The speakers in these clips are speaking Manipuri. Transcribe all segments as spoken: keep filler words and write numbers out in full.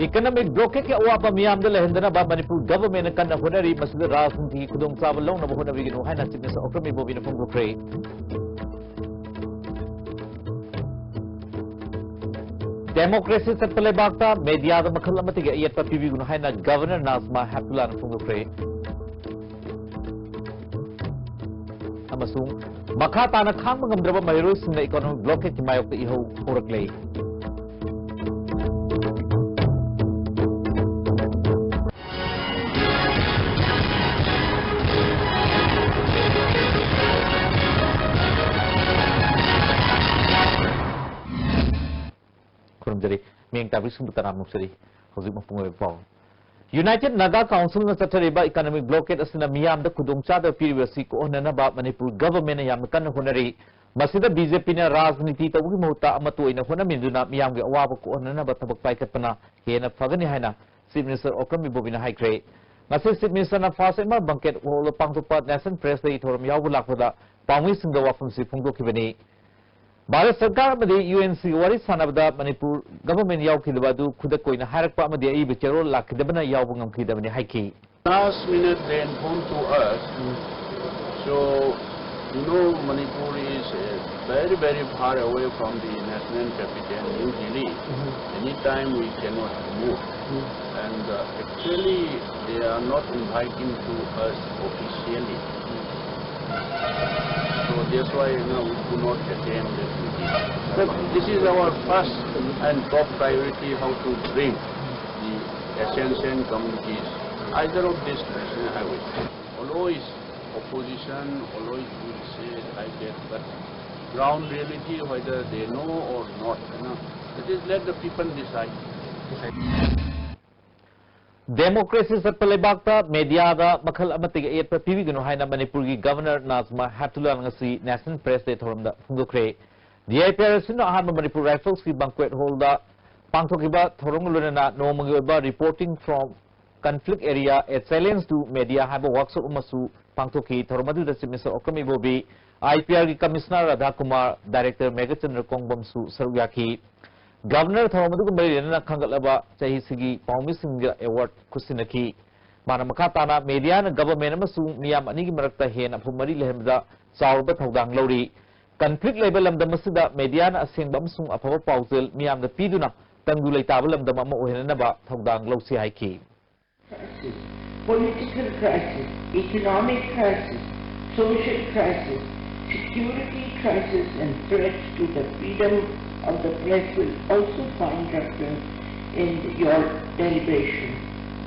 Economic blockade-ꯀꯤ ꯑꯋꯥꯕ ꯃꯤꯌꯥꯝꯗ ꯂꯩꯍꯟꯗꯅꯕ ꯃꯅꯤꯄꯨꯔ government-ꯅ ꯀꯟꯅ ꯍꯣꯠꯅꯔꯤ꯫ ꯃꯁꯤꯗ ꯔꯥꯖꯅꯤꯇꯤꯒꯤ ꯈꯨꯗꯣꯡꯆꯥꯕ ꯂꯧꯅꯕ ꯍꯣꯠꯅꯕꯤꯒꯅꯨ ꯍꯥꯏꯅ Chief Minister ꯑꯣꯀ꯭ꯔꯝ ꯏꯕꯣꯕꯤꯅ ꯐꯣꯡꯗꯣꯛꯈ꯭ꯔꯦ꯫ Democracy ꯆꯠꯄ ꯂꯩꯕꯥꯛꯇ media-ꯗ ꯃꯈꯜ ꯑꯃꯠꯇꯒꯤ ꯑꯌꯦꯠꯄ ꯄꯤꯕꯤꯒꯅꯨ ꯍꯥꯏꯅ Governor ꯅꯥꯖꯃꯥ ꯍꯦꯞꯇꯨꯂꯥꯅ ꯐꯣꯡꯗꯣꯛꯈ꯭ꯔꯦ꯫ ꯑꯃꯁꯨꯡ ꯃꯈꯥ ꯇꯥꯅ ꯈꯥꯡꯕ ꯉꯝꯗ꯭ꯔꯕ ꯃꯍꯩꯔꯣꯏꯁꯤꯡꯅ economic blockade-ꯀꯤ ꯃꯥꯌꯣꯛꯇ ꯏꯍꯧ ꯍꯧꯔꯛꯂꯦ꯫ ꯈꯨꯔꯨꯝꯖꯔꯤ꯫ ꯃꯤꯌꯦꯡ ꯇꯥꯕꯤꯁꯤꯡꯕꯨ ꯇꯔꯥꯝꯅ ꯑꯣꯛꯆꯔꯤ꯫ ꯍꯧꯖꯤꯛ ꯃꯄꯨꯡ ꯑꯣꯏꯕ ꯄꯥꯎ꯫ United Naga Council-ꯅ ꯆꯠꯊꯔꯤꯕ economic blockade ꯑꯁꯤꯅ ꯃꯤꯌꯥꯝꯗ ꯈꯨꯗꯣꯡꯆꯥꯗꯕ ꯄꯤꯔꯤꯕ ꯑꯁꯤ ꯀꯣꯛꯍꯟꯅꯅꯕ ꯃꯅꯤꯄꯨꯔ government-ꯅ ꯌꯥꯝꯅ ꯀꯟꯅ ꯍꯣꯠꯅꯔꯤ꯫ ꯃꯁꯤꯗ BJP-ꯅ ꯔꯥꯖꯅꯤꯇꯤ ꯇꯧꯕꯒꯤ ꯃꯍꯨꯠꯇ ꯑꯃꯠꯇ ꯑꯣꯏꯅ ꯍꯣꯠꯅꯃꯤꯟꯗꯨꯅ ꯃꯤꯌꯥꯝꯒꯤ ꯑꯋꯥꯕ ꯀꯣꯛꯍꯟꯅꯅꯕ ꯊꯕꯛ ꯄꯥꯏꯈꯠꯄꯅ ꯍꯦꯟꯅ ꯐꯒꯅꯤ ꯍꯥꯏꯅ Chief Minister ꯑꯣꯀ꯭ꯔꯝ ꯏꯕꯣꯕꯤꯅ ꯍꯥꯏꯈ꯭ꯔꯦ꯫ ꯉꯁꯤ Chief Minister-ꯅ First M R Banquet Hall-ꯗ ꯄꯥꯡꯊꯣꯛꯄ Nation Press Day ꯊꯧꯔꯝ ꯌꯥꯎꯕ ꯂꯥꯛꯄꯗ ꯄꯥꯎꯃꯤꯁꯤꯡꯗ ꯋꯥꯐꯝꯁꯤ ꯐꯣꯡꯗꯣꯛꯈꯤꯕꯅꯤ꯫ ꯚꯥꯔꯠ ꯁꯔꯀꯥꯔ ꯑꯃꯗꯤ UNC-ꯒ ꯋꯥꯔꯤ ꯁꯥꯟꯅꯕꯗ ꯃꯅꯤꯄꯨꯔ government ꯌꯥꯎꯈꯤꯗꯕ ꯑꯗꯨ ꯈꯨꯗꯛ ꯑꯣꯏꯅ ꯍꯥꯏꯔꯛꯄ ꯑꯃꯗꯤ ꯑꯏꯕ ꯆꯦꯔꯣꯜ ꯂꯥꯛꯈꯤꯗꯕꯅ ꯌꯥꯎꯕ ꯉꯝꯈꯤꯗꯕꯅꯤ ꯍꯥꯏꯈꯤ꯫ Last minute rain phone to us. So, you know, Manipur is uh, very, very far away from the national capital, New Delhi. Anytime we cannot move. And uh, actually, they are not inviting to us officially. So that's why, you know, we could not attend this meeting. But this is our first and top priority, how to bring the ascension communities, either of this national highway. Always opposition, always will say like that, but ground reality, whether they know or not, you know, it is let the people decide. Democracy ꯆꯠꯄ ꯂꯩꯕꯥꯛꯇ media-ꯗ ꯃꯈꯜ ꯑꯃꯠꯇꯒꯤ ꯑꯌꯦꯠꯄ ꯄꯤꯕꯤꯒꯅꯨ ꯍꯥꯏꯅ ꯃꯅꯤꯄꯨꯔꯒꯤ Governor ꯅꯥꯖꯃꯥ ꯍꯦꯞꯇꯨꯂꯥꯅ ꯉꯁꯤ Nation Press Day ꯊꯧꯔꯝꯗ ꯐꯣꯡꯗꯣꯛꯈ꯭ꯔꯦ꯫ DIPRSꯅ ꯑꯍꯥꯟꯕ Manipur Rifles-ꯀꯤ Banquet Hall-ꯗ ꯄꯥꯡꯊꯣꯛꯈꯤꯕ ꯊꯧꯔꯝꯒ ꯂꯣꯏꯅꯅ ꯅꯣꯡꯃꯒꯤ ꯑꯣꯏꯕ Reporting from Conflict Area, A Challenge to Media ꯍꯥꯏꯕ workshop ꯑꯃꯁꯨ ꯄꯥꯡꯊꯣꯛꯈꯤ꯫ ꯊꯧꯔꯝ ꯑꯗꯨꯗ Chief Minister Okram Ibobi, I P R ꯒꯤ Commissioner ꯔꯥꯙꯥ ꯀꯨꯃꯥꯔ, Director ꯃꯦꯘꯆꯟꯗ꯭ꯔ ꯀꯣꯡꯕꯝꯁꯨ ꯁꯔꯨꯛ ꯌꯥꯈꯤ꯫ Governor ꯊꯧꯔꯝ ꯑꯗꯨꯒ ꯃꯔꯤ ꯂꯩꯅꯅ ꯈꯟꯒꯠꯂꯕ ꯆꯍꯤꯁꯤꯒꯤ ꯄꯥꯎꯃꯤꯁꯤꯡꯒ award ꯈꯨꯠꯁꯤꯟꯅꯈꯤ꯫ ꯃꯥꯅ ꯃꯈꯥ ꯇꯥꯅ mediaꯅ government ꯑꯃꯁꯨꯡ ꯃꯤꯌꯥꯝ ꯑꯅꯤꯒꯤ ꯃꯔꯛꯇ ꯍꯦꯟꯅ ꯑꯐꯕ ꯃꯔꯤ ꯂꯩꯍꯟꯕꯗ ꯆꯥꯎꯔꯕ ꯊꯧꯗꯥꯡ ꯂꯧꯔꯤ꯫ Conflict ꯂꯩꯕ ꯂꯝꯗꯝ ꯑꯁꯤꯗ mediaꯅ ꯑꯁꯦꯡꯕ ꯑꯃꯁꯨꯡ ꯑꯐꯕ ꯄꯥꯎꯖꯦꯜ ꯃꯤꯌꯥꯝꯗ ꯄꯤꯗꯨꯅ ꯇꯪꯗꯨ ꯂꯩꯇꯥꯕ ꯂꯝꯗꯝ ꯑꯃ ꯑꯣꯏꯍꯟꯅꯅꯕ ꯊꯧꯗꯥꯡ ꯂꯧꯁꯤ ꯍꯥꯏꯈꯤ꯫ Crisis, political crisis, economic crisis, social crisis, security crisis, and threats to the freedom of the press will also find reference in your deliberation.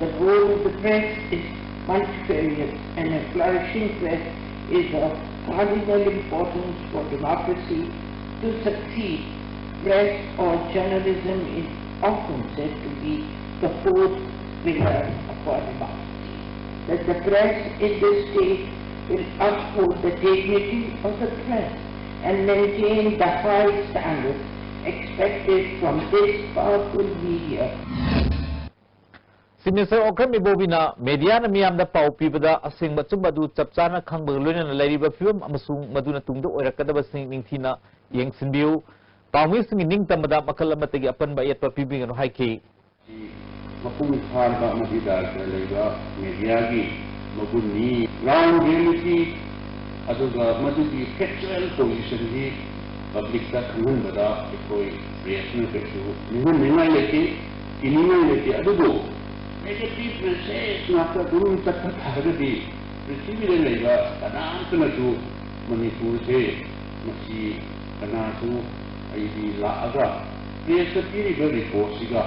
The role of the press is multifarious, and a flourishing press is of cardinal importance for democracy to succeed. Press or journalism is often said to be the fourth pillar of our democracy. That the press in this state will uphold the dignity of the press and maintain the high standards expected from this powerful media. Chief Minister Okram ꯏꯕꯣꯕꯤꯅ mediaꯅ ꯃꯤꯌꯥꯝꯗ ꯄꯥꯎ ꯄꯤꯕꯗ ꯑꯁꯦꯡꯕ ꯑꯆꯨꯝꯕ ꯑꯗꯨ ꯆꯞ ꯆꯥꯅ ꯈꯪꯕꯒ ꯂꯣꯏꯅꯅ ꯂꯩꯔꯤꯕ ꯐꯤꯕꯝ ꯑꯃꯁꯨꯡ ꯃꯗꯨꯅ ꯇꯨꯡꯗ ꯑꯣꯏꯔꯛꯀꯗꯕꯁꯤꯡ ꯅꯤꯡꯊꯤꯅ ꯌꯦꯡꯁꯤꯟꯕꯤꯌꯨ꯫ ꯄꯥꯎꯃꯤꯁꯤꯡꯒꯤ ꯅꯤꯡꯇꯝꯕꯗ ꯃꯈꯜ ꯑꯃꯠꯇꯒꯤ ꯑꯄꯟꯕ ꯑꯌꯦꯠꯄ ꯄꯤꯕꯤꯒꯅꯨ ꯍꯥꯏꯈꯤ꯫ ꯃꯄꯨꯡ ꯐꯥꯔꯕ ꯑꯃꯗꯤ ꯗꯥꯏꯔꯦꯛꯇꯔ ꯂꯩꯕ mediaꯒꯤ ꯃꯒꯨꯟꯅꯤ꯫ Ground reality ꯑꯗꯨꯒ ꯃꯗꯨꯒꯤ factual positionꯒꯤ publicꯇ ꯈꯪꯍꯟꯕꯗ ꯑꯩꯈꯣꯏ pressꯅ ꯀꯩꯁꯨ ꯅꯤꯡꯍꯟꯅꯤꯡꯉꯥꯏ ꯂꯩꯇꯦ, ꯀꯤꯅꯤꯡꯉꯥꯏ ꯂꯩꯇꯦ꯫ ꯑꯗꯨꯕꯨ negative message ꯉꯥꯛꯇ ꯑꯗꯨꯝ ꯆꯠꯄ ꯇꯥꯔꯒꯗꯤ ꯄ꯭ꯔꯤꯊꯤꯕꯤꯗ ꯂꯩꯕ ꯀꯅꯥꯝꯇꯅꯁꯨ ꯃꯅꯤꯄꯨꯔꯁꯦ ꯃꯁꯤ ꯀꯅꯥꯁꯨ ꯑꯩꯗꯤ ꯂꯥꯛꯑꯒ pressꯇ ꯄꯤꯔꯤꯕ reportꯁꯤꯒ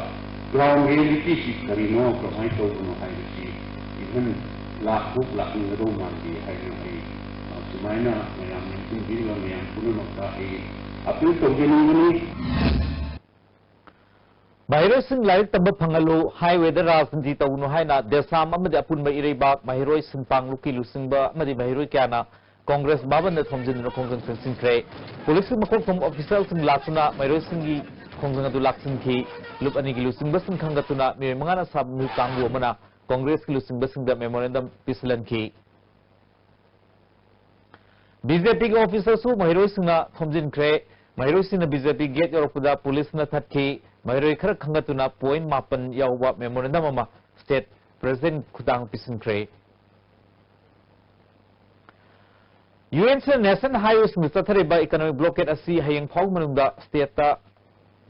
ground realityꯁꯤ ꯀꯔꯤꯅꯣ, ꯀꯃꯥꯏꯅ ꯇꯧꯕꯅꯣ ꯍꯥꯏꯕꯁꯤ ꯏꯚꯟ ꯂꯥꯛꯄꯣꯛ ꯂꯥꯛꯅꯤꯡꯒꯗꯧ ꯃꯥꯟꯗꯦ ꯍꯥꯏꯅ ꯑꯩ ꯑ, ꯁꯨꯃꯥꯏꯅ ꯃꯌꯥꯝ ꯅꯤꯡꯁꯤꯡꯕꯤꯔꯤꯕ ꯃꯌꯥꯝ ꯄꯨꯝꯅꯃꯛꯇ ꯑꯩ appeal ꯇꯧꯖꯅꯤꯡꯕꯅꯤ꯫ ꯃꯍꯩꯔꯣꯏꯁꯤꯡ ꯂꯥꯏꯔꯤꯛ ꯇꯝꯕ ꯐꯪꯍꯜꯂꯨ, highwayꯗ ꯔꯥꯖꯅꯤꯇꯤ ꯇꯧꯒꯅꯨ ꯍꯥꯏꯅ ꯗꯦꯁꯥꯝ ꯑꯃꯗꯤ ꯑꯄꯨꯟꯕ ꯏꯔꯩꯕꯥꯛ ꯃꯍꯩꯔꯣꯏ ꯁꯤꯟꯄꯥꯡ ꯂꯨꯞꯀꯤ ꯂꯨꯆꯤꯡꯕ ꯑꯃꯗꯤ ꯃꯍꯩꯔꯣꯏ ꯀꯌꯥꯅ ꯀꯣꯡꯒ꯭ꯔꯦꯁ ꯚꯕꯟꯗ ꯊꯣꯝꯖꯤꯟꯗꯨꯅ ꯈꯣꯡꯖꯪ ꯆꯪꯁꯤꯟꯈ꯭ꯔꯦ꯫ ꯄꯨꯂꯤꯁꯀꯤ ꯃꯀꯣꯛ ꯊꯣꯡꯕ officialꯁꯤꯡ ꯂꯥꯛꯇꯨꯅ ꯃꯍꯩꯔꯣꯏꯁꯤꯡꯒꯤ ꯈꯣꯡꯖꯪ ꯑꯗꯨ ꯂꯥꯛꯁꯤꯟꯈꯤ꯫ ꯂꯨꯞ ꯑꯅꯤꯒꯤ ꯂꯨꯆꯤꯡꯕꯁꯤꯡ ꯈꯟꯒꯠꯇꯨꯅ ꯃꯤꯑꯣꯏ ꯃꯉꯥꯅ ꯁꯥꯕ ꯃꯤꯍꯨꯠ ꯀꯥꯡꯕꯨ ꯑꯃꯅ ꯀꯣꯡꯒ꯭ꯔꯦꯁꯀꯤ ꯂꯨꯆꯤꯡꯕꯁꯤꯡꯗ memorandum ꯄꯤꯁꯤꯜꯍꯟꯈꯤ꯫ BJPꯒꯤ officeꯇꯁꯨ ꯃꯍꯩꯔꯣꯏꯁꯤꯡꯅ ꯊꯣꯝꯖꯤꯟꯈ꯭ꯔꯦ꯫ ꯃꯍꯩꯔꯣꯏꯁꯤꯡꯅ BJP gate ꯌꯧꯔꯛꯄꯗ ꯄꯨꯂꯤꯁꯅ ꯊꯠꯈꯤ꯫ ꯃꯍꯩꯔꯣꯏ ꯈꯔ ꯈꯟꯒꯠꯇꯨꯅ point ꯃꯥꯄꯟ ꯌꯥꯎꯕ memorandum ꯑꯃ state president ꯈꯨꯠꯇꯥꯡ ꯄꯤꯁꯤꯟꯈ꯭ꯔꯦ꯫ UNCꯅ national highwayꯁꯤꯡꯗ ꯆꯠꯊꯔꯤꯕ economic blockade ꯑꯁꯤ ꯍꯌꯦꯡ ꯐꯥꯎꯕ ꯃꯅꯨꯡꯗ stateꯇ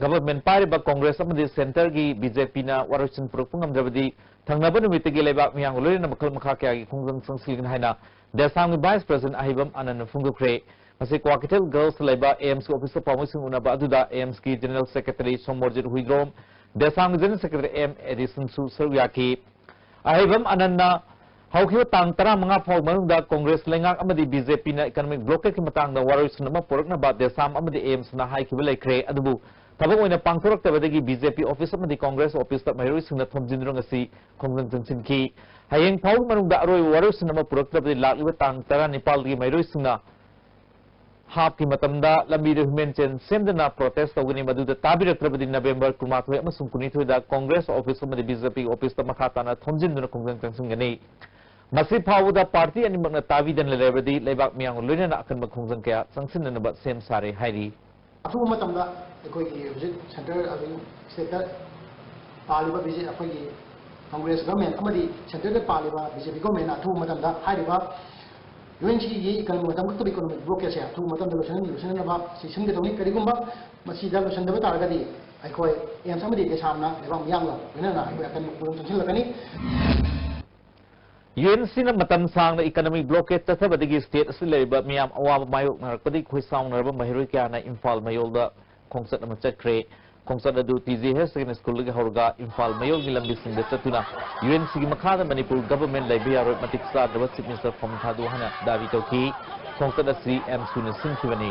government ꯄꯥꯏꯔꯤꯕ ꯀꯣꯡꯒ꯭ꯔꯦꯁ ꯑꯃꯗꯤ centreꯒꯤ BJPꯅ ꯋꯥꯔꯣꯏꯁꯤꯟ ꯄꯨꯔꯛꯄ ꯉꯝꯗ꯭ꯔꯕꯗꯤ ꯊꯪꯅꯕ ꯅꯨꯃꯤꯠꯇꯒꯤ ꯂꯩꯕꯥꯛ ꯃꯤꯌꯥꯝꯒ ꯂꯣꯏꯅꯅ ꯃꯈꯜ ꯃꯈꯥ ꯀꯌꯥꯒꯤ ꯈꯣꯡꯖꯪ ꯆꯪꯁꯤꯟꯒꯅꯤ ꯍꯥꯏꯅ ꯗꯦꯁꯥꯝꯒꯤ vice president ꯑꯍꯩꯕꯝ ꯑꯅꯟꯅ ꯐꯣꯡꯗꯣꯛꯈ꯭ꯔꯦ꯫ ꯉꯁꯤ ꯀ꯭ꯋꯥꯀꯩꯊꯦꯜ girlsꯇ ꯂꯩꯕ AIMSꯀꯤ officeꯇ ꯄꯥꯎꯃꯤꯁꯤꯡ ꯎꯅꯕ ꯑꯗꯨꯗ AIMSꯀꯤ general secretary Somorjit Huidrom, ꯗꯦꯁꯥꯝꯒꯤ general secretary M ꯑꯦꯗꯤꯁꯟꯁꯨ ꯁꯔꯨꯛ ꯌꯥꯈꯤ꯫ ꯑꯍꯩꯕꯝ ꯑꯅꯟꯅ ꯍꯧꯈꯤꯕ ꯇꯥꯡ ꯇꯔꯥꯃꯉꯥ ꯐꯥꯎ ꯃꯅꯨꯡꯗ ꯀꯣꯡꯒ꯭ꯔꯦꯁ ꯂꯩꯉꯥꯛ ꯑꯃꯗꯤ BJPꯅ economic blockadeꯀꯤ ꯃꯇꯥꯡꯗ ꯋꯥꯔꯣꯏꯁꯤꯟ ꯑꯃ ꯄꯨꯔꯛꯅꯕ ꯗꯦꯁꯥꯝ ꯑꯃꯗꯤ AIMSꯅ ꯍꯥꯏꯈꯤꯕ ꯂꯩꯈ꯭ꯔꯦ, ꯑꯗꯨꯕꯨ ꯊꯕꯛ ꯑꯣꯏꯅ ꯄꯥꯡꯊꯣꯔꯛꯇꯕꯗꯒꯤ BJP office ꯑꯃꯗꯤ ꯀꯣꯡꯒ꯭ꯔꯦꯁ officeꯇ ꯃꯍꯩꯔꯣꯏꯁꯤꯡꯅ ꯊꯣꯝꯖꯤꯟꯗꯨꯅ ꯉꯁꯤ ꯈꯣꯡꯖꯪ ꯆꯪꯁꯤꯟꯈꯤ꯫ ꯍꯌꯦꯡ ꯐꯥꯎꯒꯤ ꯃꯅꯨꯡꯗ ꯑꯔꯣꯏꯕ ꯋꯥꯔꯣꯏꯁꯤꯟ ꯑꯃ ꯄꯨꯔꯛꯇ꯭ꯔꯕꯗꯤ ꯂꯥꯛꯂꯤꯕ ꯇꯥꯡ ꯇꯔꯥꯅꯤꯄꯥꯜꯗꯒꯤ ꯃꯍꯩꯔꯣꯏꯁꯤꯡꯅ halfꯀꯤ ꯃꯇꯝꯗ ꯂꯝꯕꯤꯗ human chain ꯁꯦꯝꯗꯨꯅ protest ꯇꯧꯒꯅꯤ꯫ ꯃꯗꯨꯗ ꯇꯥꯕꯤꯔꯛꯇ꯭ꯔꯕꯗꯤ November ꯀꯨꯟꯃꯥꯊꯣꯏ ꯑꯃꯁꯨꯡ ꯀꯨꯟꯅꯤꯊꯣꯏꯗ ꯀꯣꯡꯒ꯭ꯔꯦꯁ office ꯑꯃꯗꯤ BJP officeꯇ ꯃꯈꯥ ꯇꯥꯅ ꯊꯣꯝꯖꯤꯟꯗꯨꯅ ꯈꯣꯡꯖꯪ ꯆꯪꯁꯤꯟꯒꯅꯤ꯫ ꯃꯁꯤ ꯐꯥꯎꯕꯗ party ꯑꯅꯤꯃꯛꯅ ꯇꯥꯕꯤꯗꯅ ꯂꯩꯔꯕꯗꯤ ꯂꯩꯕꯥꯛ ꯃꯤꯌꯥꯝꯒ ꯂꯣꯏꯅꯅ ꯑꯀꯟꯕ ꯈꯣꯡꯖꯪ ꯀꯌꯥ ꯆꯪꯁꯤꯟꯅꯅꯕ ꯁꯦꯝ ꯁꯥꯔꯦ ꯍꯥꯏꯔꯤ꯫ ꯑꯊꯨꯕ ꯃꯇꯝꯗ ꯑꯩꯈꯣꯏꯒꯤ ꯍꯧꯖꯤꯛ centre ꯑꯗꯒꯤ stateꯇ ꯄꯥꯜꯂꯤꯕ BJP, ꯑꯩꯈꯣꯏꯒꯤ ꯀꯣꯡꯒ꯭ꯔꯦꯁ government ꯑꯃꯗꯤ centreꯗ ꯄꯥꯜꯂꯤꯕ BJP governmentꯅ ꯑꯊꯨꯕ ꯃꯇꯝꯗ ꯍꯥꯏꯔꯤꯕ UNCꯒꯤ economic, ꯃꯇꯝ ꯀꯛꯇꯕ economic blockadeꯁꯦ ꯑꯊꯨꯕ ꯃꯇꯝꯗ ꯂꯣꯏꯁꯤꯟ-, ꯂꯣꯏꯁꯤꯟꯅꯕ ꯆꯦꯛꯁꯤꯟꯒꯗꯧꯅꯤ꯫ ꯀꯔꯤꯒꯨꯝꯕ ꯃꯁꯤꯗ ꯂꯣꯏꯁꯤꯟꯗꯕ ꯇꯥꯔꯒꯗꯤ ꯑꯩꯈꯣꯏ AIMS ꯑꯃꯗꯤ ꯗꯦꯁꯥꯝꯅ ꯂꯩꯕꯥꯛ ꯃꯤꯌꯥꯝꯒ ꯂꯣꯏꯅꯅ ꯑꯩꯈꯣꯏ ꯑꯀꯟꯕ ꯈꯣꯡꯖꯪ ꯆꯪꯁꯤꯜꯂꯛꯀꯅꯤ꯫ UNCꯅ ꯃꯇꯝ ꯁꯥꯡꯅ economic blockade ꯆꯠꯊꯕꯗꯒꯤ state ꯑꯁꯤꯗ ꯂꯩꯔꯤꯕ ꯃꯤꯌꯥꯝ ꯑꯋꯥꯕ ꯃꯥꯌꯣꯛꯅꯔꯛꯄꯗꯒꯤ ꯈꯣꯏꯁꯥꯎꯅꯔꯕ ꯃꯍꯩꯔꯣꯏ ꯀꯌꯥꯅ ꯏꯝꯐꯥꯜ ꯃꯌꯣꯜꯗ ꯈꯣꯡꯆꯠ ꯑꯃ ꯆꯠꯈ꯭ꯔꯦ꯫ ꯈꯣꯡꯆꯠ ꯑꯗꯨ TJ Higher Secondary Schoolꯗꯒꯤ ꯍꯧꯔꯒ ꯏꯝꯐꯥꯜ ꯃꯌꯣꯜꯒꯤ ꯂꯝꯕꯤꯁꯤꯡꯗ ꯆꯠꯇꯨꯅ UNCꯒꯤ ꯃꯈꯥꯗ ꯃꯅꯤꯄꯨꯔ government ꯂꯩꯕ ꯌꯥꯔꯣꯏ, ꯃꯇꯤꯛ ꯆꯥꯗ꯭ꯔꯕ chief minister ꯐꯝ ꯊꯥꯗꯣꯛꯎ ꯍꯥꯏꯅ ꯗꯥꯕꯤ ꯇꯧꯈꯤ꯫ ꯈꯣꯡꯆꯠ ꯑꯁꯤ AMSUꯅ ꯁꯤꯟꯈꯤꯕꯅꯤ꯫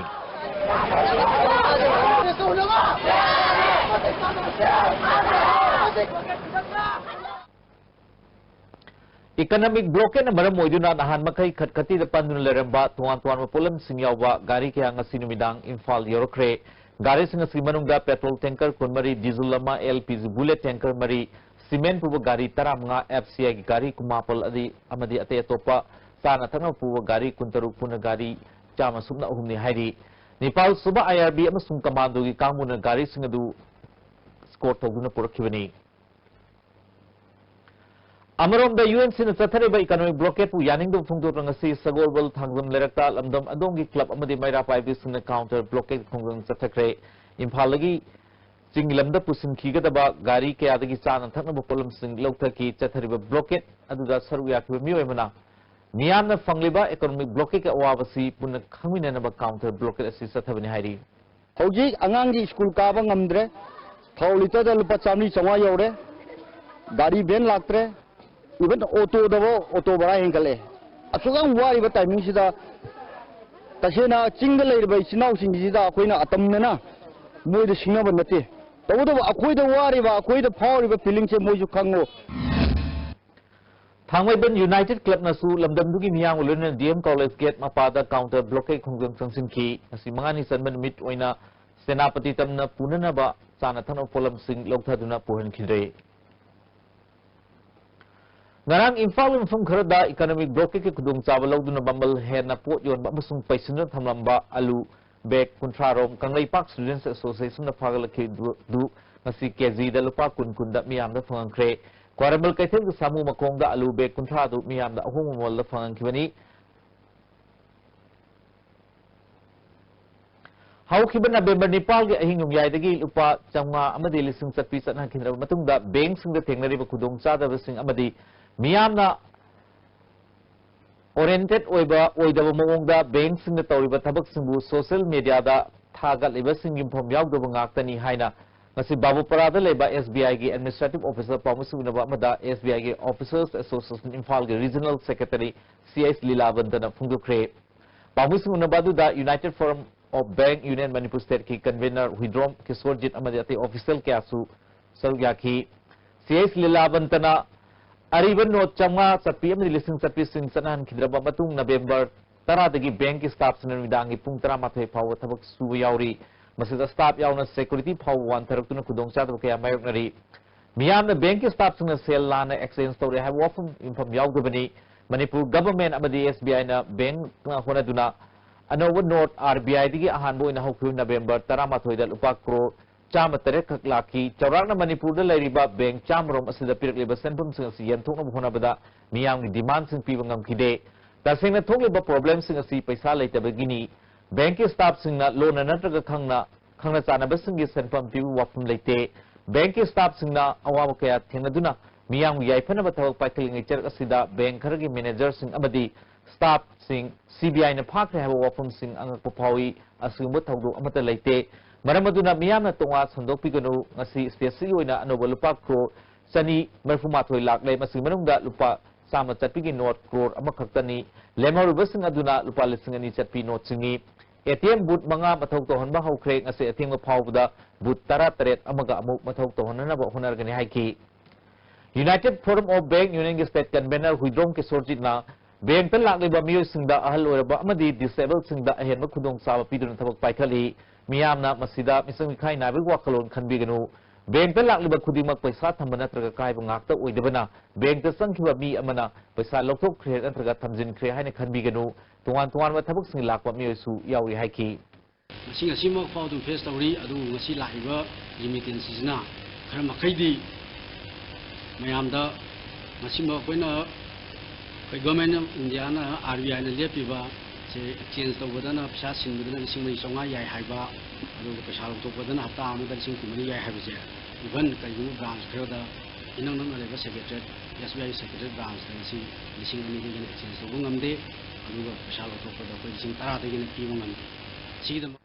Economic blockadeꯅ ꯃꯔꯝ ꯑꯣꯏꯗꯨꯅ ꯅꯍꯥꯟ ꯃꯈꯩ ꯈꯠꯈꯠꯇꯤꯗ ꯄꯟꯗꯨꯅ ꯂꯩꯔꯝꯕ ꯇꯣꯉꯥꯟ ꯇꯣꯉꯥꯟꯕ ꯄꯣꯠꯂꯝꯁꯤꯡ ꯌꯥꯎꯕ ꯒꯥꯔꯤ ꯀꯌꯥ ꯉꯁꯤ ꯅꯨꯃꯤꯗꯥꯡ ꯏꯝꯐꯥꯜ ꯌꯧꯔꯛꯈ꯭ꯔꯦ꯫ ꯒꯥꯔꯤꯁꯤꯡ ꯑꯁꯤꯒꯤ ꯃꯅꯨꯡꯗ petrol tanker ꯀꯨꯟꯃꯔꯤ, diesel ꯑꯃ, LPG bullet tanker ꯃꯔꯤ, cement ꯄꯨꯕ ꯒꯥꯔꯤ ꯇꯔꯥꯃꯉꯥ, FCIꯒꯤ ꯒꯥꯔꯤ ꯀꯨꯟꯃꯥꯄꯜ ꯑꯗꯤ-, ꯑꯃꯗꯤ ꯑꯇꯩ ꯑꯇꯣꯞꯄ ꯆꯥꯅ ꯊꯛꯅꯕ ꯄꯨꯕ ꯒꯥꯔꯤ ꯀꯨꯟꯇꯔꯨꯛ, ꯄꯨꯟꯅ ꯒꯥꯔꯤ ꯆꯥꯝꯃ ꯁꯨꯞꯅ ꯑꯍꯨꯝꯅꯤ ꯍꯥꯏꯔꯤ꯫ ꯅꯤꯄꯥꯜ ꯁꯨꯕ IRB ꯑꯃꯁꯨꯡ commandoꯒꯤ ꯀꯥꯡꯕꯨꯅ ꯒꯥꯔꯤꯁꯤꯡ ꯑꯗꯨ escort ꯇꯧꯗꯨꯅ ꯄꯨꯔꯛꯈꯤꯕꯅꯤ꯫ ꯑꯃꯔꯣꯝꯗ, UNCꯅ ꯆꯠꯊꯔꯤꯕ economic blockadeꯄꯨ ꯌꯥꯅꯤꯡꯗꯕ ꯐꯣꯡꯗꯣꯛꯇꯨꯅ ꯉꯁꯤ ꯁꯒꯣꯜꯕꯜ ꯊꯥꯡꯖꯝ ꯂꯩꯔꯛꯇ ꯂꯝꯗꯝ ꯑꯗꯣꯝꯒꯤ club ꯑꯃꯗꯤ ꯃꯩꯔꯥ ꯄꯥꯏꯕꯤꯁꯤꯡꯅ counter blockade ꯈꯣꯡꯖꯪ ꯆꯠꯊꯈ꯭ꯔꯦ꯫ ꯏꯝꯐꯥꯜꯗꯒꯤ ꯆꯤꯡꯒꯤ ꯂꯝꯗ ꯄꯨꯁꯤꯟꯈꯤꯒꯗꯕ ꯒꯥꯔꯤ ꯀꯌꯥꯗꯒꯤ ꯆꯥꯅ ꯊꯛꯅꯕ ꯄꯣꯠꯂꯝꯁꯤꯡ ꯂꯧꯊꯈꯤ꯫ ꯆꯠꯊꯔꯤꯕ blockade ꯑꯗꯨꯗ ꯁꯔꯨꯛ ꯌꯥꯈꯤꯕ ꯃꯤꯑꯣꯏ ꯑꯃꯅ ꯃꯤꯌꯥꯝꯅ ꯐꯪꯂꯤꯕ economic blockadeꯀꯤ ꯑꯋꯥꯕꯁꯤ ꯄꯨꯟꯅ ꯈꯪꯃꯤꯟꯅꯅꯕ counter blockade ꯑꯁꯤ ꯆꯠꯊꯕꯅꯤ ꯍꯥꯏꯔꯤ꯫ ꯍꯧꯖꯤꯛ ꯑꯉꯥꯡꯒꯤ ꯁ꯭ꯀꯨꯜ ꯀꯥꯕ ꯉꯝꯗ꯭ꯔꯦ, ꯊꯥꯎ ꯂꯤꯇꯔꯗ ꯂꯨꯄꯥ ꯆꯥꯝꯃꯔꯤ ꯆꯥꯝꯃꯉꯥ ꯌꯧꯔꯦ, ꯒꯥꯔꯤ ꯚꯦꯟ ꯂꯥꯛꯇ꯭ꯔꯦ, even ꯑꯣꯇꯣꯗꯐꯥꯎ ꯑꯣꯇꯣ ꯚꯔꯥ ꯍꯦꯟꯒꯠꯂꯦ꯫ ꯑꯁꯨꯛ ꯌꯥꯝ ꯋꯥꯔꯤꯕ timingꯁꯤꯗ ꯇꯁꯦꯡꯅ ꯆꯤꯡꯗ ꯂꯩꯔꯤꯕ ꯏꯆꯤꯟ ꯏꯅꯥꯎꯁꯤꯡꯁꯤꯗ ꯑꯩꯈꯣꯏꯅ ꯑꯇꯝꯅꯅ ꯃꯣꯏꯗ ꯁꯤꯡꯅꯕ ꯅꯠꯇꯦ꯫ ꯇꯧꯕꯇꯕꯨ ꯑꯩꯈꯣꯏꯗ ꯋꯥꯔꯤꯕ, ꯑꯩꯈꯣꯏꯗ ꯐꯥꯎꯔꯤꯕ feelingꯁꯦ ꯃꯣꯏꯁꯨ ꯈꯪꯉꯨ꯫ ꯊꯥꯡꯃꯩꯕꯟ United Clubꯅꯁꯨ ꯂꯝꯗꯝꯗꯨꯒꯤ ꯃꯤꯌꯥꯝꯒ ꯂꯣꯏꯅꯅ DM College gate ꯃꯄꯥꯗ counter blockade ꯈꯣꯡꯖꯪ ꯆꯪꯁꯤꯟꯈꯤ꯫ ꯉꯁꯤ ꯃꯉꯥꯅꯤ ꯆꯟꯕ ꯅꯨꯃꯤꯠ ꯑꯣꯏꯅ ꯁꯦꯅꯥꯄꯇꯤ ꯇꯝꯅ ꯄꯨꯅꯅꯕ ꯆꯥꯅ ꯊꯛꯅꯕ ꯄꯣꯠꯂꯝꯁꯤꯡ ꯂꯧꯊꯗꯨꯅ ꯄꯨꯍꯟꯈꯤꯗ꯭ꯔꯦ꯫ ꯉꯔꯥꯡ ꯏꯝꯐꯥꯜꯒꯤ ꯃꯐꯝ ꯈꯔꯗ economic blockadeꯀꯤ ꯈꯨꯗꯣꯡꯆꯥꯕ ꯂꯧꯗꯨꯅ ꯃꯃꯜ ꯍꯦꯟꯅ ꯄꯣꯠ ꯌꯣꯟꯕ ꯑꯃꯁꯨꯡ ꯄꯩꯁꯤꯟꯗꯨꯅ ꯊꯝꯂꯝꯕ ꯑꯂꯨ bag ꯀꯨꯟꯊ꯭ꯔꯥ ꯔꯣꯝ ꯀꯪꯂꯩꯄꯥꯛ Students Associationꯅ ꯐꯥꯒꯠꯂꯛꯈꯤꯕꯗꯨ ꯉꯁꯤ KGꯗ ꯂꯨꯄꯥ ꯀꯨꯟ ꯀꯨꯟꯗ ꯃꯤꯌꯥꯝꯗ ꯐꯪꯍꯟꯈ꯭ꯔꯦ꯫ ꯈ꯭ꯋꯥꯏꯔꯝꯕꯟ ꯀꯩꯊꯦꯜꯒꯤ ꯁꯥꯃꯨ ꯃꯈꯣꯡꯗ ꯑꯂꯨ bag ꯀꯨꯟꯊ꯭ꯔꯥ ꯑꯗꯨ ꯃꯤꯌꯥꯝꯗ ꯑꯍꯣꯡꯕ ꯃꯃꯜꯗ ꯐꯪꯍꯟꯈꯤꯕꯅꯤ꯫ ꯍꯧꯈꯤꯕ ꯅꯕꯦꯝꯕꯔ ꯅꯤꯄꯥꯜꯒꯤ ꯑꯍꯤꯡ ꯅꯣꯡꯌꯥꯏꯗꯒꯤ ꯂꯨꯄꯥ ꯆꯥꯝꯃꯉꯥ ꯑꯃꯗꯤ ꯂꯤꯁꯤꯡ ꯆꯠꯄꯤ ꯆꯠꯅꯍꯟꯈꯤꯗ꯭ꯔꯕ ꯃꯇꯨꯡꯗ bankꯁꯤꯡꯗ ꯊꯦꯡꯅꯔꯤꯕ ꯈꯨꯗꯣꯡꯆꯥꯗꯕꯁꯤꯡ ꯑꯃꯗꯤ ꯃꯤꯌꯥꯝꯅ oriented ꯑꯣꯏꯕ, ꯑꯣꯏꯗꯕ ꯃꯑꯣꯡꯗ bankꯁꯤꯡꯅ ꯇꯧꯔꯤꯕ ꯊꯕꯛꯁꯤꯡꯕꯨ social mediaꯗ ꯊꯥꯒꯠꯂꯤꯕꯁꯤꯡ ꯌꯨꯝꯐꯝ ꯌꯥꯎꯗꯕ ꯉꯥꯛꯇꯅꯤ ꯍꯥꯏꯅ ꯉꯁꯤ ꯕꯥꯕꯨꯄꯥꯔꯥꯗ ꯂꯩꯕ SBIꯒꯤ Administrative Officer ꯄꯥꯎꯃꯤꯁꯤꯡ ꯎꯅꯕ ꯑꯃꯗ SBIꯒꯤ Officers Association ꯏꯝꯐꯥꯜꯒꯤ Regional Secretary CH ꯂꯤꯂꯥꯕꯟꯇꯅ ꯐꯣꯡꯗꯣꯛꯈ꯭ꯔꯦ꯫ ꯄꯥꯎꯃꯤꯁꯤꯡ ꯎꯅꯕ ꯑꯗꯨꯗ United Forum of Bank Union Manipur Stateꯀꯤ convener Huidrom ꯀꯤꯁꯣꯔꯖꯤꯠ ꯑꯃꯗꯤ ꯑꯇꯩ official ꯀꯌꯥꯁꯨ ꯁꯔꯨꯛ ꯌꯥꯈꯤ꯫ CH ꯂꯤꯂꯥꯕꯟꯇꯅ ꯑꯔꯤꯕ note ꯆꯥꯝꯃꯉꯥ ꯆꯠꯄꯤ ꯑꯃꯗꯤ ꯂꯤꯁꯤꯡ ꯆꯠꯄꯤꯁꯤꯡ ꯆꯠꯅꯍꯟꯈꯤꯗ꯭ꯔꯕ ꯃꯇꯨꯡ ꯅꯕꯦꯝꯕꯔ ꯇꯔꯥꯗꯒꯤ bankꯀꯤ staffꯁꯤꯡꯅ ꯅꯨꯃꯤꯗꯥꯡꯒꯤ ꯄꯨꯡ ꯇꯔꯥꯃꯥꯊꯣꯏ ꯐꯥꯎꯕ ꯊꯕꯛ ꯁꯨꯕ ꯌꯥꯎꯔꯤ꯫ ꯃꯁꯤꯗ staff ꯌꯥꯎꯅ security ꯐꯥꯎꯕ ꯋꯥꯟꯊꯔꯛꯇꯨꯅ ꯈꯨꯗꯣꯡꯆꯥꯗꯕ ꯀꯌꯥ ꯃꯥꯌꯣꯛꯅꯔꯤ꯫ ꯃꯤꯌꯥꯝꯅ bankꯀꯤ staffꯁꯤꯡꯅ ꯁꯦꯜ ꯂꯥꯟꯅ exchange ꯇꯧꯔꯦ ꯍꯥꯏꯕ ꯋꯥꯐꯝ ꯌꯨꯝꯐꯝ ꯌꯥꯎꯗꯕꯅꯤ꯫ ꯃꯅꯤꯄꯨꯔ government ꯑꯃꯗꯤ SBIꯅ bankꯅ ꯍꯣꯠꯅꯗꯨꯅ ꯑꯅꯧꯕ note RBIꯗꯒꯤ ꯑꯍꯥꯟꯕ ꯑꯣꯏꯅ ꯍꯧꯈꯤꯕ November ꯇꯔꯥꯃꯥꯊꯣꯏꯗ ꯂꯨꯄꯥ ꯀ꯭ꯔꯣꯔ ꯆꯥꯝꯃ ꯇꯔꯦꯠ ꯈꯛ ꯂꯥꯛꯈꯤ꯫ ꯆꯥꯎꯔꯥꯛꯅ ꯃꯅꯤꯄꯨꯔꯗ ꯂꯩꯔꯤꯕ bank ꯆꯥꯝꯃꯔꯣꯝ ꯑꯁꯤꯗ ꯄꯤꯔꯛꯂꯤꯕ ꯁꯦꯟꯐꯝꯁꯤꯡ ꯑꯁꯤ ꯌꯦꯟꯊꯣꯛꯅꯕ ꯍꯣꯠꯅꯕꯗ ꯃꯤꯌꯥꯝꯒꯤ demandꯁꯤꯡ ꯄꯤꯕ ꯉꯝꯈꯤꯗꯦ꯫ ꯇꯁꯦꯡꯅ ꯊꯣꯛꯂꯤꯕ problemꯁꯤꯡ ꯑꯁꯤ ꯄꯩꯁꯥ ꯂꯩꯇꯕꯒꯤꯅꯤ꯫ Bankꯀꯤ staffꯁꯤꯡꯅ ꯂꯣꯟꯅ ꯅꯠꯇ꯭ꯔꯒ ꯈꯪꯅ, ꯈꯪꯅ ꯆꯥꯟꯅꯕꯁꯤꯡꯒꯤ ꯁꯦꯟꯐꯝ ꯄꯤꯕ ꯋꯥꯐꯝ ꯂꯩꯇꯦ꯫ Bankꯀꯤ staffꯁꯤꯡꯅ ꯑꯋꯥꯕ ꯀꯌꯥ ꯊꯦꯡꯅꯗꯨꯅ ꯃꯤꯌꯥꯝꯒꯤ ꯌꯥꯏꯐꯅꯕ ꯊꯕꯛ ꯄꯥꯏꯈꯠꯂꯤꯉꯩ ꯆꯔꯛ ꯑꯁꯤꯗ bank ꯈꯔꯒꯤ managerꯁꯤꯡ ꯑꯃꯗꯤ staffꯁꯤꯡ CBIꯅ ꯐꯥꯈ꯭ꯔꯦ ꯍꯥꯏꯕ ꯋꯥꯐꯝꯁꯤꯡ ꯑꯉꯛꯄ ꯐꯥꯎꯏ꯫ ꯑꯁꯤꯒꯨꯝꯕ ꯊꯧꯗꯣꯛ ꯑꯃꯠꯇ ꯂꯩꯇꯦ꯫ ꯃꯔꯝ ꯑꯗꯨꯅ ꯃꯤꯌꯥꯝꯅ ꯇꯣꯉꯥꯟ ꯁꯟꯗꯣꯛꯄꯤꯒꯅꯨ꯫ ꯉꯁꯤ stateꯁꯤꯒꯤ ꯑꯣꯏꯅ ꯑꯅꯧꯕ ꯂꯨꯄꯥ ꯀ꯭ꯔꯣꯔ ꯆꯅꯤ ꯃꯔꯤꯐꯨ ꯃꯥꯊꯣꯏ ꯂꯥꯛꯂꯦ꯫ ꯃꯁꯤꯒꯤ ꯃꯅꯨꯡꯗ ꯂꯨꯄꯥ ꯆꯥꯝꯃ ꯆꯠꯄꯤꯒꯤ note ꯀ꯭ꯔꯣꯔ ꯑꯃꯈꯛꯇꯅꯤ꯫ ꯂꯦꯝꯍꯧꯔꯤꯕꯁꯤꯡ ꯑꯗꯨꯅ ꯂꯨꯄꯥ ꯂꯤꯁꯤꯡ ꯑꯅꯤ ꯆꯠꯄꯤ noteꯁꯤꯡꯅꯤ꯫ ATM booth ꯃꯉꯥ ꯃꯊꯧ ꯇꯧꯍꯟꯕ ꯍꯧꯈ꯭ꯔꯦ꯫ ꯉꯁꯤ ꯑꯊꯦꯡꯕ ꯐꯥꯎꯕꯗ booth ꯇꯔꯥꯇꯔꯦꯠ ꯑꯃꯒ ꯑꯃꯨꯛ ꯃꯊꯧ ꯇꯧꯍꯟꯅꯅꯕ ꯍꯣꯠꯅꯔꯒꯅꯤ ꯍꯥꯏꯈꯤ꯫ United Forum of Bank Unionꯒꯤ state convener Huidrom ꯀꯤꯁꯣꯔꯖꯤꯠꯅ bankꯇ ꯂꯥꯛꯂꯤꯕ ꯃꯤꯑꯣꯏꯁꯤꯡꯗ, ꯑꯍꯜ ꯑꯣꯏꯔꯕ ꯑꯃꯗꯤ disabledꯁꯤꯡꯗ ꯑꯍꯦꯟꯕ ꯈꯨꯗꯣꯡꯆꯥꯕ ꯄꯤꯗꯨꯅ ꯊꯕꯛ ꯄꯥꯏꯈꯠꯂꯤ꯫ ꯃꯤꯌꯥꯝꯅ ꯃꯁꯤꯗ ꯃꯤꯆꯪ ꯃꯤꯈꯥꯏ ꯅꯥꯏꯕꯒꯤ ꯋꯥꯈꯜꯂꯣꯟ ꯈꯟꯕꯤꯒꯅꯨ꯫ Bankꯇ ꯂꯥꯛꯂꯤꯕ ꯈꯨꯗꯤꯡꯃꯛ ꯄꯩꯁꯥ ꯊꯝꯕ ꯅꯠꯇ꯭ꯔꯒ ꯀꯥꯏꯕ ꯉꯥꯛꯇ ꯑꯣꯏꯗꯕꯅ, bankꯇ ꯆꯪꯈꯤꯕ ꯃꯤ ꯑꯃꯅ ꯄꯩꯁꯥ ꯂꯧꯊꯣꯛꯈ꯭ꯔꯦ ꯅꯠꯇ꯭ꯔꯒ ꯊꯝꯖꯤꯟꯈ꯭ꯔꯦ ꯍꯥꯏꯅ ꯈꯟꯕꯤꯒꯅꯨ꯫ ꯇꯣꯉꯥꯟ ꯇꯣꯉꯥꯟꯕ ꯊꯕꯛꯁꯤꯡ ꯂꯥꯛꯄ ꯃꯤꯑꯣꯏꯁꯨ ꯌꯥꯎꯔꯤ ꯍꯥꯏꯈꯤ꯫ ꯃꯁꯤ ꯉꯁꯤꯃꯛ ꯐꯥꯎ ꯑꯗꯨꯝ face ꯇꯧꯔꯤ꯫ ꯑꯗꯨꯕꯨ ꯉꯁꯤ ꯂꯥꯛꯏꯕ remittanceꯁꯤꯅ ꯈꯔ ꯃꯈꯩꯗꯤ ꯃꯌꯥꯝꯗ ꯉꯁꯤꯃꯛ ꯑꯩꯈꯣꯏꯅ, ꯑꯩꯈꯣꯏ Government of Indiaꯅ, RBIꯅ ꯂꯦꯞꯄꯤꯕ ꯁꯦ exchange ꯇꯧꯕꯗꯅ, ꯄꯩꯁꯥ ꯁꯤꯟꯕꯗꯅ ꯂꯤꯁꯤꯡ ꯃꯔꯤ ꯆꯥꯝꯃꯉꯥ ꯌꯥꯏ ꯍꯥꯏꯕ, ꯑꯗꯨꯒ ꯄꯩꯁꯥ ꯂꯧꯊꯣꯛꯄꯗꯅ ꯍꯞꯇꯥ ꯑꯃꯗ ꯂꯤꯁꯤꯡ ꯀꯨꯟꯃꯔꯤ ꯌꯥꯏ ꯍꯥꯏꯕꯁꯦ, even ꯀꯔꯤꯒꯨꯝꯕ branch ꯈꯔꯗ ꯏꯅꯛ ꯅꯛꯅ ꯂꯩꯕ secretariat, SBI secretariat branchꯇ ꯉꯁꯤ ꯂꯤꯁꯤꯡ ꯑꯅꯤꯗꯒꯤ ꯍꯦꯟꯅ exchange ꯇꯧꯕ ꯉꯝꯗꯦ, ꯑꯗꯨꯒ ꯄꯩꯁꯥ ꯂꯧꯊꯣꯛꯄꯗ ꯑꯩꯈꯣꯏ ꯂꯤꯁꯤꯡ ꯇꯔꯥꯗꯒꯤ ꯍꯦꯟꯅ ꯄꯤꯕ ꯉꯝꯗꯦ꯫ ꯁꯤꯒꯤꯗꯃꯛ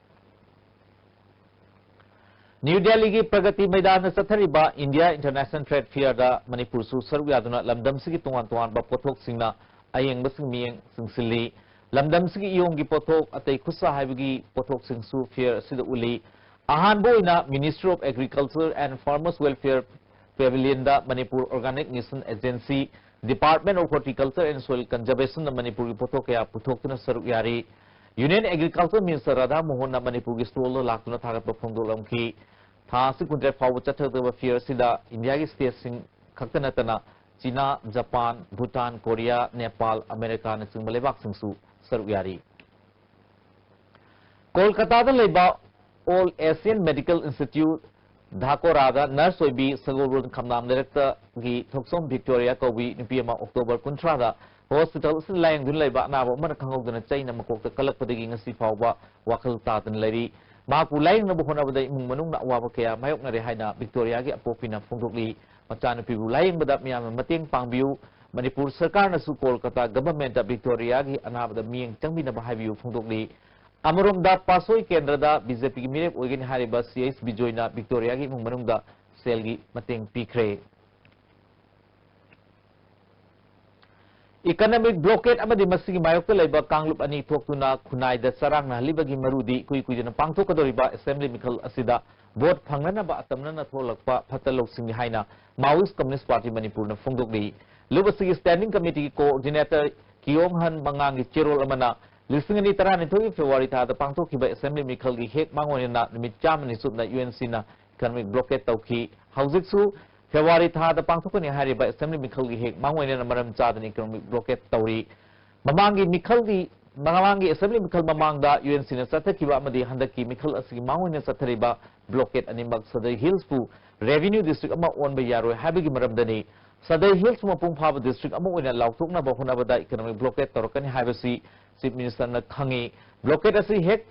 ꯅ꯭ꯌꯨ ꯗꯦꯜꯂꯤꯒꯤ ꯄ꯭ꯔꯒꯇꯤ ꯃꯩꯗꯥꯟꯗ ꯆꯠꯊꯔꯤꯕ India International Trade Fairꯗ ꯃꯅꯤꯄꯨꯔꯁꯨ ꯁꯔꯨꯛ ꯌꯥꯗꯨꯅ ꯂꯝꯗꯝꯁꯤꯒꯤ ꯇꯣꯉꯥꯟ ꯇꯣꯉꯥꯟꯕ ꯄꯣꯠꯊꯣꯛꯁꯤꯡꯅ ꯑꯌꯦꯡꯕꯁꯤꯡ ꯃꯤꯠꯌꯦꯡ ꯆꯤꯡꯁꯤꯜꯂꯤ꯫ ꯂꯝꯗꯝꯁꯤꯒꯤ ꯏꯌꯣꯡꯒꯤ ꯄꯣꯠꯊꯣꯛ, ꯑꯇꯩ ꯈꯨꯠꯁꯥ ꯍꯩꯕꯒꯤ ꯄꯣꯠꯊꯣꯛꯁꯤꯡꯁꯨ fair ꯑꯁꯤꯗ ꯎꯠꯂꯤ꯫ ꯑꯍꯥꯟꯕ ꯑꯣꯏꯅ Ministry of Agriculture and Farmers Welfare Pavilionꯗ Manipur Organic Mission Agency, Department of Horticulture and Soil Conservationꯅ ꯃꯅꯤꯄꯨꯔꯒꯤ ꯄꯣꯠꯊꯣꯛ ꯀꯌꯥ ꯄꯨꯊꯣꯛꯇꯨꯅ ꯁꯔꯨꯛ ꯌꯥꯔꯤ꯫ Union Agriculture Minister ꯔꯥꯙꯥ ꯃꯣꯍꯟꯅ ꯃꯅꯤꯄꯨꯔꯒꯤ stall ꯗ ꯂꯥꯛꯇꯨꯅ ꯊꯥꯒꯠꯄ ꯐꯣꯡꯗꯣꯛꯂꯝꯈꯤ꯫ ꯊꯥ ꯑꯁꯤ ꯀꯨꯟꯇꯔꯦꯠ ꯐꯥꯎꯕ ꯆꯠꯊꯒꯗꯕ fair ꯑꯁꯤꯗ ꯏꯟꯗꯤꯌꯥꯒꯤ state ꯁꯤꯡ ꯈꯛꯇ ꯅꯠꯇꯅ ꯆꯤꯅꯥ, ꯖꯄꯥꯟ, ꯚꯨꯇꯥꯟ, ꯀꯣꯔꯤꯌꯥ, ꯅꯦꯄꯥꯜ, ꯑꯃꯦꯔꯤꯀꯥꯅꯆꯤꯡꯕ ꯂꯩꯕꯥꯛꯁꯤꯡꯁꯨ ꯁꯔꯨꯛ ꯌꯥꯔꯤ꯫ ꯀꯣꯜꯀꯇꯥꯗ ꯂꯩꯕ All Asian Medical Institute ꯙꯥꯀꯣꯔꯥꯗ nurse ꯑꯣꯏꯕꯤ ꯁꯒꯣꯜꯕꯟ ꯈꯝꯂꯥꯡ ꯂꯩꯔꯛꯇꯒꯤ ꯊꯣꯛꯆꯣꯝ ꯚꯤꯛꯇꯣꯔꯤꯌꯥ ꯀꯧꯕꯤ ꯅꯨꯄꯤ ꯑꯃ October ꯀꯨꯟꯊ꯭ꯔꯥꯗ hospital ꯑꯁꯤꯗ ꯂꯥꯌꯦꯡꯗꯨꯅ ꯂꯩꯕ ꯑꯅꯥꯕ ꯑꯃꯅ ꯈꯪꯍꯧꯗꯅ ꯆꯩꯅ ꯃꯀꯣꯛꯇ ꯀꯜꯂꯛꯄꯗꯒꯤ ꯉꯁꯤ ꯐꯥꯎꯕ ꯋꯥꯈꯜ ꯇꯥꯗꯅ ꯂꯩꯔꯤ꯫ ꯃꯍꯥꯛꯄꯨ ꯂꯥꯌꯦꯡꯅꯕ ꯍꯣꯠꯅꯕꯗ ꯏꯃꯨꯡ ꯃꯅꯨꯡꯅ ꯑꯋꯥꯕ ꯀꯌꯥ ꯃꯥꯌꯣꯛꯅꯔꯦ ꯍꯥꯏꯅ ꯚꯤꯛꯇꯣꯔꯤꯌꯥꯒꯤ ꯑꯄꯣꯛꯄꯤꯅ ꯐꯣꯡꯗꯣꯛꯂꯤ꯫ ꯃꯆꯥꯅꯨꯄꯤꯕꯨ ꯂꯥꯌꯦꯡꯕꯗ ꯃꯤꯌꯥꯝꯅ ꯃꯇꯦꯡ ꯄꯥꯡꯕꯤꯌꯨ꯫ ꯃꯅꯤꯄꯨꯔ ꯁꯔꯀꯥꯔꯅꯁꯨ ꯀꯣꯜꯀꯇꯥ government ꯇ ꯚꯤꯛꯇꯣꯔꯤꯌꯥꯒꯤ ꯑꯅꯥꯕꯗ ꯃꯤꯠꯌꯦꯡ ꯆꯪꯕꯤꯅꯕ ꯍꯥꯏꯕꯤꯌꯨ ꯐꯣꯡꯗꯣꯛꯂꯤ꯫ ꯑꯃꯔꯣꯝꯗ, ꯄꯥꯠꯁꯣꯏ ꯀꯦꯟꯗ꯭ꯔꯗ BJP ꯒꯤ ꯃꯤꯔꯦꯞ ꯑꯣꯏꯒꯅꯤ ꯍꯥꯏꯔꯤꯕ ꯁꯤ ꯑꯩꯆ ꯕꯤꯖꯣꯏꯅ ꯚꯤꯛꯇꯣꯔꯤꯌꯥꯒꯤ ꯏꯃꯨꯡ ꯃꯅꯨꯡꯗ ꯁꯦꯜꯒꯤ ꯃꯇꯦꯡ ꯄꯤꯈ꯭ꯔꯦ꯫ Economic blockade ꯑꯃꯗꯤ ꯃꯁꯤꯒꯤ ꯃꯥꯌꯣꯛꯇ ꯂꯩꯕ ꯀꯥꯡꯂꯨꯞ ꯑꯅꯤ ꯊꯣꯛꯇꯨꯅ ꯈꯨꯟꯅꯥꯏꯗ ꯆꯔꯥꯡꯅꯍꯜꯂꯤꯕꯒꯤ ꯃꯔꯨꯗꯤ ꯏꯀꯨꯏ ꯀꯨꯏꯗꯅ ꯄꯥꯡꯊꯣꯛꯀꯗꯧꯔꯤꯕ assembly ꯃꯤꯈꯜ ꯑꯁꯤꯗ vote ꯐꯪꯅꯅꯕ ꯑꯇꯝꯅꯅ ꯊꯣꯛꯂꯛꯄ ꯐꯠꯇ ꯂꯧꯁꯤꯡꯅꯤ ꯍꯥꯏꯅ Maoist Communist Party ꯃꯅꯤꯄꯨꯔꯅ ꯐꯣꯡꯗꯣꯛꯂꯤ꯫ ꯂꯨꯞ ꯑꯁꯤꯒꯤ standing committee ꯒꯤ coordinator ꯀꯤꯌꯣꯡ ꯍꯟ ꯃꯉꯥꯡꯒꯤ ꯆꯦꯔꯣꯜ ꯑꯃꯅ ꯂꯤꯁꯤꯡ ꯑꯅꯤ ꯇꯔꯥꯅꯤꯊꯣꯏꯒꯤ February ꯊꯥꯗ ꯄꯥꯡꯊꯣꯛꯈꯤꯕ assembly ꯃꯤꯈꯜꯒꯤ ꯍꯦꯛ ꯃꯥꯡꯑꯣꯏꯅꯅ ꯅꯨꯃꯤꯠ ꯆꯥꯝꯃꯅꯤ ꯆꯨꯞꯅ UNC ꯅ economic blockade ꯇꯧꯈꯤ꯫ ꯍꯧꯖꯤꯛꯁꯨ February ꯊꯥꯗ ꯄꯥꯡꯊꯣꯛꯀꯅꯤ ꯍꯥꯏꯔꯤꯕ assembly ꯃꯤꯈꯜꯒꯤ ꯍꯦꯛ ꯃꯥꯡꯑꯣꯏꯅꯅ ꯃꯔꯝ ꯆꯥꯗꯅ economic blockade ꯇꯧꯔꯤ꯫ ꯃꯃꯥꯡꯒꯤ ꯃꯤꯈꯜꯒꯤ, ꯃꯃꯥꯡꯒꯤ assembly ꯃꯤꯈꯜ ꯃꯃꯥꯡꯗ UNC ꯅ ꯆꯠꯊꯈꯤꯕ ꯑꯃꯗꯤ ꯍꯟꯗꯛꯀꯤ ꯃꯤꯈꯜ ꯑꯁꯤꯒꯤ ꯃꯥꯡꯑꯣꯏꯅ ꯆꯠꯊꯔꯤꯕ blockade ꯑꯅꯤꯃꯛ ꯁꯗꯩ Hills ꯄꯨ revenue district ꯑꯃ ꯑꯣꯟꯕ ꯌꯥꯔꯣꯏ ꯍꯥꯏꯕꯒꯤ ꯃꯔꯝꯗꯅꯤ꯫ ꯁꯗꯩ Hills ꯃꯄꯨꯡ ꯐꯥꯕ district ꯑꯃ ꯑꯣꯏꯅ ꯂꯥꯎꯊꯣꯛꯅꯕ ꯍꯣꯠꯅꯕꯗ economic blockade ꯇꯧꯔꯛꯀꯅꯤ ꯍꯥꯏꯕꯁꯤ Chief Minister ꯅ ꯈꯪꯏ꯫ Blockade ꯑꯁꯤ ꯍꯦꯛ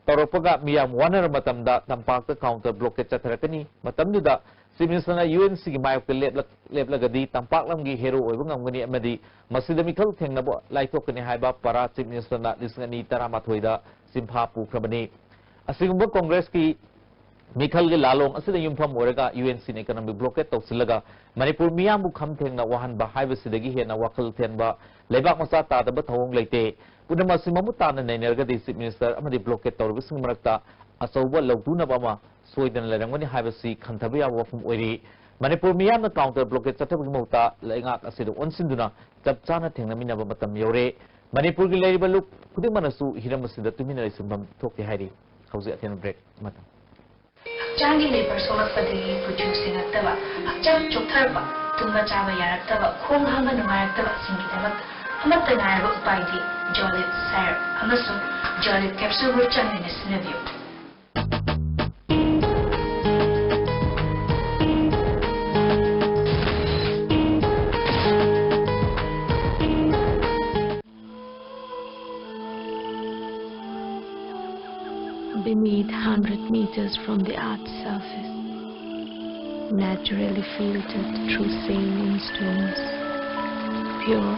ꯇꯧꯔꯛꯄꯒ ꯃꯤꯌꯥꯝ ꯋꯥꯅꯔꯕ ꯃꯇꯝꯗ ꯇꯝꯄꯥꯛꯇ counter blockade ꯆꯠꯊꯔꯛꯀꯅꯤ꯫ ꯃꯇꯝꯗꯨꯗ Chief Minister ꯅ UNC ꯒꯤ ꯃꯥꯌꯣꯛꯇ ꯂꯦꯞꯂꯛ-, ꯂꯦꯞꯂꯒꯗꯤ ꯇꯝꯄꯥꯛ ꯂꯝꯒꯤ hero ꯑꯣꯏꯕ ꯉꯝꯒꯅꯤ ꯑꯃꯗꯤ ꯃꯁꯤꯗ ꯃꯤꯈꯜ ꯊꯦꯡꯅꯕ ꯂꯥꯏꯊꯣꯛꯀꯅꯤ ꯍꯥꯏꯕ ꯄꯔꯥ Chief Minister ꯅ ꯂꯤꯁꯤꯡ ꯑꯅꯤ ꯇꯔꯥꯃꯥꯊꯣꯏꯗ ꯆꯤꯟꯐꯥ ꯄꯨꯈ꯭ꯔꯕꯅꯤ꯫ ꯑꯁꯤꯒꯨꯝꯕ Congress ꯀꯤ ꯃꯤꯈꯜꯒꯤ ꯂꯥꯂꯣꯡ ꯑꯁꯤꯗ ꯌꯨꯝꯐꯝ ꯑꯣꯏꯔꯒ UNC ꯅ economic blockade ꯇꯧꯁꯤꯜꯂꯒ ꯃꯅꯤꯄꯨꯔ ꯃꯤꯌꯥꯝꯕꯨ ꯈꯝ ꯊꯦꯡꯅ ꯋꯥꯍꯟꯕ ꯍꯥꯏꯕꯁꯤꯗꯒꯤ ꯍꯦꯟꯅ ꯋꯥꯈꯜ ꯊꯦꯟꯕ ꯂꯩꯕꯥꯛ ꯃꯆꯥ ꯇꯥꯗꯕ ꯊꯧꯑꯣꯡ ꯂꯩꯇꯦ꯫ ꯄꯨꯝꯅꯃꯛ ꯑꯁꯤ ꯃꯃꯨꯠ ꯇꯥꯅ ꯅꯩꯅꯔꯒꯗꯤ Chief Minister ꯑꯃꯗꯤ blockade ꯇꯧꯔꯤꯕꯁꯤꯡꯒꯤ ꯃꯔꯛꯇ ꯑꯆꯧꯕ ꯂꯧꯇꯨꯅꯕ ꯑꯃ ꯁꯣꯏꯗꯅ ꯂꯩꯔꯝꯒꯅꯤ ꯍꯥꯏꯕꯁꯤ ꯈꯟꯊꯕ ꯌꯥꯕ ꯋꯥꯐꯝ ꯑꯣꯏꯔꯤ꯫ ꯃꯅꯤꯄꯨꯔ ꯃꯤꯌꯥꯝꯅ counter blockade ꯆꯠꯊꯕꯒꯤ ꯃꯍꯨꯠꯇ ꯂꯩꯉꯥꯛ ꯑꯁꯤꯗ ꯑꯣꯟꯁꯤꯟꯗꯨꯅ ꯆꯞ ꯆꯥꯅ ꯊꯦꯡꯅꯃꯤꯟꯅꯕ ꯃꯇꯝ ꯌꯧꯔꯦ꯫ ꯃꯅꯤꯄꯨꯔꯒꯤ ꯂꯩꯔꯤꯕ ꯂꯨꯞ ꯈꯨꯗꯤꯡꯃꯛꯅꯁꯨ ꯍꯤꯔꯝ ꯑꯁꯤꯗ ꯇꯨꯃꯤꯟꯅ ꯂꯩꯁꯤꯟꯐꯝ ꯊꯣꯛꯇꯦ ꯍꯥꯏꯔꯤ꯫ ꯍꯧꯖꯤꯛ ꯑꯊꯦꯟꯕ break ꯑꯃꯇꯪ꯫ ꯍꯛꯆꯥꯡꯒꯤ ꯂꯦꯕꯔ ꯁꯣꯛꯂꯛꯄꯗꯒꯤ ꯀꯨꯆꯨ ꯁꯦꯡꯉꯛꯇꯕ, ꯍꯛꯆꯥꯡ ꯆꯣꯛꯊꯔꯛꯄ, ꯇꯨꯝꯕ ꯆꯥꯕ ꯌꯥꯔꯛꯇꯕ, ꯈꯣꯡ ꯍꯥꯝꯕ ꯅꯨꯡꯉꯥꯏꯔꯛꯇꯕꯁꯤꯡꯒꯤꯗꯃꯛ ꯑꯃꯠꯇ ꯉꯥꯏꯔꯕ ꯎꯄꯥꯏꯗꯤ ꯖꯣꯂꯤꯞ ꯁꯥꯏꯔꯞ ꯑꯃꯁꯨꯡ ꯖꯣꯂꯤꯞ ꯀꯦꯞꯁꯨꯜꯕꯨ ꯆꯥꯡ ꯅꯥꯏꯅ ꯁꯤꯖꯤꯟꯅꯕꯤꯌꯨ꯫ Beneath, hundred meters from the earth's surface, naturally filtered through saline stones, pure,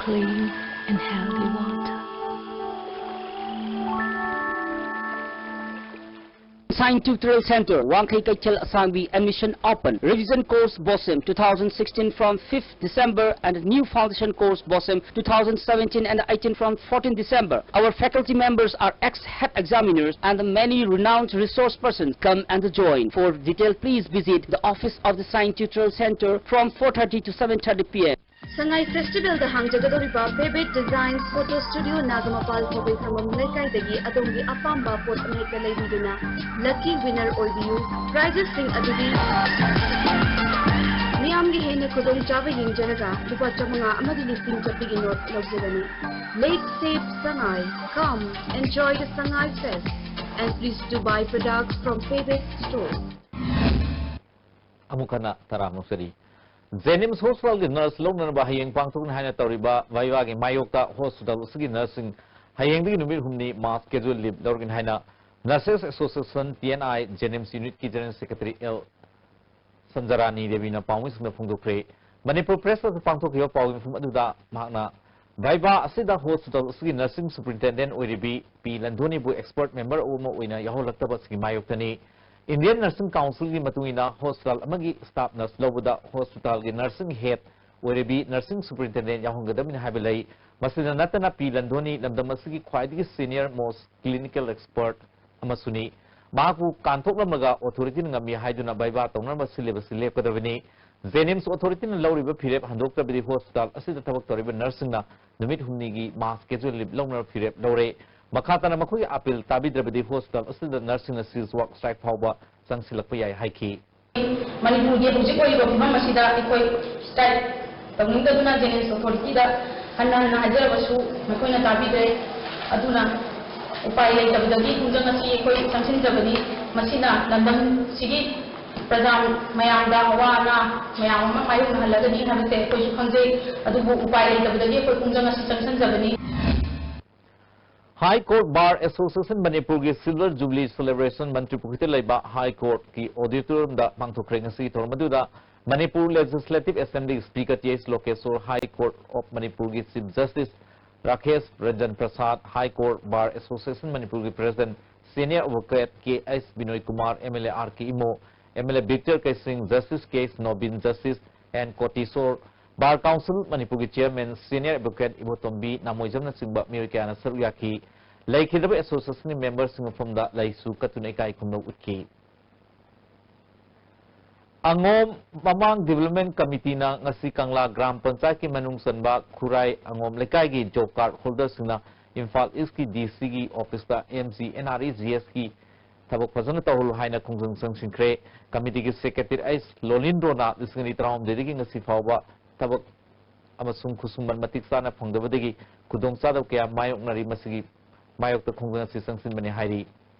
clean, and healthy water. Sign Tutorial Center, Wangkhei Keitel Asangbi, admission open. Revision course BOSEM two thousand sixteen from fifth December and new foundation course BOSEM two thousand seventeen and eighteen from fourteenth December. Our faculty members are ex-head examiners and many renowned resource persons. Come and join. For detail, please visit the office of the Sign Tutorial Center from four thirty to seven thirty p m. Sangai ꯐꯦꯁꯇꯤꯚꯦꯜꯗ ꯍꯥꯡꯖꯒꯗꯧꯔꯤꯕ Vivid Designs Photo Studio, Nagampal ꯊꯧꯕꯩ ꯈꯥꯡꯕꯝ ꯂꯩꯀꯥꯏꯗꯒꯤ ꯑꯗꯣꯝꯒꯤ ꯑꯄꯥꯝꯕ ꯄꯣꯠ ꯑꯃꯍꯦꯛꯇ ꯂꯩꯕꯤꯗꯨꯅ lucky winner ꯑꯣꯏꯕꯤꯌꯨ꯫ Prizesꯁꯤꯡ ꯑꯗꯨꯗꯤ ꯃꯤꯌꯥꯝꯒꯤ ꯍꯦꯟꯅ ꯈꯨꯗꯣꯡꯆꯥꯕ ꯌꯦꯡꯖꯔꯒ ꯂꯨꯄꯥ ꯆꯥꯃꯉꯥ ꯑꯃꯗꯤ ꯂꯤꯁꯤꯡ ꯆꯠꯄꯤꯒꯤ ꯅꯣꯠ ꯂꯧꯖꯒꯅꯤ꯫ Late Save Sangai, come enjoy the Sangai Fest and please do buy products from Vivid Store. ꯑꯃꯨꯛ ꯍꯟꯅ ꯇꯔꯥꯝꯅ ꯑꯣꯛꯆꯔꯤ꯫ ꯖꯦꯅꯤꯝꯁ ꯍꯣꯁꯄꯤꯇꯥꯜꯒꯤ ꯅꯔꯁ ꯂꯧꯅꯅꯕ ꯍꯌꯦꯡ ꯄꯥꯡꯊꯣꯛꯅꯤ ꯍꯥꯏꯅ ꯇꯧꯔꯤꯕ ꯚꯥꯏꯚꯥꯒꯤ ꯃꯥꯌꯣꯛꯇ ꯍꯣꯁꯄꯤꯇꯥꯜ ꯑꯁꯤꯒꯤ ꯅꯔꯁꯁꯤꯡ ꯍꯌꯦꯡꯗꯒꯤ ꯅꯨꯃꯤꯠ ꯍꯨꯝꯅꯤ mass casual leave ꯂꯧꯔꯒꯅꯤ ꯍꯥꯏꯅ Nurses Association, T N I, JNIMS unitꯀꯤ General Secretary L ꯁꯟꯖꯔꯥꯅꯤ ꯗꯦꯕꯤꯅ ꯄꯥꯎꯃꯤꯁꯤꯡꯗ ꯐꯣꯡꯗꯣꯛꯈ꯭ꯔꯦ꯫ ꯃꯅꯤꯄꯨꯔ Press Clubꯇ ꯄꯥꯡꯊꯣꯛꯈꯤꯕ ꯄꯥꯎꯒꯤ ꯃꯤꯐꯝ ꯑꯗꯨꯗ ꯃꯍꯥꯛꯅ ꯚꯥꯏꯚꯥ ꯑꯁꯤꯗ ꯍꯣꯁꯄꯤꯇꯥꯜ ꯑꯁꯤꯒꯤ nursing superintendent ꯑꯣꯏꯔꯤꯕꯤ ꯄꯤ ꯂꯟꯗꯣꯅꯤꯕꯨ expert member ꯑꯃ ꯑꯣꯏꯅ ꯌꯥꯎꯍꯜꯂꯛꯇꯕ ꯑꯁꯤꯒꯤ ꯃꯥꯌꯣꯛꯇꯅꯤ꯫ Indian Nursing Councilꯒꯤ ꯃꯇꯨꯡ ꯏꯟꯅ ꯍꯣꯁꯄꯤꯇꯥꯜ ꯑꯃꯒꯤ staff nurse ꯂꯧꯕꯗ ꯍꯣꯁꯄꯤꯇꯥꯜꯒꯤ nursing head ꯑꯣꯏꯔꯤꯕꯤ nursing superintendent ꯌꯥꯎꯍꯟꯒꯗꯕꯅꯤ ꯍꯥꯏꯕ ꯂꯩ꯫ ꯃꯁꯤꯗ ꯅꯠꯇꯅ ꯄꯤ ꯂꯟꯗꯣꯅꯤ ꯂꯝꯗꯝ ꯑꯁꯤꯒꯤ ꯈ꯭ꯋꯥꯏꯗꯒꯤ senior most clinical expert ꯑꯃꯁꯨꯅꯤ꯫ ꯃꯍꯥꯛꯄꯨ ꯀꯥꯟꯊꯣꯛꯂꯝꯂꯒ authorityꯅ ꯉꯝꯃꯤ ꯍꯥꯏꯗꯨꯅ ꯚꯥꯏꯚꯥ ꯇꯧꯅꯅꯕ ꯁꯤꯜꯂꯤꯕꯁꯤ ꯂꯦꯞꯀꯗꯕꯅꯤ꯫ ꯖꯦꯅꯤꯝꯁ ꯑꯣꯊꯣꯔꯤꯇꯤꯅ ꯂꯧꯔꯤꯕ ꯐꯤꯔꯦꯞ ꯍꯟꯗꯣꯛꯇ꯭ꯔꯕꯗꯤ ꯍꯣꯁꯄꯤꯇꯥꯜ ꯑꯁꯤꯗ ꯊꯕꯛ ꯇꯧꯔꯤꯕ ꯅꯔꯁꯁꯤꯡꯅ ꯅꯨꯃꯤꯠ ꯍꯨꯝꯅꯤꯒꯤ ꯃꯥꯁ ꯀꯦꯖꯨꯑꯦꯜ ꯂꯤꯞ ꯂꯧꯅꯕ ꯐꯤꯔꯦꯞ ꯂꯧꯔꯦ꯫ ꯃꯈꯥ ꯇꯥꯅ ꯃꯈꯣꯏꯒꯤ ꯑꯥꯄꯤꯜ ꯇꯥꯕꯤꯗ꯭ꯔꯕꯗꯤ ꯍꯣꯁꯄꯤꯇꯥꯜ ꯑꯁꯤꯗ ꯅꯔꯁꯁꯤꯡꯅ ꯁꯤꯜꯁ ꯋꯥꯛ ꯁ꯭ꯇ꯭ꯔꯥꯏꯛ ꯐꯥꯎꯕ ꯆꯪꯁꯤꯜꯂꯛꯄ ꯌꯥꯏ ꯍꯥꯏꯈꯤ꯫ ꯃꯅꯤꯄꯨꯔꯒꯤ ꯍꯧꯖꯤꯛ ꯑꯣꯏꯔꯤꯕ ꯐꯤꯕꯝ ꯑꯁꯤꯗ ꯑꯩꯈꯣꯏ ꯁ꯭ꯇ꯭ꯔꯥꯏꯛ ꯇꯧꯅꯤꯡꯗꯗꯨꯅ ꯖꯦꯅꯤꯝꯁ ꯑꯣꯊꯣꯔꯤꯇꯤꯗ ꯍꯟꯅ ꯍꯟꯅ ꯍꯥꯏꯖꯔꯕꯁꯨ ꯃꯈꯣꯏꯅ ꯇꯥꯕꯤꯗ꯭ꯔꯦ꯫ ꯑꯗꯨꯅ ꯎꯄꯥꯏ ꯂꯩꯇꯕꯗꯒꯤ ꯈꯣꯡꯖꯪ ꯑꯁꯤ ꯑꯩꯈꯣꯏ ꯆꯪꯁꯤꯟꯖꯕꯅꯤ꯫ ꯃꯁꯤꯅ ꯂꯝꯗꯝꯁꯤꯒꯤ ꯄ꯭ꯔꯖꯥ ꯃꯌꯥꯝꯗ ꯑꯋꯥ ꯑꯅꯥ ꯃꯌꯥꯝ ꯑꯃ ꯃꯥꯌꯣꯛꯅꯍꯜꯂꯒꯅꯤ ꯍꯥꯏꯕꯁꯦ ꯑꯩꯈꯣꯏꯁꯨ ꯈꯪꯖꯩ꯫ ꯑꯗꯨꯕꯨ ꯎꯄꯥꯏ ꯂꯩꯇꯕꯗꯒꯤ ꯑꯩꯈꯣꯏ ꯈꯣꯡꯖꯪ ꯑꯁꯤ ꯆꯪꯁꯤꯟꯖꯕꯅꯤ꯫ High Court Bar Association ꯃꯅꯤꯄꯨꯔꯒꯤ Silver Jubilee Celebration ꯃꯟꯇ꯭ꯔꯤ ꯄꯨꯈ꯭ꯔꯤꯗ ꯂꯩꯕ High Courtꯀꯤ auditoriumꯗ ꯄꯥꯡꯊꯣꯛꯈ꯭ꯔꯦ꯫ ꯉꯁꯤꯒꯤ ꯊꯧꯔꯝ ꯑꯗꯨꯗ Manipur Legislative Assembly Speaker T H Lokeshore, High Court of ꯃꯅꯤꯄꯨꯔꯒꯤ Chief Justice Rakesh Ranjan Prasad, High Court Bar Association ꯃꯅꯤꯄꯨꯔꯒꯤ President Senior Advocate K H Binoy Kumar, M L A R K Imo, M L A Victor Keishing, Justice K H Nobin, Justice N Kotishore, Bar Council ꯃꯅꯤꯄꯨꯔꯒꯤ Chairman Senior Advocate ꯏꯕꯣꯇꯣꯝꯕꯤ ꯅꯥꯃꯣꯏꯖꯝꯅꯆꯤꯡꯕ ꯃꯤꯑꯣꯏ ꯀꯌꯥꯅ ꯁꯔꯨꯛ ꯌꯥꯈꯤ꯫ ꯂꯩꯈꯤꯗꯕ associationꯒꯤ memberꯁꯤꯡ ꯃꯐꯝꯗ ꯂꯩꯁꯨ ꯀꯠꯇꯨꯅ ꯏꯀꯥꯏ ꯈꯨꯝꯅꯧ ꯎꯠꯈꯤ꯫ ꯑꯉꯣꯝ ꯃꯃꯥꯡ Development Committeeꯅ ꯉꯁꯤ ꯀꯪꯂꯥ ꯒ꯭ꯔꯥꯝ ꯄꯟꯆꯥꯌꯠꯀꯤ ꯃꯅꯨꯡ ꯆꯟꯕ ꯈꯨꯔꯥꯏ ꯑꯉꯣꯝ ꯂꯩꯀꯥꯏꯒꯤ job card holderꯁꯤꯡꯅ ꯏꯝꯐꯥꯜ Eastꯀꯤ ꯗꯤ ꯁꯤꯒꯤ officeꯇ M G N R E G ꯑꯦꯁꯀꯤ ꯊꯕꯛ ꯐꯖꯅ ꯇꯧꯍꯜꯂꯨ ꯍꯥꯏꯅ ꯈꯣꯡꯖꯪ ꯆꯪꯁꯤꯟꯈ꯭ꯔꯦ꯫ Committeeꯒꯤ Secretary ꯑꯩꯆ ꯂꯣꯂꯤꯟꯗ꯭ꯔꯣꯅ ꯂꯤꯁꯤꯡ ꯑꯅꯤ ꯇꯔꯥꯍꯨꯝꯗꯣꯏꯗꯒꯤ ꯉꯁꯤ ꯐꯥꯎꯕ ꯊꯕꯛ ꯑꯃꯁꯨꯡ ꯈꯨꯠꯁꯨꯃꯟ ꯃꯇꯤꯛ ꯆꯥꯅ ꯐꯪꯗꯕꯗꯒꯤ ꯈꯨꯗꯣꯡꯆꯥꯗꯕ ꯀꯌꯥ ꯃꯥꯌꯣꯛꯅꯔꯤ꯫ ꯃꯁꯤꯒꯤ ꯃꯥꯌꯣꯛꯇ ꯈꯣꯡꯖꯪ ꯑꯁꯤ ꯆꯪꯁꯤꯟꯕꯅꯤ ꯍꯥꯏꯔꯤ꯫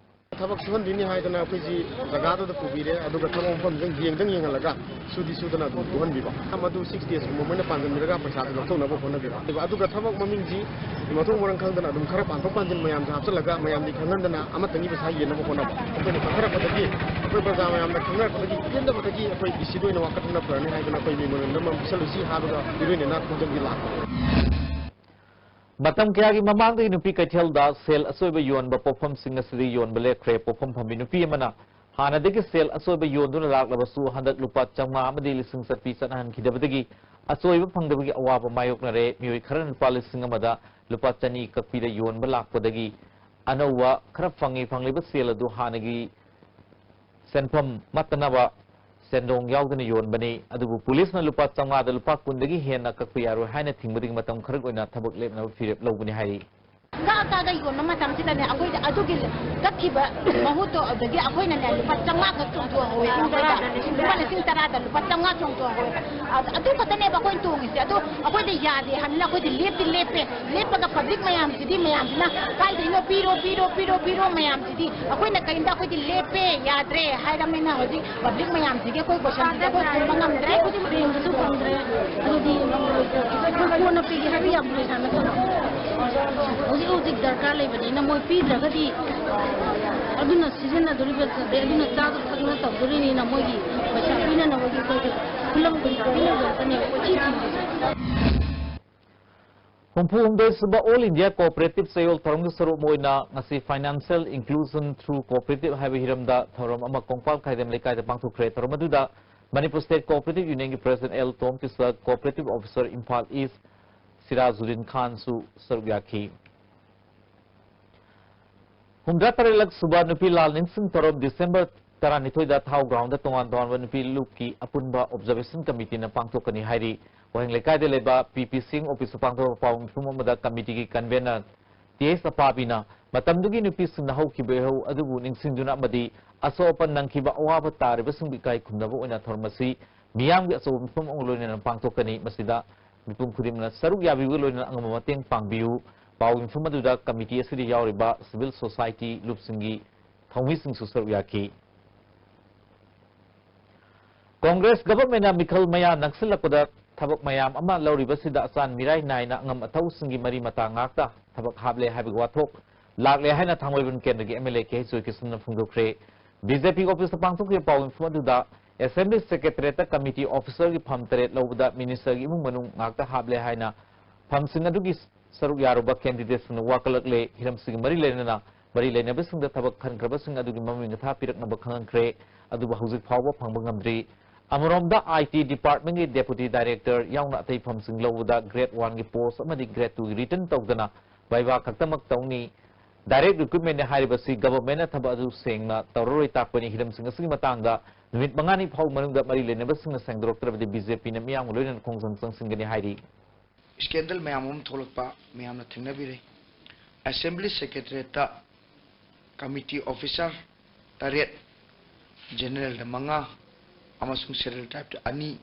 ꯊꯕꯛ ꯁꯨꯍꯟꯗꯣꯏꯅꯤ ꯍꯥꯏꯗꯅ ꯑꯩꯈꯣꯏꯁꯤ ꯖꯒꯥꯗꯨꯗ ꯄꯨꯕꯤꯔꯦ, ꯑꯗꯨꯒ ꯊꯕꯛ ꯃꯐꯝꯗ ꯌꯦꯡꯗꯪ ꯌꯦꯡꯍꯜꯂꯒ ꯁꯨꯗꯤ ꯁꯨꯗꯅ ꯑꯗꯨꯝ ꯇꯣꯛꯍꯟꯕꯤꯕ꯫ ꯑꯗꯨ six daysꯀꯨꯝꯕ ꯃꯣꯏꯅ ꯄꯥꯟꯁꯤꯟꯕꯤꯔꯒ ꯄꯩꯁꯥꯁꯦ ꯂꯧꯊꯣꯛꯅꯕ ꯍꯣꯠꯅꯕꯤꯕ꯫ ꯑꯗꯨꯒ ꯊꯕꯛ ꯃꯃꯤꯡꯁꯤ ꯃꯊꯣꯡ ꯃꯔꯝ ꯈꯪꯗꯅ ꯑꯗꯨꯝ ꯈꯔ ꯄꯥꯟꯊꯣꯛ ꯄꯥꯟꯁꯤꯟ ꯃꯌꯥꯝꯁꯦ ꯍꯥꯞꯆꯤꯜꯂꯒ ꯃꯌꯥꯝꯗꯤ ꯈꯪꯍꯟꯗꯅ ꯑꯃꯠꯇꯒꯤ ꯄꯩꯁꯥ ꯌꯦꯟꯅꯕ ꯍꯣꯠꯅꯕ꯫ ꯑꯩꯈꯣꯏꯅ ꯈꯪꯅꯔꯛꯄꯗꯒꯤ, ꯑꯩꯈꯣꯏ ꯄ꯭ꯔꯖꯥ ꯃꯌꯥꯝꯅ ꯈꯪꯅꯔꯛꯄꯗꯒꯤ ꯄꯦꯟꯗꯕꯗꯒꯤ ꯑꯩꯈꯣꯏ ꯗꯤ ꯁꯤꯗ ꯑꯣꯏꯅ ꯋꯥꯀꯠꯊꯣꯛꯅ ꯐꯔꯅꯤ ꯍꯥꯏꯗꯅ ꯑꯩꯈꯣꯏ memorandum ꯑꯃ ꯄꯤꯁꯜꯂꯨꯁꯤ ꯍꯥꯏꯕꯒ ꯏꯔꯣꯏꯅꯅ ꯈꯣꯡꯖꯪꯗꯤ ꯂꯥꯛꯄꯅꯤ꯫ ꯃꯇꯝ ꯀꯌꯥꯒꯤ ꯃꯃꯥꯡꯗꯒꯤ ꯅꯨꯄꯤ ꯀꯩꯊꯦꯜꯗ ꯁꯦꯜ ꯑꯆꯣꯏꯕ ꯌꯣꯟꯕ ꯄꯣꯠꯐꯝꯁꯤꯡ ꯑꯁꯤꯗꯤ ꯌꯣꯟꯕ ꯂꯦꯞꯈ꯭ꯔꯦ꯫ ꯄꯣꯠꯐꯝ ꯐꯝꯕꯤ ꯅꯨꯄꯤ ꯑꯃꯅ ꯍꯥꯟꯅꯗꯒꯤ ꯁꯦꯜ ꯑꯆꯣꯏꯕ ꯌꯣꯟꯗꯨꯅ ꯂꯥꯛꯂꯕꯁꯨ ꯍꯟꯗꯛ ꯂꯨꯄꯥ ꯆꯥꯝꯃꯉꯥ ꯑꯃꯗꯤ ꯂꯤꯁꯤꯡ ꯆꯠꯄꯤ ꯆꯠꯅꯍꯟꯈꯤꯗꯕꯗꯒꯤ ꯑꯆꯣꯏꯕ ꯐꯪꯗꯕꯒꯤ ꯑꯋꯥꯕ ꯃꯥꯌꯣꯛꯅꯔꯦ꯫ ꯃꯤꯑꯣꯏ ꯈꯔꯅ ꯂꯨꯄꯥ ꯂꯤꯁꯤꯡ ꯑꯃꯗ ꯂꯨꯄꯥ ꯆꯅꯤ ꯀꯛꯄꯤꯗ ꯌꯣꯟꯕ ꯂꯥꯛꯄꯗꯒꯤ ꯑꯅꯧꯕ ꯈꯔ ꯐꯪꯉꯤ꯫ ꯐꯪꯂꯤꯕ ꯁꯦꯜ ꯑꯗꯨ ꯍꯥꯟꯅꯒꯤ ꯁꯦꯟꯐꯝ ꯃꯠꯇꯅꯕ ꯁꯦꯟꯗꯣꯡ ꯌꯥꯎꯗꯅ ꯌꯣꯟꯕꯅꯤ꯫ ꯑꯗꯨꯕꯨ ꯄꯨꯂꯤꯁꯅ ꯂꯨꯄꯥ ꯆꯥꯝꯃꯉꯥꯗ ꯂꯨꯄꯥ ꯀꯨꯟꯗꯒꯤ ꯍꯦꯟꯅ ꯀꯛꯄ ꯌꯥꯔꯣꯏ ꯍꯥꯏꯅ ꯊꯤꯡꯕꯗꯒꯤ ꯃꯇꯝ ꯈꯔꯒꯤ ꯑꯣꯏꯅ ꯊꯕꯛ ꯂꯦꯞꯅꯕ ꯐꯤꯔꯦꯞ ꯂꯧꯕꯅꯤ ꯍꯥꯏꯔꯤ꯫ ꯀꯛꯑ ꯀꯛꯑꯒ ꯌꯣꯟꯕ ꯃꯇꯝꯁꯤꯗꯅꯦ, ꯑꯩꯈꯣꯏꯗ ꯑꯗꯨꯒꯤ ꯀꯛꯈꯤꯕ ꯃꯍꯨꯠꯇꯣ ꯑꯗꯒꯤ ꯑꯩꯈꯣꯏꯅꯅꯦ ꯂꯨꯄꯥ ꯆꯥꯝꯃꯉꯥ ꯈꯛ ꯆꯣꯡꯊꯣꯛꯍꯧꯋꯦ꯫ ꯂꯨꯄꯥ ꯂꯤꯁꯤꯡ ꯇꯔꯥꯗ ꯂꯨꯄꯥ ꯆꯥꯝꯃꯉꯥ ꯆꯣꯡꯊꯣꯛꯍꯧꯋꯦꯕ꯫ ꯑꯗ ꯑꯗꯨ ꯈꯛꯇꯅꯦꯕ ꯑꯩꯈꯣꯏꯅ ꯇꯣꯡꯉꯤꯁꯦ꯫ ꯑꯗꯣ ꯑꯩꯈꯣꯏꯗ ꯌꯥꯗꯦ ꯍꯥꯏꯕꯅꯤꯅ ꯑꯩꯈꯣꯏꯗꯤ ꯂꯦꯞꯇꯤ ꯂꯦꯞꯄꯦ꯫ ꯂꯦꯞꯄꯒ ꯄꯕ꯭ꯂꯤꯛ ꯃꯌꯥꯝꯁꯤꯗꯤ, ꯃꯌꯥꯝꯁꯤꯅ ꯀꯥꯏꯗꯩꯅꯣ ꯄꯤꯔꯣ, ꯄꯤꯔꯣ, ꯄꯤꯔꯣ, ꯄꯤꯔꯣ ꯃꯌꯥꯝꯁꯤꯗꯤ꯫ ꯑꯩꯈꯣꯏꯅ ꯀꯔꯤꯝꯇ, ꯑꯩꯈꯣꯏꯗꯤ ꯂꯦꯞꯄꯦ, ꯌꯥꯗ꯭ꯔꯦ ꯍꯥꯏꯔꯕꯅꯤꯅ ꯍꯧꯖꯤꯛ ꯄꯕ꯭ꯂꯤꯛ ꯃꯌꯥꯝꯁꯤꯒꯤ ꯑꯩꯈꯣꯏ ꯀꯣꯏꯁꯟꯁꯤꯗꯤ ꯑꯩꯈꯣꯏ ꯈꯨꯝꯕ ꯉꯝꯗ꯭ꯔꯦ꯫ ꯕꯦꯡꯗꯁꯨ ꯐꯪꯗ꯭ꯔꯦ꯫ ꯑꯗꯨꯗꯤ ꯑꯩꯈꯣꯏ ꯀꯣꯟꯅ ꯄꯤꯒꯦ ꯍꯥꯏꯕ ꯌꯥꯝ ꯂꯩ ꯁꯥꯟꯅ ꯇꯧꯔꯣ꯫ ꯍꯧꯖꯤꯛ ꯍꯧꯖꯤꯛ ꯗꯔꯀꯥꯔ ꯂꯩꯕꯅꯤꯅ ꯃꯣꯏ ꯄꯤꯗ꯭ꯔꯒꯗꯤ ꯑꯗꯨꯅ ꯁꯤꯖꯤꯟꯅꯗꯣꯔꯤꯕ, ꯑꯗꯩ ꯑꯗꯨꯅ ꯆꯥꯕ ꯊꯛꯅ ꯇꯧꯗꯣꯔꯤꯅꯤꯅ ꯃꯣꯏꯒꯤ ꯄꯩꯁꯥ ꯄꯤꯅꯅꯕꯒꯤ ꯑꯩꯈꯣꯏꯒꯤ ꯈꯨꯂꯪ ꯄꯩꯁꯥ ꯄꯤꯅꯕ ꯉꯥꯛꯇꯅꯦꯕ ꯀꯣꯏꯊꯤ ꯊꯤꯔꯤꯁꯦ꯫ ꯍꯨꯝꯐꯨ ꯍꯨꯝꯗꯣꯏ ꯁꯨꯕ All India Cooperative ꯆꯌꯣꯜ ꯊꯧꯔꯝꯒꯤ ꯁꯔꯨꯛ ꯑꯃ ꯑꯣꯏꯅ ꯉꯁꯤ Financial Inclusion Through Cooperative ꯍꯥꯏꯕ ꯍꯤꯔꯝꯗ ꯊꯧꯔꯝ ꯑꯃ ꯀꯣꯡꯄꯥꯜ ꯈꯥꯏꯗꯦꯝ ꯂꯩꯀꯥꯏꯗ ꯄꯥꯡꯊꯣꯛꯈ꯭ꯔꯦ꯫ ꯊꯧꯔꯝ ꯑꯗꯨꯗ Manipur State Cooperative Unionꯒꯤ President L Tom Krishna, Cooperative Officer Imphal East Sirajuddin ꯈꯥꯟꯁꯨ ꯁꯔꯨꯛ ꯌꯥꯈꯤ꯫ ꯍꯨꯝꯗ꯭ꯔꯥ ꯇꯔꯦꯠꯂꯛ ꯁꯨꯕ ꯅꯨꯄꯤ ꯂꯥꯜ ꯅꯤꯡꯁꯤꯡ ꯊꯧꯔꯝ December ꯇꯔꯥꯅꯤꯊꯣꯏꯗ ꯊꯥꯎ groundꯗ ꯇꯣꯉꯥꯟ ꯇꯣꯉꯥꯟꯕ ꯅꯨꯄꯤ ꯂꯨꯞꯀꯤ ꯑꯄꯨꯟꯕ observation committeeꯅ ꯄꯥꯡꯊꯣꯛꯀꯅꯤ ꯍꯥꯏꯔꯤ꯫ ꯋꯥꯍꯦꯡ ꯂꯩꯀꯥꯏꯗ ꯂꯩꯕ ꯄꯤ ꯄꯤ ꯁꯤꯡ officeꯇ ꯄꯥꯡꯊꯣꯛꯄ ꯄꯥꯎ ꯃꯤꯐꯝ ꯑꯃꯗ committeeꯒꯤ convener ꯇꯤ ꯑꯦꯁ ꯑꯄꯥꯕꯤꯅ ꯃꯇꯝꯗꯨꯒꯤ ꯅꯨꯄꯤꯁꯤꯡꯅ ꯍꯧꯈꯤꯕ ꯏꯍꯧ ꯑꯗꯨꯕꯨ ꯅꯤꯡꯁꯤꯡꯗꯨꯅ ꯑꯃꯗꯤ ꯑꯁꯣꯛ ꯑꯄꯟ ꯅꯪꯈꯤꯕ ꯑꯋꯥꯕ ꯇꯥꯔꯤꯕꯁꯤꯡꯕꯨ ꯏꯀꯥꯏ ꯈꯨꯝꯅꯕ ꯑꯣꯏꯅ ꯊꯧꯔꯝ ꯑꯁꯤ ꯃꯤꯌꯥꯝꯒꯤ ꯑꯆꯧꯕ ꯃꯤꯐꯝ ꯑꯃꯒ ꯂꯣꯏꯅꯅ ꯄꯥꯡꯊꯣꯛꯀꯅꯤ꯫ ꯃꯁꯤꯗ ꯃꯤꯄꯨꯝ ꯈꯨꯗꯤꯡꯃꯛꯅ ꯁꯔꯨꯛ ꯌꯥꯕꯤꯕꯒ ꯂꯣꯏꯅꯅ ꯑꯉꯝꯕ ꯃꯇꯦꯡ ꯄꯥꯡꯕꯤꯌꯨ꯫ ꯄꯥꯎ ꯃꯤꯐꯝ ꯑꯗꯨꯗ committee ꯑꯁꯤꯗ ꯌꯥꯎꯔꯤꯕ civil society ꯂꯨꯞꯁꯤꯡꯒꯤ ꯊꯧꯃꯤꯁꯤꯡꯁꯨ ꯁꯔꯨꯛ ꯌꯥꯈꯤ꯫ Congress governmentꯅ ꯃꯤꯈꯜ ꯃꯌꯥ ꯅꯛꯁꯤꯜꯂꯛꯄꯗ ꯊꯕꯛ ꯃꯌꯥꯝ ꯑꯃ ꯂꯧꯔꯤꯕꯁꯤꯗ ꯑꯆꯥꯟ ꯃꯤꯔꯥꯏ ꯅꯥꯏꯅ ꯑꯉꯝ ꯑꯊꯧꯁꯤꯡꯒꯤ ꯃꯔꯤ ꯃꯇꯥ ꯉꯥꯛꯇ ꯊꯕꯛ ꯍꯥꯞꯂꯦ ꯍꯥꯏꯕꯒꯤ ꯋꯥꯊꯣꯛ ꯂꯥꯛꯂꯦ ꯍꯥꯏꯅ ꯊꯥꯡꯃꯩꯕꯟ ꯀꯦꯟꯗ꯭ꯔꯒꯤ M L A K H ꯖꯣꯏꯀꯤꯁꯟꯅ ꯐꯣꯡꯗꯣꯛꯈ꯭ꯔꯦ꯫ ꯕꯤ ꯖꯦ ꯄꯤ officeꯇ ꯄꯥꯡꯊꯣꯛꯈꯤꯕ ꯄꯥꯎ ꯃꯤꯐꯝ ꯑꯗꯨꯗ Assembly Secretariatꯇ committee officerꯒꯤ ꯐꯝ ꯇꯔꯦꯠ ꯂꯧꯕꯗ ministerꯒꯤ ꯏꯃꯨꯡ ꯃꯅꯨꯡ ꯉꯥꯛꯇ ꯍꯥꯞꯂꯦ ꯍꯥꯏꯅ ꯐꯝꯁꯤꯡ ꯑꯗꯨꯒꯤ ꯁꯔꯨꯛ ꯌꯥꯔꯨꯕ candidateꯁꯤꯡꯅ ꯋꯥꯀꯠꯂꯛꯂꯦ꯫ ꯍꯤꯔꯝꯁꯤꯒꯤ ꯃꯔꯤ ꯂꯩꯅꯅ ꯃꯔꯤ ꯂꯩꯅꯕꯁꯤꯡꯗ ꯊꯕꯛ ꯈꯟꯈ꯭ꯔꯕꯁꯤꯡ ꯑꯗꯨꯒꯤ ꯃꯃꯤꯡ ꯃꯊꯥ ꯄꯤꯔꯛꯅꯕ ꯈꯪꯍꯟꯈ꯭ꯔꯦ꯫ ꯑꯗꯨꯕꯨ ꯍꯧꯖꯤꯛ ꯐꯥꯎꯕ ꯐꯪꯕ ꯉꯝꯗ꯭ꯔꯤ꯫ ꯑꯃꯔꯣꯝꯗ, I T departmentꯀꯤ deputy director ꯌꯥꯎꯅ ꯑꯇꯩ ꯐꯝꯁꯤꯡ ꯂꯧꯕꯗ grade oneꯒꯤ post ꯑꯃꯗꯤ grade twoꯒꯤ written ꯇꯧꯗꯅ viva ꯈꯛꯇꯃꯛ ꯇꯧꯅꯤ꯫ Direct recruitmentꯅꯤ ꯍꯥꯏꯔꯤꯕꯁꯤ governmentꯅ ꯊꯕꯛ ꯑꯗꯨ ꯁꯦꯡꯅ ꯇꯧꯔꯔꯣꯏ ꯇꯥꯛꯄꯅꯤ꯫ ꯍꯤꯔꯝꯁꯤꯡ ꯑꯁꯤꯒꯤ ꯃꯇꯥꯡꯗ ꯅꯨꯃꯤꯠ ꯃꯉꯥꯅꯤ ꯐꯥꯎ ꯃꯅꯨꯡꯗ ꯃꯔꯤ ꯂꯩꯅꯕꯁꯤꯡꯅ ꯁꯦꯡꯗꯣꯔꯛꯇ꯭ꯔꯕꯗꯤ ꯕꯤ ꯖꯦ ꯄꯤꯅ ꯃꯤꯌꯥꯝꯒ ꯂꯣꯏꯅꯅ ꯈꯣꯡꯖꯪ ꯆꯪꯁꯤꯟꯒꯅꯤ ꯍꯥꯏꯔꯤ꯫ Scandal ꯃꯌꯥꯝ ꯑꯃ ꯊꯣꯛꯂꯛꯄ ꯃꯌꯥꯝꯅ ꯊꯦꯡꯅꯕꯤꯔꯦ꯫ Assembly Secretariatꯇ committee officer ꯇꯔꯦꯠ, generalꯗ ꯃꯉꯥ ꯑꯃꯁꯨꯡ scheduled tribeꯇ ꯑꯅꯤ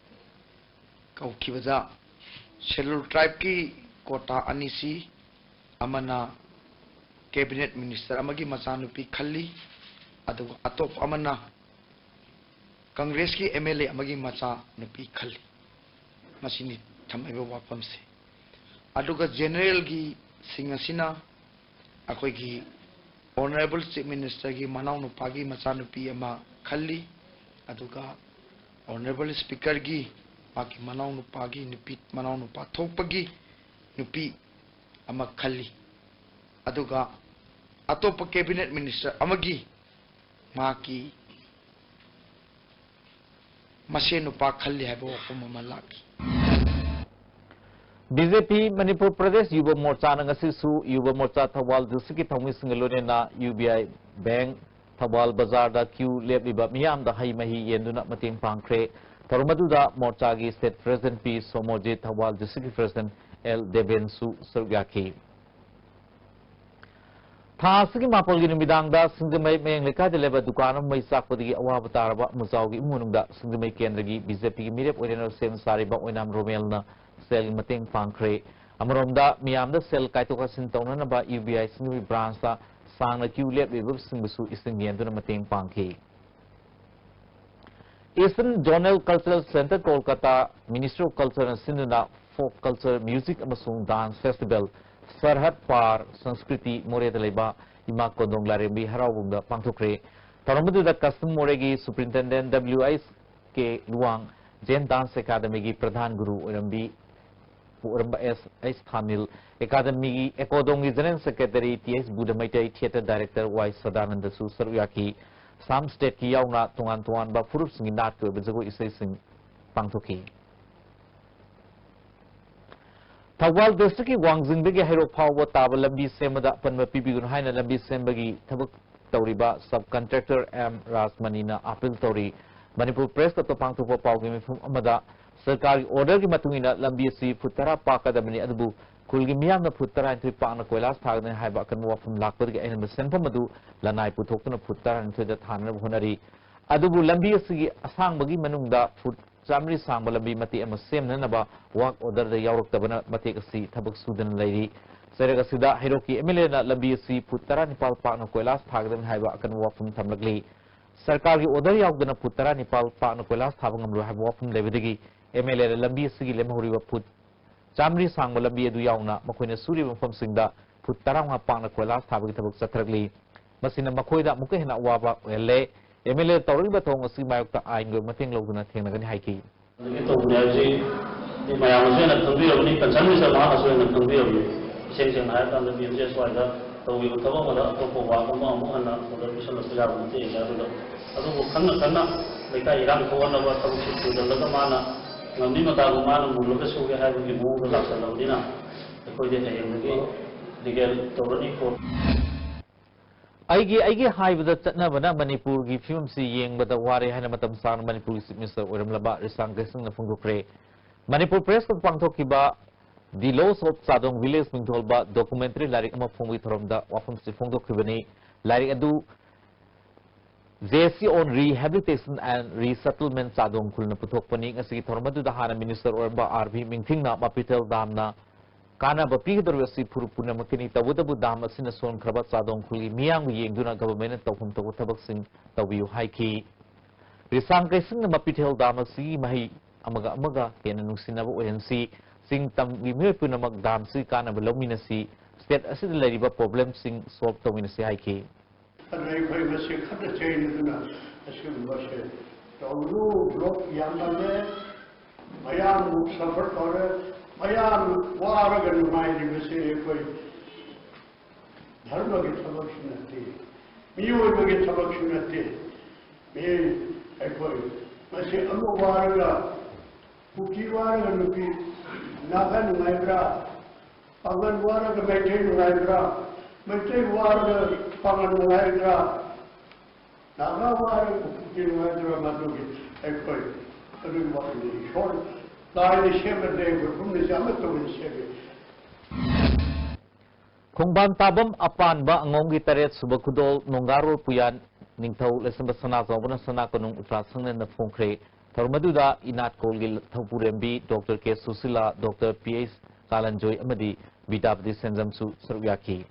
ꯀꯧꯈꯤꯕꯗ, scheduled tribeꯀꯤ quota ꯑꯅꯤꯁꯤ ꯑꯃꯅ cabinet minister ꯑꯃꯒꯤ ꯃꯆꯥꯅꯨꯄꯤ ꯈꯜꯂꯤ, ꯑꯗꯨꯒ ꯑꯇꯣꯞꯄ ꯑꯃꯅ Congressꯀꯤ M L A ꯑꯃꯒꯤ ꯃꯆꯥꯅꯨꯄꯤ ꯈꯜꯂꯤ꯫ ꯃꯁꯤꯅꯤ ꯊꯝꯃꯛꯏꯕ ꯋꯥꯐꯝꯁꯦ꯫ ꯑꯗꯨꯒ generalꯒꯤꯁꯤꯡ ꯑꯁꯤꯅ ꯑꯩꯈꯣꯏꯒꯤ Honourable Chief Ministerꯒꯤ ꯃꯅꯥꯎꯅꯨꯄꯥꯒꯤ ꯃꯆꯥꯅꯨꯄꯤ ꯑꯃ ꯈꯜꯂꯤ, ꯑꯗꯨꯒ Honourable Speakerꯒꯤ ꯃꯥꯒꯤ ꯃꯅꯥꯎꯅꯨꯄꯥꯒꯤ ꯅꯨꯄꯤ, ꯃꯅꯥꯎꯅꯨꯄꯥ ꯊꯣꯛꯄꯒꯤ ꯅꯨꯄꯤ ꯑꯃ ꯈꯜꯂꯤ, ꯑꯗꯨꯒ ꯑꯇꯣꯞꯄ cabinet minister ꯑꯃꯒꯤ ꯃꯍꯥꯛꯀꯤ ꯃꯁꯦꯟ ꯅꯨꯄꯥ ꯈꯜꯂꯤ ꯍꯥꯏꯕ ꯋꯥꯐꯝ ꯑꯃ ꯂꯥꯛꯂꯤ꯫ B J P Manipur Pradesh ꯌꯨꯕ ꯃꯣꯔꯆꯥꯅ ꯉꯁꯤꯁꯨ ꯌꯨꯕ ꯃꯣꯔꯆꯥ ꯊꯧꯕꯥꯜ ꯗꯤꯁꯇ꯭ꯔꯤꯛꯀꯤ ꯊꯧꯃꯤꯁꯤꯡꯒ ꯂꯣꯏꯅꯅ ꯌꯨ ꯕꯤ ꯑꯥꯏ ꯕꯦꯡꯛ ꯊꯧꯕꯥꯜ ꯕꯖꯥꯔꯗ ꯀ꯭ꯌꯨ ꯂꯦꯞꯂꯤꯕ ꯃꯤꯌꯥꯝꯗ ꯍꯩ ꯃꯍꯤ ꯌꯦꯟꯗꯨꯅ ꯃꯇꯦꯡ ꯄꯥꯡꯈ꯭ꯔꯦ꯫ ꯊꯧꯔꯝ ꯑꯗꯨꯗ ꯃꯣꯔꯆꯥꯒꯤ state president ꯄꯤ ꯁꯣꯃꯣꯖꯤꯠ, ꯊꯧꯕꯥꯜ ꯗꯤꯁꯇ꯭ꯔꯤꯛꯀꯤ president ꯑꯦꯜ ꯗꯦꯕꯦꯟꯁꯨ ꯁꯔꯨꯛ ꯌꯥꯈꯤ꯫ ꯊꯥ ꯑꯁꯤꯒꯤ ꯃꯥꯄꯜꯒꯤ ꯅꯨꯃꯤꯗꯥꯡꯗ ꯁꯤꯡꯖꯃꯩ ꯃꯌꯦꯡ ꯂꯩꯀꯥꯏꯗ ꯂꯩꯕ ꯗꯨꯀꯥꯟ ꯑꯃ ꯃꯩ ꯆꯥꯛꯄꯗꯒꯤ ꯑꯋꯥꯕ ꯇꯥꯔꯕ ꯃꯨꯖꯥꯎꯒꯤ ꯏꯃꯨꯡ ꯃꯅꯨꯡꯗ ꯁꯤꯡꯖꯃꯩ ꯀꯦꯟꯗ꯭ꯔꯒꯤ ꯕꯤ ꯖꯦ ꯄꯤꯒꯤ ꯃꯤꯔꯦꯞ ꯑꯣꯏꯅꯅ ꯁꯦꯝ ꯁꯥꯔꯤꯕ ꯑꯣꯏꯅꯥꯝ ꯔꯣꯃꯦꯜꯅ ꯁꯦꯜꯒꯤ ꯃꯇꯦꯡ ꯄꯥꯡꯈ꯭ꯔꯦ꯫ ꯑꯃꯔꯣꯝꯗ ꯃꯤꯌꯥꯝꯗ ꯁꯦꯜ ꯀꯥꯏꯊꯣꯛ ꯀꯥꯏꯁꯤꯟ ꯇꯧꯅꯅꯕ ꯌꯨ ꯕꯤ ꯑꯥꯏ ꯁꯤꯡꯖꯃꯩ branchꯇ ꯁꯥꯡꯅ ꯀ꯭ꯌꯨ ꯂꯦꯞꯂꯤꯕꯁꯤꯡꯕꯨꯁꯨ ꯏꯁꯤꯡ ꯌꯦꯟꯗꯨꯅ ꯃꯇꯦꯡ ꯄꯥꯡꯈꯤ꯫ Eastern Zonal Cultural Centre Kolkata, Ministry of Cultureꯅ ꯁꯤꯟꯗꯨꯅ folk culture, music ꯑꯃꯁꯨꯡ dance festival ꯁꯔꯍꯠ ꯄꯥꯔ ꯁꯪꯁꯀ꯭ꯔꯤꯇꯤ ꯃꯣꯔꯦꯗ ꯂꯩꯕ ꯏꯃꯥ ꯀꯣꯟꯗꯣꯡ ꯂꯥꯏꯔꯦꯝꯕꯤ ꯍꯔꯥꯎꯕꯨꯡꯗ ꯄꯥꯡꯊꯣꯛꯈ꯭ꯔꯦ꯫ ꯊꯧꯔꯝ ꯑꯗꯨꯗ custom ꯃꯣꯔꯦꯒꯤ superintendent W H K Luwang, Zen Dance Academyꯒꯤ ꯄ꯭ꯔꯙꯥꯟ ꯒꯨꯔꯨ ꯑꯣꯏꯔꯝꯕꯤ ꯑꯣꯏꯔꯝꯕ ꯑꯦꯁ ꯑꯩꯆ ꯊꯥꯅꯤꯜ, ꯑꯦꯀꯥꯗꯃꯤꯒꯤ ꯑꯦꯀꯣꯗꯣꯡꯒꯤ general secretary T H Budha Meitei, theatre director Y ꯁꯗꯥꯅꯟꯗꯁꯨ ꯁꯔꯨꯛ ꯌꯥꯈꯤ꯫ Assam stateꯀꯤ ꯌꯥꯎꯅ ꯇꯣꯉꯥꯟ ꯇꯣꯉꯥꯟꯕ ꯐꯨꯔꯨꯞꯁꯤꯡꯒꯤ ꯅꯥꯠꯀꯤ ꯑꯣꯏꯕ ꯖꯒꯣꯏ ꯏꯁꯩꯁꯤꯡ ꯄꯥꯡꯊꯣꯛꯈꯤ꯫ ꯊꯧꯕꯥꯜ districtꯀꯤ ꯋꯥꯡꯖꯤꯡꯗꯒꯤ ꯍꯩꯔꯣꯛ ꯐꯥꯎꯕ ꯇꯥꯕ ꯂꯝꯕꯤ ꯁꯦꯝꯕꯗ ꯑꯄꯟꯕ ꯄꯤꯕꯤꯒꯅꯨ ꯍꯥꯏꯅ ꯂꯝꯕꯤ ꯁꯦꯝꯕꯒꯤ ꯊꯕꯛ ꯇꯧꯔꯤꯕ sub contractor ꯑꯦꯝ ꯔꯥꯖꯃꯅꯤꯅ appeal ꯇꯧꯔꯤ꯫ ꯃꯅꯤꯄꯨꯔ ꯄ꯭ꯔꯦꯁ ꯀ꯭ꯂꯕꯇ ꯄꯥꯡꯊꯣꯛꯄ ꯄꯥꯎꯒꯤ ꯃꯤꯐꯝ ꯑꯃꯗ ꯁꯔꯀꯥꯔꯒꯤ ꯑꯣꯔꯗꯔꯒꯤ ꯃꯇꯨꯡ ꯏꯟꯅ ꯂꯝꯕꯤ ꯑꯁꯤ ꯐꯨꯠ ꯇꯔꯥ ꯄꯥꯛꯀꯗꯕꯅꯤ, ꯑꯗꯨꯕꯨ ꯈꯨꯜꯒꯤ ꯃꯤꯌꯥꯝꯅ ꯐꯨꯠ ꯇꯔꯥꯅꯤꯊꯣꯏ ꯄꯥꯛꯅ ꯀꯣꯏꯂꯥꯁ ꯊꯥꯒꯗꯕꯅꯤ ꯍꯥꯏꯕ ꯑꯀꯟꯕ ꯋꯥꯐꯝ ꯂꯥꯛꯄꯗꯒꯤ ꯑꯍꯦꯟꯕ ꯁꯦꯟꯐꯝ ꯑꯗꯨ ꯂꯅꯥꯏ ꯄꯨꯊꯣꯛꯇꯨꯅ ꯐꯨꯠ ꯇꯔꯥꯅꯤꯊꯣꯏꯗ ꯊꯥꯅꯅꯕ ꯍꯣꯠꯅꯔꯤ꯫ ꯑꯗꯨꯕꯨ ꯂꯝꯕꯤ ꯑꯁꯤꯒꯤ ꯑꯁꯥꯡꯕꯒꯤ ꯃꯅꯨꯡꯗ ꯐꯨꯠ ꯆꯥꯃꯔꯤ ꯁꯥꯡꯕ ꯂꯝꯕꯤ ꯃꯇꯦꯛ ꯑꯃ ꯁꯦꯝꯅꯅꯕ ꯋꯥꯔꯛ ꯑꯣꯔꯗꯔꯗ ꯌꯥꯎꯔꯛꯇꯕꯅ ꯃꯇꯦꯛ ꯑꯁꯤ ꯊꯕꯛ ꯁꯨꯗꯅ ꯂꯩꯔꯤ꯫ ꯆꯩꯔꯛ ꯑꯁꯤꯗ ꯍꯩꯔꯣꯛꯀꯤ ꯑꯦꯝ ꯑꯦꯜ ꯑꯦꯅ ꯂꯝꯕꯤ ꯑꯁꯤ ꯐꯨꯠ ꯇꯔꯥꯅꯤꯄꯥꯜ ꯄꯥꯛꯅ ꯀꯣꯏꯂꯥꯁ ꯊꯥꯒꯗꯕꯅꯤ ꯍꯥꯏꯕ ꯑꯀꯟꯕ ꯋꯥꯐꯝ ꯊꯝꯂꯛꯂꯤ꯫ ꯁꯔꯀꯥꯔꯒꯤ ꯑꯣꯔꯗꯔ ꯌꯥꯎꯗꯅ ꯐꯨꯠ ꯇꯔꯥꯅꯤꯄꯥꯜ ꯄꯥꯛꯅ ꯀꯣꯏꯂꯥꯁ ꯊꯥꯕ ꯉꯝꯂꯣꯏ ꯍꯥꯏꯕ ꯋꯥꯐꯝ ꯂꯩꯕꯗꯒꯤ ꯑꯦꯝ ꯑꯦꯜ ꯑꯦꯅ ꯂꯝꯕꯤ ꯑꯁꯤꯒꯤ ꯂꯦꯝꯍꯧꯔꯤꯕ ꯐꯨꯠ ꯆꯥꯃꯔꯤ ꯁꯥꯡꯕ ꯂꯝꯕꯤ ꯑꯗꯨ ꯌꯥꯎꯅ ꯃꯈꯣꯏꯅ ꯁꯨꯔꯤꯕ ꯃꯐꯝꯁꯤꯡꯗ ꯐꯨꯠ ꯇꯔꯥꯃꯉꯥ ꯄꯥꯛꯅ ꯀꯣꯏꯂꯥꯁ ꯊꯥꯕꯒꯤ ꯊꯕꯛ ꯆꯠꯊꯔꯛꯂꯤ꯫ ꯃꯁꯤꯅ ꯃꯈꯣꯏꯗ ꯑꯃꯨꯛꯀ ꯍꯦꯟꯅ ꯑꯋꯥꯕ ꯑꯣꯏꯍꯜꯂꯦ꯫ ꯑꯦꯝ ꯑꯦꯜ ꯑꯦ ꯇꯧꯔꯛꯂꯤꯕ ꯊꯧꯑꯣꯡ ꯑꯁꯤꯒꯤ ꯃꯥꯌꯣꯛꯇ ꯑꯥꯏꯟꯒꯤ ꯑꯣꯏꯕ ꯃꯇꯦꯡ ꯂꯧꯗꯨꯅ ꯊꯦꯡꯅꯒꯅꯤ ꯍꯥꯏꯈꯤ꯫ ꯑꯗꯨꯒꯤ ꯇꯧꯕꯅꯦ ꯍꯥꯏꯕꯁꯤ ꯃꯌꯥꯝꯅꯁꯨ ꯍꯦꯟꯅ ꯈꯪꯕꯤꯔꯝꯃꯅꯤ, ꯀꯟꯁꯔꯟ ꯃꯤꯅꯤꯁꯇꯔ ꯃꯍꯥꯛꯅꯁꯨ ꯍꯦꯟꯅ ꯈꯪꯕꯤꯔꯝꯃꯅꯤ꯫ ꯏꯁꯦꯡ ꯁꯦꯡꯅ ꯍꯥꯏꯔꯀꯥꯟꯗ ꯕꯤ ꯑꯦꯝ ꯖꯦ ꯑꯦꯁ ꯋꯥꯏꯗ ꯇꯧꯈꯤꯕ ꯊꯕꯛ ꯑꯃꯗ ꯑꯇꯣꯞꯄ ꯋꯥꯔꯗ ꯑꯃ ꯑꯃꯨꯛ ꯍꯟꯅ ꯑꯣꯔꯗꯔ ꯄꯤꯁꯜꯂꯛꯄ ꯌꯥꯕ ꯅꯠꯇꯦ ꯑꯗꯨꯗ꯫ ꯑꯗꯨꯕꯨ ꯈꯪꯅ ꯈꯪꯅ ꯂꯩꯀꯥꯏ ꯏꯔꯥꯡ ꯊꯣꯛꯍꯟꯅꯕ ꯊꯕꯛꯁꯤ ꯊꯤꯡꯖꯤꯜꯂꯒ ꯃꯥꯅ ꯉꯝꯃꯤ ꯃꯇꯥꯒꯨꯝ ꯃꯥꯅ ꯃꯨꯜꯂꯒ ꯁꯨꯒꯦ ꯍꯥꯏꯕꯒꯤ ꯃꯑꯣꯡꯗ ꯂꯥꯛꯁꯜꯂꯕꯅꯤꯅ ꯑꯩꯈꯣꯏꯗꯤ ꯍꯌꯦꯡꯗꯒꯤ ꯂꯤꯒꯦꯜ ꯇꯧꯔꯅꯤ ꯀꯣꯔꯠ꯫ ꯑꯩꯒꯤ ꯑꯩꯒꯤ ꯍꯥꯏꯕꯗ ꯆꯠꯅꯕꯅ ꯃꯅꯤꯄꯨꯔꯒꯤ ꯐꯤꯕꯝꯁꯤ ꯌꯦꯡꯕꯗ ꯋꯥꯔꯦ ꯍꯥꯏꯅ ꯃꯇꯝ ꯁꯥꯡꯅ ꯃꯅꯤꯄꯨꯔꯒꯤ ꯆꯤꯐ ꯃꯤꯅꯤꯁꯇꯔ ꯑꯣꯏꯔꯝꯂꯕ ꯔꯤꯁꯥꯡ ꯀꯩꯁꯤꯡꯅ ꯐꯣꯡꯗꯣꯛꯈ꯭ꯔꯦ꯫ ꯃꯅꯤꯄꯨꯔ ꯄ꯭ꯔꯦꯁ ꯀ꯭ꯂꯕ ꯄꯥꯡꯊꯣꯛꯈꯤꯕ The Loss of Chadong Village ꯃꯤꯡꯊꯣꯜꯕ ꯗꯣꯀꯨꯃꯦꯟꯇꯔꯤ ꯂꯥꯏꯔꯤꯛ ꯑꯃ ꯐꯣꯡꯕꯒꯤ ꯊꯧꯔꯝꯗ ꯋꯥꯐꯝꯁꯤ ꯐꯣꯡꯗꯣꯛꯈꯤꯕꯅꯤ꯫ ꯂꯥꯏꯔꯤꯛ ꯑꯗꯨ J C on Rehabilitation and Resettlement ꯆꯥꯗꯣꯡ ꯈꯨꯜꯅ ꯄꯨꯊꯣꯛꯄꯅꯤ꯫ ꯉꯁꯤꯒꯤ ꯊꯧꯔꯝ ꯑꯗꯨꯗ ꯍꯥꯟꯅ ꯃꯤꯅꯤꯁꯇꯔ ꯑꯣꯏꯔꯝꯕ ꯑꯥꯔ ꯚꯤ ꯃꯤꯡꯊꯤꯡꯅ ꯃꯄꯤꯊꯦꯜ ꯗꯥꯝꯅ ꯀꯥꯟꯅꯕ ꯄꯤꯒꯗꯧꯔꯤꯕ ꯑꯁꯤ ꯐꯨꯔꯨꯞ ꯄꯨꯝꯅꯃꯛꯀꯤꯅꯤ꯫ ꯇꯧꯕꯇꯕꯨ ꯗꯥꯝ ꯑꯁꯤꯅ ꯁꯣꯟꯈ꯭ꯔꯕ ꯆꯥꯗꯣꯡ ꯈꯨꯜꯒꯤ ꯃꯤꯌꯥꯝꯒ ꯌꯦꯡꯗꯨꯅ ꯒꯚꯔꯟꯃꯦꯟꯠꯅ ꯇꯧꯐꯝ ꯊꯣꯛꯄ ꯊꯕꯛꯁꯤꯡ ꯇꯧꯕꯤꯌꯨ ꯍꯥꯏꯈꯤ꯫ ꯔꯤꯁꯥꯡ ꯀꯩꯁꯤꯡꯅ ꯃꯄꯤꯊꯦꯜ ꯗꯥꯝ ꯑꯁꯤꯒꯤ ꯃꯍꯩ ꯑꯃꯒ ꯑꯃꯒ ꯍꯦꯟꯅ ꯅꯨꯡꯁꯤꯅꯕ ꯑꯣꯏꯍꯟꯁꯤ꯫ ꯆꯤꯡ ꯇꯝꯒꯤ ꯃꯤꯑꯣꯏ ꯄꯨꯝꯅꯃꯛ ꯗꯥꯝꯁꯤꯒꯤ ꯀꯥꯟꯅꯕ ꯂꯧꯃꯤꯟꯅꯁꯤ꯫ ꯁ꯭ꯇꯦꯠ ꯑꯁꯤꯗ ꯂꯩꯔꯤꯕ ꯄ꯭ꯔꯣꯕ꯭ꯂꯦꯝꯁꯤꯡ ꯁꯣꯜꯕ ꯇꯧꯃꯤꯟꯅꯁꯤ ꯍꯥꯏꯈꯤ꯫ ꯑꯗꯨꯅ ꯑꯩꯈꯣꯏ ꯃꯁꯤ ꯈꯠꯅ ꯆꯩꯅꯗꯨꯅ ꯑꯁꯤꯒꯨꯝꯕꯁꯦ ꯇꯧꯒꯅꯨ꯫ ꯕ꯭ꯂꯣꯛ ꯌꯥꯝꯃꯜꯂꯦ, ꯃꯌꯥꯝ ꯁꯐꯔ ꯇꯧꯔꯦ, ꯃꯌꯥꯝ ꯋꯥꯔꯒ ꯅꯨꯡꯉꯥꯏꯔꯤꯕꯁꯦ ꯑꯩꯈꯣꯏ ꯙꯔꯃꯒꯤ ꯊꯕꯛꯁꯨ ꯅꯠꯇꯦ, ꯃꯤꯑꯣꯏꯕꯒꯤ ꯊꯕꯛꯁꯨ ꯅꯠꯇꯦ꯫ ꯃꯤ ꯑꯩꯈꯣꯏ ꯃꯁꯤ ꯑꯃ ꯋꯥꯔꯒ ꯀꯨꯀꯤ ꯋꯥꯔꯒ ꯅꯨꯄꯤ ꯅꯥꯒꯥ ꯅꯨꯡꯉꯥꯏꯕ꯭ꯔꯥ? ꯄꯥꯡꯒꯜ ꯋꯥꯔꯒ ꯃꯩꯇꯩ ꯅꯨꯡꯉꯥꯏꯕ꯭ꯔꯥ? ꯃꯩꯇꯩ ꯋꯥꯔꯒ ꯄꯥꯡꯒꯜ ꯅꯨꯡꯉꯥꯏꯕ꯭ꯔꯥ? ꯅꯥꯒꯥ ꯋꯥꯔꯒ ꯀꯨꯀꯤ ꯅꯨꯡꯉꯥꯏꯕ꯭ꯔꯥ? ꯃꯗꯨꯒꯤ ꯑꯩꯈꯣꯏ ꯑꯗꯨꯒꯤ ꯋꯥꯈꯜꯗꯤ ꯏꯁꯣꯔ ꯂꯥꯏꯅ ꯁꯦꯝꯕ ꯂꯩꯕ ꯄꯨꯝꯅꯃꯛꯁꯦ ꯑꯃꯠꯇ ꯑꯣꯏꯅ ꯁꯦꯝꯃꯤ꯫ ꯈꯣꯡꯕꯥꯟ ꯇꯥꯕꯝ ꯑꯄꯥꯟꯕ ꯑꯉꯣꯝꯒꯤ ꯇꯔꯦꯠ ꯁꯨꯕ ꯈꯨꯗꯣꯜ ꯅꯣꯡꯒꯥꯔꯣꯜ ꯄꯨꯌꯥꯟ ꯅꯤꯡꯊꯧ ꯂꯩꯁꯦꯝꯕ ꯁꯅꯥꯖꯥꯎꯕꯅ ꯁꯅꯥ ꯀꯣꯅꯨꯡ ꯎꯇ꯭ꯔꯥꯁꯪꯅꯅ ꯐꯣꯡꯈ꯭ꯔꯦ꯫ ꯊꯧꯔꯝ ꯑꯗꯨꯗ ꯏꯅꯥꯠꯀꯣꯜꯒꯤ ꯊꯧꯄꯨꯔꯦꯝꯕꯤ ꯗꯣꯛꯇꯔ ꯀꯦ ꯁꯨꯁꯤꯂꯥ, ꯗꯣꯛꯇꯔ ꯄꯤ ꯑꯩꯆ ꯀꯥꯂꯟꯖꯣꯏ ꯑꯃꯗꯤ ꯕꯤꯗ꯭ꯌꯥꯄꯇꯤ ꯁꯦꯟꯖꯝꯁꯨ ꯁꯔꯨꯛ ꯌꯥꯈꯤ꯫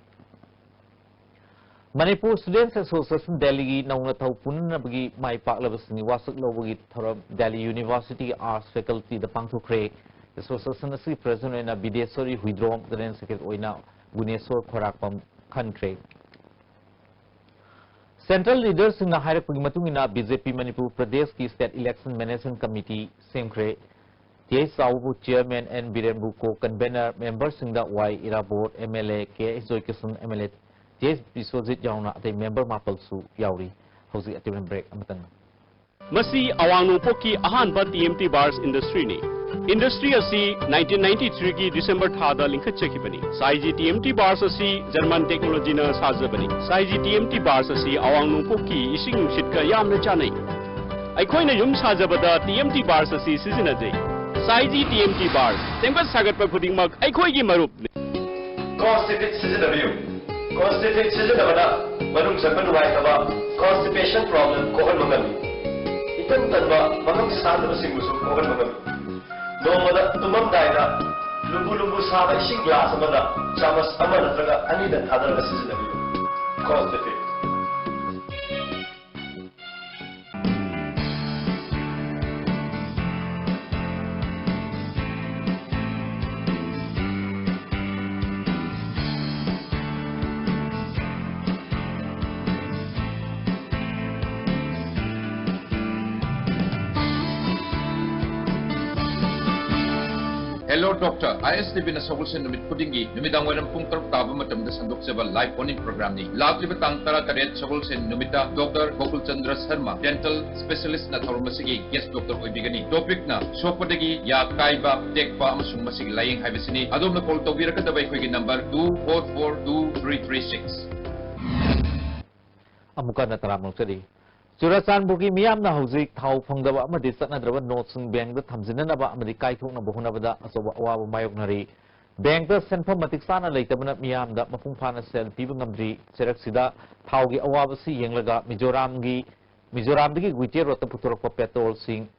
ꯃꯅꯤꯄꯨꯔ ꯁ꯭ꯇꯨꯗꯦꯟꯠꯁ ꯑꯦꯁꯣꯁꯤꯌꯦꯁꯟ ꯗꯦꯜꯂꯤꯒꯤ ꯅꯧꯅ ꯊꯧ ꯄꯨꯅꯅꯕꯒꯤ ꯃꯥꯏ ꯄꯥꯛꯂꯕꯁꯤꯡꯒꯤ ꯋꯥꯁꯛ ꯂꯧꯕꯒꯤ ꯊꯧꯔꯝ ꯗꯦꯜꯂꯤ ꯌꯨꯅꯤꯚꯔꯁꯤꯇꯤꯒꯤ ꯑꯥꯔꯠꯁ ꯐꯦꯀꯜꯇꯤꯗ ꯄꯥꯡꯊꯣꯛꯈ꯭ꯔꯦ꯫ ꯑꯦꯁꯣꯁꯤꯌꯦꯁꯟ ꯑꯁꯤꯒꯤ ꯄ꯭ꯔꯦꯁꯤꯗꯦꯟꯠ ꯑꯣꯏꯅ ꯕꯤꯗꯦꯁꯣꯔꯤ ꯍꯨꯏꯗ꯭ꯔꯣꯝ, ꯖꯦꯅꯔꯦꯜ ꯁꯦꯀ꯭ꯔꯦꯇꯔꯤ ꯑꯣꯏꯅ ꯒꯨꯅꯦꯁꯣꯔ ꯈꯣꯔꯥꯛꯄꯝ ꯈꯟꯈ꯭ꯔꯦ꯫ ꯁꯦꯟꯇ꯭ꯔꯦꯜ ꯂꯤꯗꯔꯁꯤꯡꯅ ꯍꯥꯏꯔꯛꯄꯒꯤ ꯃꯇꯨꯡ ꯏꯟꯅ ꯕꯤ ꯖꯦ ꯄꯤ ꯃꯅꯤꯄꯨꯔ ꯄ꯭ꯔꯗꯦꯁꯀꯤ ꯁ꯭ꯇꯦꯠ ꯏꯂꯦꯛꯁꯟ ꯃꯦꯅꯦꯖꯃꯦꯟꯠ ꯀꯃꯤꯇꯤ ꯁꯦꯝꯈ꯭ꯔꯦ꯫ ꯇꯤ ꯑꯩꯆ ꯆꯥꯎꯕꯕꯨ ꯆꯤꯌꯔꯃꯦꯟ, ꯑꯦꯟ ꯕꯤꯔꯦꯟꯕꯨ ꯀꯣ ꯀꯟꯚꯦꯅꯔ, ꯃꯦꯝꯕꯔꯁꯤꯡꯗ Y Irabot, M L A K H Joykishan, M L A T H Biswajit ꯌꯥꯎꯅ ꯑꯇꯩ ꯃꯦꯝꯕꯔ ꯃꯥꯄꯜꯁꯨ ꯌꯥꯎꯔꯤ꯫ ꯍꯧꯖꯤꯛ ꯑꯇꯦꯟꯕ ꯕ꯭ꯔꯦꯛ ꯑꯃꯇꯪ꯫ ꯃꯁꯤ ꯑꯋꯥꯡ ꯅꯣꯡꯄꯣꯛꯀꯤ ꯑꯍꯥꯟꯕ ꯇꯤ ꯑꯦꯝ ꯇꯤ ꯕꯥꯔꯁ ꯏꯟꯗꯁꯇ꯭ꯔꯤꯅꯤ꯫ ꯏꯟꯗꯁꯇ꯭ꯔꯤ ꯑꯁꯤ ꯅꯥꯏꯟꯇꯤꯟ ꯅꯥꯏꯟꯇꯤ ꯊ꯭ꯔꯤꯒꯤ ꯗꯤꯁꯦꯝꯕꯔ ꯊꯥꯗ ꯂꯤꯡꯈꯠꯆꯈꯤꯕꯅꯤ꯫ ꯁꯥꯏꯖꯤ ꯇꯤ ꯑꯦꯝ ꯇꯤ ꯕꯥꯔꯁ ꯑꯁꯤ ꯖꯔꯃꯟ ꯇꯦꯛꯅꯣꯂꯣꯖꯤꯅ ꯁꯥꯖꯕꯅꯤ꯫ ꯁꯥꯏꯖꯤ ꯇꯤ ꯑꯦꯝ ꯇꯤ ꯕꯥꯔꯁ ꯑꯁꯤ ꯑꯋꯥꯡ ꯅꯣꯡꯄꯣꯛꯀꯤ ꯏꯁꯤꯡ ꯅꯨꯡꯁꯤꯠꯀ ꯌꯥꯝꯅ ꯆꯥꯟꯅꯩ꯫ ꯑꯩꯈꯣꯏꯅ ꯌꯨꯝ ꯁꯥꯖꯕꯗ ꯇꯤ ꯑꯦꯝ ꯇꯤ ꯕꯥꯔꯁ ꯑꯁꯤ ꯁꯤꯖꯤꯟꯅꯖꯩ꯫ ꯁꯥꯏꯖꯤ ꯇꯤ ꯑꯦꯝ ꯇꯤ ꯕꯥꯔꯁ, ꯁꯦꯝꯒꯠ ꯁꯥꯒꯠꯄ ꯈꯨꯗꯤꯡꯃꯛ ꯑꯩꯈꯣꯏꯒꯤ ꯃꯔꯨꯞꯅꯤ꯫ ꯀꯣꯟꯁꯇꯤꯇ꯭ꯌꯨꯠ ꯁꯤꯖꯤꯟꯅꯕꯤꯌꯨ꯫ ꯀꯣꯟꯁꯇꯤꯇ꯭ꯌꯨꯠ ꯁꯤꯖꯤꯟꯅꯕꯅ ꯃꯅꯨꯡ ꯆꯪꯕ ꯅꯨꯡꯉꯥꯏꯇꯕ, ꯀꯣꯟꯁꯇꯤꯄꯦꯁꯟ ꯄ꯭ꯔꯣꯕ꯭ꯂꯦꯝ ꯀꯣꯛꯍꯟꯕ ꯉꯝꯃꯤ꯫ ꯏꯇꯟ ꯇꯟꯕ, ꯃꯉꯛ ꯁꯥꯗꯕꯁꯤꯡꯕꯨꯁꯨ ꯀꯣꯛꯍꯟꯕ ꯉꯝꯃꯤ꯫ ꯅꯣꯡꯃꯗ ꯇꯨꯝꯃꯝꯗꯥꯏꯗ ꯂꯨꯝꯕꯨ ꯂꯨꯝꯕꯨ ꯁꯥꯕ ꯏꯁꯤꯡ ꯒ꯭ꯂꯥꯁ ꯑꯃꯗ ꯆꯥꯃꯁ ꯑꯃ ꯅꯠꯇ꯭ꯔꯒ ꯑꯅꯤꯗ ꯊꯥꯗꯔꯒ ꯁꯤꯖꯤꯟꯅꯕꯤꯌꯨ꯫ ꯀꯣꯟꯁꯇꯤꯇ꯭ꯌꯨꯠ꯫ Hello Doctor, I S T Vꯅ ꯁꯒꯣꯜꯁꯦꯟ ꯅꯨꯃꯤꯠ ꯈꯨꯗꯤꯡꯒꯤ ꯅꯨꯃꯤꯗꯥꯡ ꯋꯥꯏꯔꯝ ꯄꯨꯡ ꯇꯔꯨꯛ ꯇꯥꯕ ꯃꯇꯝꯗ ꯁꯟꯗꯣꯛꯆꯕ live phone-in program-ꯅꯤ꯫ ꯂꯥꯛꯂꯤꯕ ꯇꯥꯡ ꯇꯔꯥꯇꯔꯦꯠ ꯁꯒꯣꯜꯁꯦꯟ ꯅꯨꯃꯤꯠꯇ Doctor ꯒꯣꯀꯨꯜ ꯆꯟꯗ꯭ꯔ ꯁꯔꯃ, dental specialist-ꯅ ꯊꯧꯔꯝ ꯑꯁꯤꯒꯤ guest doctor ꯑꯣꯏꯕꯤꯒꯅꯤ꯫ Topic-ꯅ ꯁꯣꯛꯄꯗꯒꯤ ꯌꯥ ꯀꯥꯏꯕ, ꯇꯦꯛꯄ ꯑꯃꯁꯨꯡ ꯃꯁꯤꯒꯤ ꯂꯥꯏꯌꯦꯡ ꯍꯥꯏꯕꯁꯤꯅꯤ꯫ ꯑꯗꯣꯝꯅ call ꯇꯧꯕꯤꯔꯛꯀꯗꯕ ꯑꯩꯈꯣꯏꯒꯤ number two four four two three three six꯫ ꯑꯃꯨꯛꯀ ꯍꯟꯅ ꯇꯔꯥꯝꯅ ꯑꯣꯛꯆꯔꯤ꯫ ꯆꯨꯔꯆꯥꯟꯄꯨꯔꯒꯤ ꯃꯤꯌꯥꯝꯅ ꯍꯧꯖꯤꯛ ꯊꯥꯎ ꯐꯪꯗꯕ ꯑꯃꯗꯤ ꯆꯠꯅꯗ꯭ꯔꯕ ꯅꯣꯠꯁꯤꯡ ꯕꯦꯡꯗ ꯊꯝꯖꯤꯟꯅꯅꯕ ꯑꯃꯗꯤ ꯀꯥꯏꯊꯣꯛꯅꯕ ꯍꯣꯠꯅꯕꯗ ꯑꯆꯧꯕ ꯑꯋꯥꯕ ꯃꯥꯌꯣꯛꯅꯔꯤ꯫ ꯕꯦꯡꯗ ꯁꯦꯟꯐꯝ ꯃꯇꯤꯛ ꯆꯥꯅ ꯂꯩꯇꯕꯅ ꯃꯤꯌꯥꯝꯗ ꯃꯄꯨꯡ ꯐꯥꯅ ꯁꯦꯜ ꯄꯤꯕ ꯉꯝꯗ꯭ꯔꯤ꯫ ꯆꯩꯔꯛꯁꯤꯗ ꯊꯥꯎꯒꯤ ꯑꯋꯥꯕꯁꯤ ꯌꯦꯡꯂꯒ ꯃꯤꯖꯣꯔꯥꯝꯒꯤ, ꯃꯤꯖꯣꯔꯥꯝꯗꯒꯤ ꯒꯨꯏꯇꯦ ꯔꯣꯗꯇ ꯄꯨꯊꯣꯔꯛꯄ ꯄꯦꯇ꯭ꯔꯣꯜꯁꯤꯡ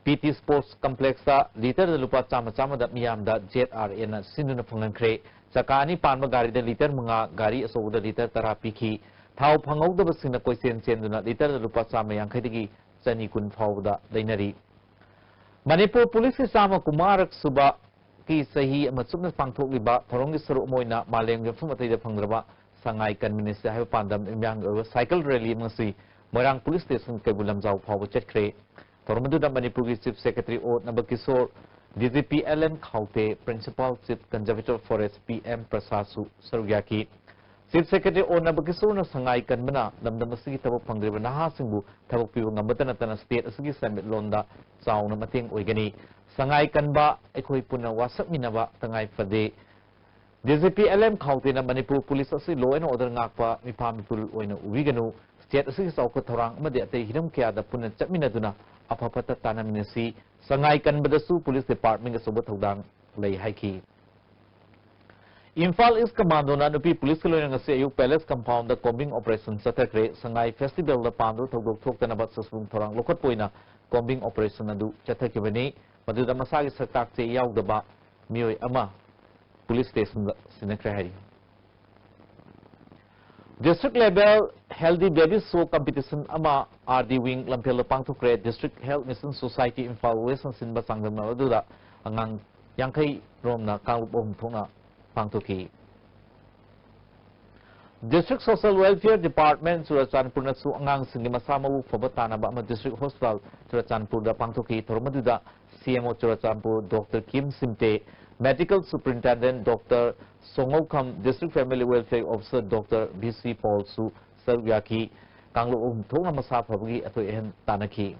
ꯄꯤ ꯇꯤ ꯁ꯭ꯄꯣꯔꯠꯁ ꯀꯝꯄ꯭ꯂꯦꯛꯁꯇ ꯂꯤꯇꯔꯗ ꯂꯨꯄꯥ ꯆꯥꯝꯃ ꯆꯥꯝꯃꯗ ꯃꯤꯌꯥꯝꯗ ꯖꯦꯠ ꯑꯥꯔ ꯑꯦꯅ ꯁꯤꯟꯗꯨꯅ ꯐꯪꯍꯟꯈ꯭ꯔꯦ꯫ ꯆꯀꯥ ꯑꯅꯤ ꯄꯥꯟꯕ ꯒꯥꯔꯤꯗ ꯂꯤꯇꯔ ꯃꯉꯥ, ꯒꯥꯔꯤ ꯑꯆꯧꯕꯗ ꯂꯤꯇꯔ ꯇꯔꯥ ꯄꯤꯈꯤ꯫ ꯊꯥꯎ ꯐꯪꯍꯧꯗꯕꯁꯤꯡꯅ ꯀꯣꯏꯆꯦꯟ ꯆꯦꯟꯗꯨꯅ ꯂꯤꯇꯔꯗ ꯂꯨꯄꯥ ꯆꯥꯝꯃ ꯌꯥꯡꯈꯩꯗꯒꯤ ꯆꯅꯤ ꯀꯨꯟ ꯐꯥꯎꯕꯗ ꯂꯩꯅꯔꯤ꯫ ꯃꯅꯤꯄꯨꯔ ꯄꯨꯂꯤꯁꯀꯤ ꯆꯥꯝꯃ ꯀꯨꯟꯃꯉꯥꯔꯛ ꯁꯨꯕ ꯀꯤ ꯆꯍꯤ ꯑꯃ ꯆꯨꯞꯅ ꯄꯥꯡꯊꯣꯛꯂꯤꯕ ꯊꯧꯔꯝꯒꯤ ꯁꯔꯨꯛ ꯑꯃ ꯑꯣꯏꯅ ꯃꯥꯂꯦꯝꯒꯤ ꯃꯐꯝ ꯑꯇꯩꯗ ꯐꯪꯗ꯭ꯔꯕ ꯁꯉꯥꯏ ꯀꯟꯕ ꯅꯤꯁꯤ ꯍꯥꯏꯕ ꯄꯥꯟꯗꯝ ꯏꯃꯤꯌꯥꯟꯒꯤ ꯑꯣꯏꯕ ꯁꯥꯏꯀꯜ ꯔꯦꯂꯤ ꯑꯃ ꯉꯁꯤ ꯃꯣꯏꯔꯥꯡ ꯄꯨꯂꯤꯁ ꯁ꯭ꯇꯦꯁꯟ ꯀꯩꯕꯨꯜ ꯂꯝꯖꯥꯎ ꯐꯥꯎꯕ ꯆꯠꯈ꯭ꯔꯦ꯫ ꯊꯧꯔꯝ ꯑꯗꯨꯗ ꯃꯅꯤꯄꯨꯔꯒꯤ chief secretary O Nabakishore, D G P L N ꯈꯥꯎꯇꯦ, principal chief conservator forest P M ꯄ꯭ꯔꯁꯥꯗꯁꯨ ꯁꯔꯨꯛ ꯌꯥꯈꯤ꯫ ꯆꯤꯐ ꯁꯦꯀ꯭ꯔꯦꯇꯔꯤ ꯑꯣ ꯅꯕꯀꯤꯁꯣꯔꯅ ꯁꯉꯥꯏ ꯀꯟꯕꯅ ꯂꯝꯗꯝ ꯑꯁꯤꯒꯤ ꯊꯕꯛ ꯐꯪꯗ꯭ꯔꯤꯕ ꯅꯍꯥꯁꯤꯡꯕꯨ ꯊꯕꯛ ꯄꯤꯕ ꯉꯝꯕꯇ ꯅꯠꯇꯅ ꯁ꯭ꯇꯦꯠ ꯑꯁꯤꯒꯤ ꯁꯦꯟꯃꯤꯠꯂꯣꯟꯗ ꯆꯥꯎꯅ ꯃꯇꯦꯡ ꯑꯣꯏꯒꯅꯤ꯫ ꯁꯉꯥꯏ ꯀꯟꯕ ꯑꯩꯈꯣꯏ ꯄꯨꯟꯅ ꯋꯥꯁꯛꯃꯤꯟꯅꯕ ꯇꯉꯥꯏ ꯐꯗꯦ꯫ D G P L M ꯈꯥꯎꯇꯦꯅ ꯃꯅꯤꯄꯨꯔ ꯄꯨꯂꯤꯁ ꯑꯁꯤ law and order ꯉꯥꯛꯄ ꯃꯤꯐꯥ ꯃꯤꯄꯨꯜ ꯑꯣꯏꯅ ꯎꯕꯤꯒꯅꯨ꯫ ꯁ꯭ꯇꯦꯠ ꯑꯁꯤꯒꯤ ꯆꯥꯎꯈꯠ ꯊꯧꯔꯥꯡ ꯑꯃꯗꯤ ꯑꯇꯩ ꯍꯤꯔꯝ ꯀꯌꯥꯗ ꯄꯨꯟꯅ ꯆꯠꯃꯤꯟꯅꯗꯨꯅ ꯑꯐ ꯐꯠꯇ ꯇꯥꯟꯅꯃꯤꯟꯅꯁꯤ꯫ ꯁꯉꯥꯏ ꯀꯟꯕꯗꯁꯨ ꯄꯨꯂꯤꯁ ꯗꯤꯄꯥꯔꯠꯃꯦꯟꯒꯤ ꯑꯆꯧꯕ ꯊꯧꯗꯥꯡ ꯂꯩ ꯍꯥꯏꯈꯤ꯫ ꯏꯝꯐꯥꯜ ꯏꯁ ꯀꯃꯥꯟꯗꯣꯅ ꯅꯨꯄꯤ ꯄꯨꯂꯤꯁꯀ ꯂꯣꯏꯅꯅ ꯉꯁꯤ ꯑꯌꯨꯛ ꯄꯦꯂꯦꯁ ꯀꯝꯄꯥꯎꯟꯗ combing operation ꯆꯠꯊꯈ꯭ꯔꯦ꯫ ꯁꯉꯥꯏ ꯐꯦꯁꯇꯤꯚꯦꯜꯗ ꯄꯥꯝꯗꯕ ꯊꯧꯗꯣꯛ ꯊꯣꯛꯇꯅꯕ ꯁꯥꯐꯨ ꯊꯧꯔꯥꯡ ꯂꯧꯈꯠꯄ ꯑꯣꯏꯅ combing operation ꯑꯗꯨ ꯆꯠꯊꯈꯤꯕꯅꯤ꯫ ꯃꯗꯨꯗ ꯃꯁꯥꯒꯤ ꯁꯛꯇꯥꯛ ꯆꯦ ꯌꯥꯎꯗꯕ ꯃꯤꯑꯣꯏ ꯑꯃ ꯄꯨꯂꯤꯁ ꯁ꯭ꯇꯦꯁꯟꯗ ꯁꯤꯟꯅꯈ꯭ꯔꯦ ꯍꯥꯏꯔꯤ꯫ District level healthy baby show competition ꯑꯃ ꯑꯥꯔ ꯗꯤ wing ꯂꯝꯐꯦꯜꯗ ꯄꯥꯡꯊꯣꯛꯈ꯭ꯔꯦ꯫ District Health Mission Society Imphal Westꯅ ꯁꯤꯟꯕ ꯆꯥꯡꯗꯝꯅꯕ ꯑꯗꯨꯗ ꯑꯉꯥꯡ ꯌꯥꯡꯈꯩ ꯔꯣꯝꯅ ꯀꯥꯡꯂꯨꯞ ꯑꯍꯨꯝ ꯊꯣꯛꯅ ꯄꯥꯡꯊꯣꯛꯈꯤ꯫ District Social Welfare Department ꯆꯨꯔꯆꯥꯟꯄꯨꯔꯅꯁꯨ ꯑꯉꯥꯡꯁꯤꯡꯒꯤ ꯃꯁꯥ ꯃꯎ ꯐꯕ ꯇꯥꯅꯕ ꯑꯃ District Hospital ꯆꯨꯔꯆꯥꯟꯄꯨꯔꯗ ꯄꯥꯡꯊꯣꯛꯈꯤ꯫ ꯊꯧꯔꯝ ꯑꯗꯨꯗ ꯁꯤ M O Churachandpur doctor Kim Simte, Medical Superintendent doctor Songoukham, District Family Welfare Officer doctor V C ꯄꯣꯜꯁꯨ ꯁꯔꯨꯛ ꯌꯥꯈꯤ꯫ ꯀꯥꯡꯂꯨꯞ ꯑꯍꯨꯝ ꯊꯣꯛꯅ ꯃꯁꯥ ꯐꯕꯒꯤ ꯑꯊꯣꯏ ꯑꯍꯦꯟ ꯇꯥꯟꯅꯈꯤ꯫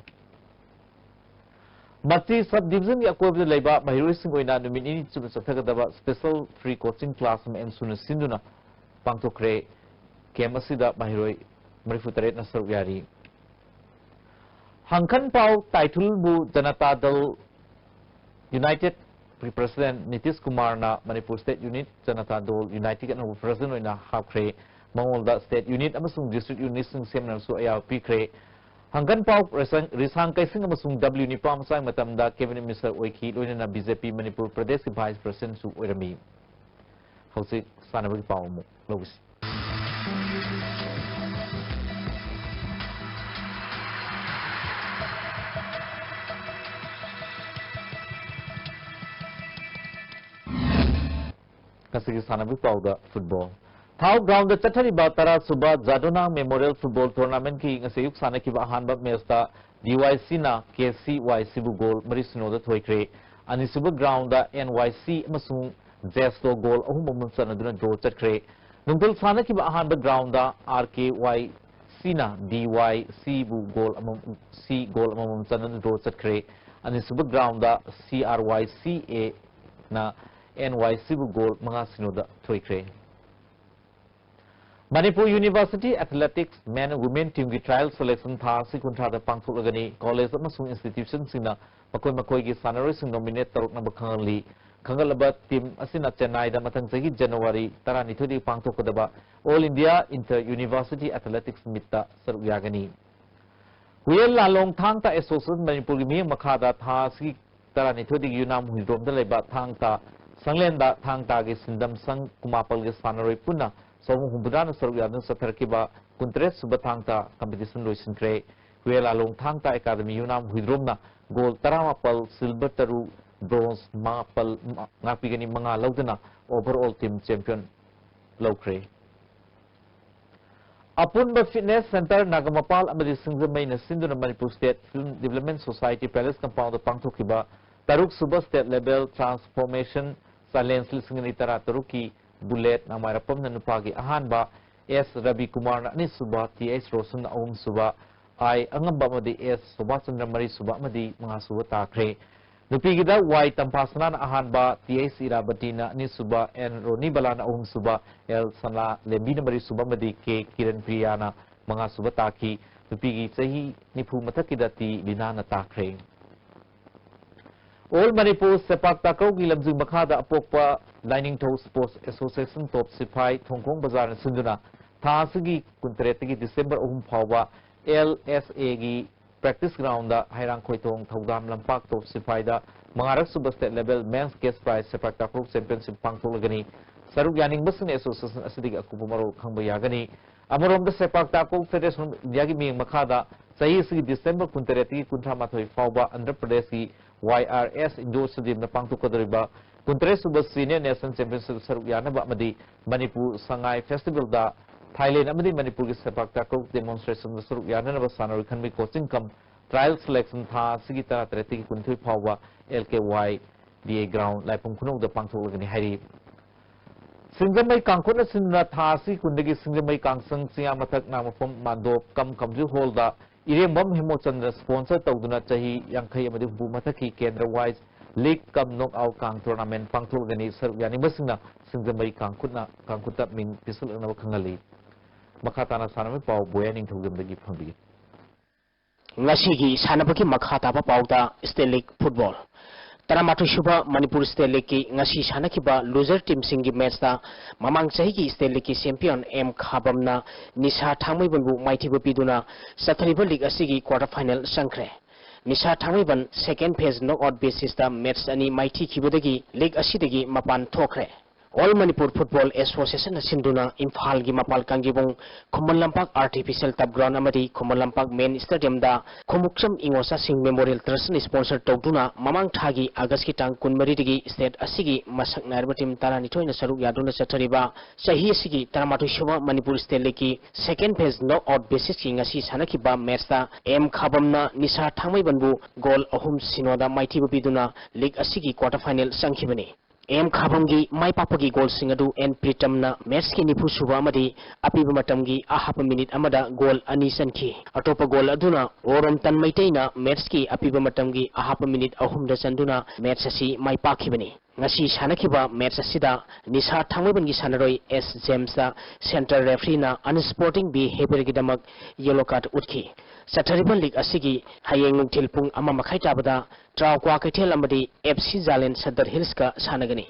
ꯃꯆꯤ sub divisionꯒꯤ ꯑꯀꯣꯏꯕꯗ ꯂꯩꯕ ꯃꯍꯩꯔꯣꯏꯁꯤꯡ ꯑꯣꯏꯅ ꯅꯨꯃꯤꯠ ꯅꯤꯅꯤ ꯆꯨꯞꯅ ꯆꯠꯊꯒꯗꯕ special free coaching class ꯑꯃ ꯑꯦꯝꯁꯨꯅ ꯁꯤꯟꯗꯨꯅ ꯄꯥꯡꯊꯣꯛꯈ꯭ꯔꯦ꯫ Camp ꯑꯁꯤꯗ ꯃꯍꯩꯔꯣꯏ ꯃꯔꯤꯐꯨ ꯇꯔꯦꯠꯅ ꯁꯔꯨꯛ ꯌꯥꯔꯤ꯫ ꯍꯪꯈꯟ ꯄꯥꯎ ꯇꯥꯏꯊꯨꯜꯕꯨ ꯖꯅꯇꯥ ꯗꯜ ꯌꯨꯅꯥꯏꯇꯦꯗ ꯄ꯭ꯔꯁꯤꯗꯦꯟꯠ ꯅꯤꯇꯤꯁ ꯀꯨꯃꯥꯔꯅ ꯃꯅꯤꯄꯨꯔ ꯁ꯭ꯇꯦꯠ ꯌꯨꯅꯤꯠ ꯖꯅꯇꯥ ꯗꯜ ꯌꯨꯅꯥꯏꯇꯦꯗꯀꯤ ꯑꯅꯧꯕ ꯄ꯭ꯔꯁꯤꯗꯦꯟꯠ ꯑꯣꯏꯅ ꯍꯥꯞꯈ꯭ꯔꯦ꯫ ꯃꯉꯣꯟꯗ ꯁ꯭ꯇꯦꯠ ꯌꯨꯅꯤꯠ ꯑꯃꯁꯨꯡ ꯗꯤꯁꯇ꯭ꯔꯤꯛ ꯌꯨꯅꯤꯠꯁꯤꯡ ꯁꯦꯝꯅꯕꯁꯨ ꯑꯌꯥꯕ ꯄꯤꯈ꯭ꯔꯦ꯫ ꯍꯪꯒꯟ ꯄꯥꯎ ꯔꯤꯁꯥꯡ, ꯔꯤꯁꯥꯡ ꯀꯩꯁꯤꯡ ꯑꯃꯁꯨꯡ ꯗꯕ꯭ꯂꯤꯌꯨ ꯅꯤꯄꯥ ꯃꯆꯥꯒꯤ ꯃꯇꯝꯗ ꯀꯦꯕꯤꯅꯦꯠ ꯃꯤꯅꯤꯁꯇꯔ ꯑꯣꯏꯈꯤ, ꯂꯣꯏꯅꯅ ꯕꯤ ꯖꯦ ꯄꯤ ꯃꯅꯤꯄꯨꯔ ꯄ꯭ꯔꯗꯦꯁꯀꯤ ꯚꯥꯏꯁ ꯄ꯭ꯔꯁꯤꯗꯦꯟꯠꯁꯨ ꯑꯣꯏꯔꯝꯃꯤ꯫ ꯍꯧꯖꯤꯛ ꯁꯥꯟꯅꯕꯒꯤ ꯄꯥꯎ ꯑꯃꯨꯛ ꯂꯧꯁꯤ꯫ ꯉꯁꯤꯒꯤ ꯁꯥꯟꯅꯕꯒꯤ ꯄꯥꯎꯗ ꯐꯨꯠꯕꯣꯜ꯫ ꯊꯥꯎ ꯒ꯭ꯔꯥꯎꯟꯗ ꯆꯠꯊꯔꯤꯕ ꯇꯔꯥ ꯁꯨꯕ ꯖꯥꯗꯣꯅꯥꯡ ꯃꯦꯃꯣꯔꯤꯌꯦꯜ ꯐꯨꯠꯕꯣꯜ ꯇꯣꯔꯅꯥꯃꯦꯟꯠꯀꯤ ꯉꯁꯤ ꯑꯌꯨꯛ ꯁꯥꯟꯅꯈꯤꯕ ꯑꯍꯥꯟꯕ ꯃꯦꯆꯇ ꯗꯤ ꯋꯥꯏ ꯁꯤꯅ ꯀꯦ ꯁꯤ ꯋꯥꯏ ꯁꯤꯕꯨ ꯒꯣꯜ ꯃꯔꯤ ꯁꯤꯅꯣꯗ ꯊꯣꯏꯈ꯭ꯔꯦ꯫ ꯑꯅꯤꯁꯨꯕ ꯒ꯭ꯔꯥꯎꯟꯗ ꯑꯦꯟ ꯋꯥꯏ ꯁꯤ ꯑꯃꯁꯨꯡ ꯖꯦꯁꯇꯣ ꯒꯣꯜ ꯑꯍꯨꯝ ꯑꯃ ꯆꯟꯅꯗꯨꯅ ꯗ꯭ꯔꯣ ꯆꯠꯈ꯭ꯔꯦ꯫ ꯅꯨꯡꯊꯤꯜ ꯁꯥꯟꯅꯈꯤꯕ ꯑꯍꯥꯟꯕ ꯒ꯭ꯔꯥꯎꯟꯗ ꯑꯥꯔ ꯀꯦ ꯋꯥꯏ ꯁꯤꯅ ꯗꯤ ꯋꯥꯏ ꯁꯤꯕꯨ ꯒꯣꯜ ꯑꯃ, ꯁꯤ ꯒꯣꯜ ꯑꯃꯃꯝ ꯆꯟꯅꯗꯨꯅ ꯗ꯭ꯔꯣ ꯆꯠꯈ꯭ꯔꯦ꯫ ꯑꯅꯤꯁꯨꯕ ꯒ꯭ꯔꯥꯎꯟꯗ ꯁꯤ ꯑꯥꯔ ꯋꯥꯏ ꯁꯤ ꯑꯦꯅ ꯑꯦꯟ ꯋꯥꯏ ꯁꯤꯕꯨ ꯒꯣꯜ ꯃꯉꯥ ꯁꯤꯅꯣꯗ ꯊꯣꯏꯈ꯭ꯔꯦ꯫ ꯃꯅꯤꯄꯨꯔ ꯌꯨꯅꯤꯚꯔꯁꯤꯇꯤ ꯑꯦꯊꯂꯦꯇꯤꯛꯁ ꯃꯦꯟ ꯋꯨꯃꯦꯟ ꯇꯤꯝꯒꯤ ꯇ꯭ꯔꯥꯏꯌꯦꯜ ꯁꯦꯂꯦꯛꯁꯟ ꯊꯥ ꯑꯁꯤ ꯀꯨꯟꯊ꯭ꯔꯥꯗ ꯄꯥꯡꯊꯣꯛꯂꯒꯅꯤ꯫ ꯀꯣꯂꯦꯖ ꯑꯃꯁꯨꯡ ꯏꯟꯁꯇꯤꯇ꯭ꯌꯨꯁꯟꯁꯤꯡꯅ ꯃꯈꯣꯏ ꯃꯈꯣꯏꯒꯤ ꯁꯥꯟꯅꯔꯣꯏꯁꯤꯡ ꯅꯣꯃꯤꯅꯦꯠ ꯇꯧꯔꯛꯅꯕ ꯈꯪꯍꯜꯂꯤ꯫ ꯈꯪꯒꯠꯂꯕ ꯇꯤꯝ ꯑꯁꯤꯅ ꯆꯦꯟꯅꯥꯏꯗ ꯃꯊꯪ ꯆꯍꯤ ꯖꯅꯋꯥꯔꯤ ꯇꯔꯥꯅꯤꯊꯣꯏꯗꯒꯤ ꯄꯥꯡꯊꯣꯛꯀꯗꯕ all India inter university athletics ꯃꯤꯠꯇ ꯁꯔꯨꯛ ꯌꯥꯒꯅꯤ꯫ ꯍꯨꯌꯦꯟ ꯂꯥꯂꯣꯡ ꯊꯥꯡ ꯇꯥ ꯑꯦꯁꯣꯁꯤꯌꯦꯁꯟ ꯃꯅꯤꯄꯨꯔꯒꯤ ꯃꯤꯠꯌꯦꯡ ꯃꯈꯥꯗ ꯊꯥ ꯑꯁꯤꯒꯤ ꯇꯔꯥꯅꯤꯊꯣꯏꯗꯒꯤ ꯌꯨꯅꯥꯝ ꯍꯨꯏꯗ꯭ꯔꯣꯝꯗ ꯂꯩꯕ ꯊꯥꯡ ꯇꯥ ꯁꯪꯂꯦꯟꯗ ꯊꯥꯡ ꯇꯥꯒꯤ ꯁꯤꯟꯗꯝ ꯁꯪ ꯀꯨꯟꯃꯥꯄꯜꯒꯤ ꯁꯥꯟꯅꯔꯣꯏ ꯄꯨꯟꯅ ꯆꯍꯨꯝ ꯍꯨꯝꯐꯨꯇꯔꯥꯅ ꯁꯔꯨꯛ ꯌꯥꯗꯨꯅ ꯆꯠꯊꯔꯛꯈꯤꯕ ꯀꯨꯟꯇꯔꯦꯠ ꯁꯨꯕ ꯊꯥꯡ ꯇꯥ ꯀꯝꯄꯤꯇꯤꯁꯟ ꯂꯣꯏꯁꯤꯟꯈ꯭ꯔꯦ꯫ ꯍꯨꯌꯦꯟ ꯂꯥꯂꯣꯡ ꯊꯥꯡ ꯇꯥ ꯑꯦꯀꯥꯗꯃꯤ ꯌꯨꯅꯥꯝ ꯍꯨꯏꯗ꯭ꯔꯣꯝꯅ ꯒꯣꯜ ꯇꯔꯥꯃꯥꯄꯜ, ꯁꯤꯜꯚꯔ ꯇꯔꯨꯛ, ꯕ꯭ꯔꯣꯟꯖ ꯃꯥꯄꯜ, ꯉꯥꯛꯄꯤꯒꯅꯤ ꯃꯉꯥ ꯂꯧꯗꯨꯅ ꯑꯣꯚꯔꯑꯣꯜ ꯇꯤꯝ ꯆꯦꯝꯄꯤꯌꯟ ꯂꯧꯈ꯭ꯔꯦ꯫ ꯑꯄꯨꯟꯕ ꯐꯤꯠꯅꯦꯁ ꯁꯦꯟꯇꯔ ꯅꯥꯒꯥꯃꯄꯥꯜ ꯑꯃꯗꯤ ꯁꯤꯡꯖꯃꯩꯅ ꯁꯤꯟꯗꯨꯅ Manipur state film development society palace compound ꯄꯥꯡꯊꯣꯛꯈꯤꯕ ꯇꯔꯨꯛ ꯁꯨꯕ ꯁ꯭ꯇꯦꯠ ꯂꯦꯚꯦꯜ ꯇ꯭ꯔꯥꯟꯁꯐꯣꯔꯃꯦꯁꯟ ꯆꯦꯂꯦꯟꯖ ꯂꯤꯁꯤꯡ ꯑꯅꯤ ꯇꯔꯥ ꯇꯔꯨꯛꯀꯤ ꯕꯨꯂꯦꯠ ꯅꯥꯡꯃꯥꯏꯔꯥꯛꯄꯝꯅ ꯅꯨꯄꯥꯒꯤ ꯑꯍꯥꯟꯕ, ꯑꯦꯁ ꯔꯕꯤ ꯀꯨꯃꯥꯔꯅ ꯑꯅꯤꯁꯨꯕ, ꯇꯤ ꯑꯩꯆ ꯔꯣꯁꯟꯅ ꯑꯍꯨꯝꯁꯨꯕ, ꯑꯥꯏ ꯑꯉꯝꯕ ꯑꯃꯗꯤ ꯑꯦꯁ ꯁꯣꯚꯥꯆꯟꯗ꯭ꯔ ꯃꯔꯤꯁꯨꯕ ꯑꯃꯗꯤ ꯃꯉꯥꯁꯨꯕ ꯇꯥꯈ꯭ꯔꯦ꯫ ꯅꯨꯄꯤꯒꯤꯗ ꯋꯥꯏ ꯇꯝꯐꯥꯁꯅꯥꯅ ꯑꯍꯥꯟꯕ, ꯇꯤ ꯑꯩꯆ ꯏꯔꯥꯕꯇꯤꯅ ꯑꯅꯤꯁꯨꯕ, ꯑꯦꯟ ꯔꯣꯅꯤꯕꯂꯥꯅ ꯑꯍꯨꯝꯁꯨꯕ, ꯑꯦꯜ ꯁꯅꯥ ꯂꯦꯝꯕꯤꯅ ꯃꯔꯤꯁꯨꯕ ꯑꯃꯗꯤ ꯀꯦ ꯀꯤꯔꯟ ꯄ꯭ꯔꯤꯌꯥꯅ ꯃꯉꯥꯁꯨꯕ ꯇꯥꯈꯤ꯫ ꯅꯨꯄꯤꯒꯤ ꯆꯍꯤ ꯅꯤꯐꯨ ꯃꯊꯛꯀꯤꯗ ꯇꯤ ꯂꯤꯅꯥꯅ ꯇꯥꯈ꯭ꯔꯦ꯫ All Manipur ꯁꯦꯄꯥꯛ ꯇꯥꯀ꯭ꯔꯧꯒꯤ ꯂꯝꯖꯤꯡ ꯃꯈꯥꯗ ꯑꯄꯣꯛꯄ ꯂꯥꯏꯅꯤꯡꯊꯧ Sports Association ꯇꯣꯞ ꯁꯤꯐꯥꯏ ꯊꯣꯡꯈꯣꯡ ꯕꯖꯥꯔꯅ ꯁꯤꯟꯗꯨꯅ ꯊꯥ ꯑꯁꯤꯒꯤ ꯀꯨꯟꯇꯔꯦꯠꯇꯒꯤ ꯗꯤꯁꯦꯝꯕꯔ ꯑꯍꯨꯝ ꯐꯥꯎꯕ ꯑꯦꯜ ꯑꯦꯁ ꯑꯦꯒꯤ practice ground ꯗ ꯍꯩꯔꯥꯡꯈꯣꯏꯊꯣꯡ ꯊꯧꯗꯥꯝ ꯂꯝꯄꯥꯛ ꯇꯣꯞ ꯁꯤꯐꯥꯏꯗ ꯃꯉꯥꯔꯛ ꯁꯨꯕ state level men's cash prize ꯁꯦꯄꯥꯛ ꯇꯥꯀ꯭ꯔꯧ championship ꯄꯥꯡꯊꯣꯛꯂꯒꯅꯤ꯫ ꯁꯔꯨꯛ ꯌꯥꯅꯤꯡꯕꯁꯤꯡꯅ association ꯑꯁꯤꯗꯒꯤ ꯑꯀꯨꯞꯄ ꯃꯔꯣꯜ ꯈꯪꯕ ꯌꯥꯒꯅꯤ꯫ ꯑꯃꯔꯣꯝꯗ ꯁꯦꯄꯥꯛ ꯇꯥꯀ꯭ꯔꯧ Federation of India ꯒꯤ ꯃꯤꯠꯌꯦꯡ ꯃꯈꯥꯗ ꯆꯍꯤ ꯑꯁꯤꯒꯤ ꯗꯤꯁꯦꯝꯕꯔ ꯀꯨꯟꯇꯔꯦꯠꯇꯒꯤ ꯀꯨꯟꯊ꯭ꯔꯥ ꯃꯥꯊꯣꯏ ꯐꯥꯎꯕ ꯑꯟꯙ꯭ꯔ ꯄ꯭ꯔꯗꯦꯁꯀꯤ ꯋꯥꯏ ꯑꯥꯔ ꯑꯦꯁ indoor stadium ꯗ ꯄꯥꯡꯊꯣꯛꯀꯗꯧꯔꯤꯕ ꯀꯨꯟꯇꯔꯦꯠ ꯁꯨꯕ senior national championship ꯁꯔꯨꯛ ꯌꯥꯅꯕ ꯑꯃꯗꯤ ꯃꯅꯤꯄꯨꯔ ꯁꯉꯥꯏ festival ꯗ ꯊꯥꯏꯂꯦꯟ ꯑꯃꯗꯤ ꯃꯅꯤꯄꯨꯔꯒꯤ ꯁꯦꯄꯥꯛ ꯇꯥꯀ꯭ꯔꯧ demonstration ꯗ ꯁꯔꯨꯛ ꯌꯥꯅꯅꯕ ꯁꯥꯟꯅꯔꯣꯏ ꯈꯟꯕꯒꯤ coaching cum trial selection ꯊꯥ ꯑꯁꯤꯒꯤ ꯇꯔꯥꯇꯔꯦꯠꯇꯒꯤ ꯀꯨꯟꯅꯤꯊꯣꯏ ꯐꯥꯎꯕ ꯑꯦꯜ ꯀꯦ ꯋꯥꯏ ꯗꯤ ꯑꯦ ground ꯂꯥꯏꯄꯨꯡ ꯈꯨꯅꯧꯗ ꯄꯥꯡꯊꯣꯛꯂꯒꯅꯤ ꯍꯥꯏꯔꯤ꯫ ꯁꯤꯡꯖꯃꯩ ꯀꯥꯡꯈꯨꯠꯅ ꯁꯤꯟꯗꯨꯅ ꯊꯥ ꯑꯁꯤ ꯀꯨꯟꯗꯒꯤ ꯁꯤꯡꯖꯃꯩ ꯀꯥꯡꯁꯪ, ꯆꯤꯡꯌꯥꯃꯊꯛ, ꯅꯥꯃꯐꯝ, ꯃꯥꯟꯗꯣꯞ ꯀꯝ ꯀꯝꯖꯨ ꯍꯣꯜꯗ ꯏꯔꯦꯡꯕꯝ ꯍꯦꯃꯣꯆꯟꯗ꯭ꯔ sponsor ꯇꯧꯗꯨꯅ ꯆꯍꯤ ꯌꯥꯡꯈꯩ ꯑꯃꯗꯤ ꯍꯨꯝꯐꯨ ꯃꯊꯛꯀꯤ ꯀꯦꯟꯗ꯭ꯔ wise league cum knock out ꯀꯥꯡ tournament ꯄꯥꯡꯊꯣꯛꯂꯒꯅꯤ꯫ ꯁꯔꯨꯛ ꯌꯥꯅꯤꯡꯕꯁꯤꯡꯅ ꯁꯤꯡꯖꯃꯩ ꯀꯥꯡꯈꯨꯠꯅ, ꯀꯥꯡꯈꯨꯠꯇ ꯃꯤꯡ ꯄꯤꯁꯜꯂꯛꯅꯕ ꯈꯪꯍꯜꯂꯤ꯫ ꯃꯈꯥ ꯇꯥꯅ ꯁꯥꯟꯅꯕꯒꯤ ꯄꯥꯎ ꯕꯣꯌꯥ ꯅꯤꯡꯊꯧꯖꯝꯗꯒꯤ ꯐꯪꯕꯤꯒꯦ꯫ ꯉꯁꯤꯒꯤ ꯁꯥꯟꯅꯕꯒꯤ ꯃꯈꯥ ꯇꯥꯕ ꯄꯥꯎꯗ State League Football꯫ ꯇꯔꯥꯃꯥꯊꯣꯏ ꯁꯨꯕ ꯃꯅꯤꯄꯨꯔ State League ꯀꯤ ꯉꯁꯤ ꯁꯥꯟꯅꯈꯤꯕ loser team ꯁꯤꯡꯒꯤ match ꯇ ꯃꯃꯥꯡ ꯆꯍꯤꯒꯤ State League ꯀꯤ champion ꯑꯦꯝ ꯈꯥꯕꯝꯅ ꯅꯤꯁꯥ ꯊꯥꯡꯃꯩꯕꯟꯕꯨ ꯃꯥꯏꯊꯤꯕ ꯄꯤꯗꯨꯅ ꯆꯠꯊꯔꯤꯕ league ꯑꯁꯤꯒꯤ quarter final ꯆꯪꯈ꯭ꯔꯦ꯫ ꯅꯤꯁꯥ ꯊꯥꯡꯃꯩꯕꯟ second phase knock out basis ꯇ match ꯑꯅꯤ ꯃꯥꯏꯊꯤꯈꯤꯕꯗꯒꯤ league ꯑꯁꯤꯗꯒꯤ ꯃꯄꯥꯟ ꯊꯣꯛꯈ꯭ꯔꯦ꯫ All Manipur Football Association ꯅ ꯁꯤꯟꯗꯨꯅ ꯏꯝꯐꯥꯜꯒꯤ ꯃꯄꯥꯜ ꯀꯥꯡꯖꯩꯕꯨꯡ ꯈꯨꯃꯟ ꯂꯝꯄꯥꯛ artificial turf ground ꯑꯃꯗꯤ ꯈꯨꯃꯟ ꯂꯝꯄꯥꯛ main stadium ꯗ ꯈꯣꯡꯎꯞꯆꯝ ꯏꯉꯣꯆꯥꯁꯤꯡ Memorial Trust ꯅ sponsor ꯇꯧꯗꯨꯅ ꯃꯃꯥꯡ ꯊꯥꯒꯤ August ꯀꯤ ꯇꯥꯡ ꯀꯨꯟꯃꯔꯤꯗꯒꯤ state ꯑꯁꯤꯒꯤ ꯃꯁꯛ ꯅꯥꯏꯔꯕ team ꯇꯔꯥꯅꯤꯊꯣꯏꯅ ꯁꯔꯨꯛ ꯌꯥꯗꯨꯅ ꯆꯠꯊꯔꯤꯕ ꯆꯍꯤ ꯑꯁꯤꯒꯤ ꯇꯔꯥꯃꯥꯊꯣꯏ ꯁꯨꯕ ꯃꯅꯤꯄꯨꯔ State League ꯀꯤ second phase knock out basis ꯀꯤ ꯉꯁꯤ ꯁꯥꯟꯅꯈꯤꯕ match ꯇ ꯑꯦꯝ ꯈꯥꯕꯝꯅ ꯅꯤꯁꯥ ꯊꯥꯡꯃꯩꯕꯟꯕꯨ goal ꯑꯍꯨꯝ ꯁꯤꯅꯣꯗ ꯃꯥꯏꯊꯤꯕ ꯄꯤꯗꯨꯅ league ꯑꯁꯤꯒꯤ quarter final ꯆꯪꯈꯤꯕꯅꯤ꯫ ꯑꯦꯝ ꯈꯥꯕꯝꯒꯤ ꯃꯥꯏ ꯄꯥꯛꯄꯒꯤ goal ꯁꯤꯡ ꯑꯗꯨ ꯑꯦꯟ ꯄ꯭ꯔꯤꯇꯝꯅ match ꯀꯤ ꯅꯤꯐꯨ ꯁꯨꯕ ꯑꯃꯗꯤ ꯑꯄꯤꯕ ꯃꯇꯝꯒꯤ ꯑꯍꯥꯞꯄ minute ꯑꯃꯗ goal ꯑꯅꯤ ꯆꯟꯈꯤ꯫ ꯑꯇꯣꯞꯄ goal ꯑꯗꯨꯅ ꯔꯣꯔꯣꯝꯇꯟ ꯃꯩꯇꯩꯅ match ꯀꯤ ꯑꯄꯤꯕ ꯃꯇꯝꯒꯤ ꯑꯍꯥꯞꯄ minute ꯑꯍꯨꯝꯗ ꯆꯟꯗꯨꯅ match ꯑꯁꯤ ꯃꯥꯏ ꯄꯥꯛꯈꯤꯕꯅꯤ꯫ ꯉꯁꯤ ꯁꯥꯟꯅꯈꯤꯕ ꯃꯦꯠꯆ ꯑꯁꯤꯗ ꯅꯤꯁꯥ ꯊꯥꯡꯃꯩꯕꯟꯒꯤ ꯁꯥꯟꯅꯔꯣꯏ ꯑꯦꯁ ꯖꯦꯝꯁꯇ ꯁꯦꯟꯇꯔ ꯔꯦꯐ꯭ꯔꯤꯅ unsporting behaviourꯒꯤꯗꯃꯛ ꯌꯦꯂꯣ ꯀꯥꯔꯗ ꯎꯠꯈꯤ꯫ ꯆꯠꯊꯔꯤꯕ ꯂꯤꯒ ꯑꯁꯤꯒꯤ ꯍꯌꯦꯡ ꯅꯨꯡꯊꯤꯜ ꯄꯨꯡ ꯑꯃ ꯃꯈꯥꯏ ꯇꯥꯕꯗ ꯇ꯭ꯔꯥꯎ ꯀ꯭ꯋꯥꯀꯩꯊꯦꯜ ꯑꯃꯗꯤ ꯑꯦꯐ ꯁꯤ ꯖꯥꯂꯦꯟ ꯁꯗꯔ ꯍꯤꯜꯁꯀ ꯁꯥꯟꯅꯒꯅꯤ꯫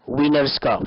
Winners Cup꯫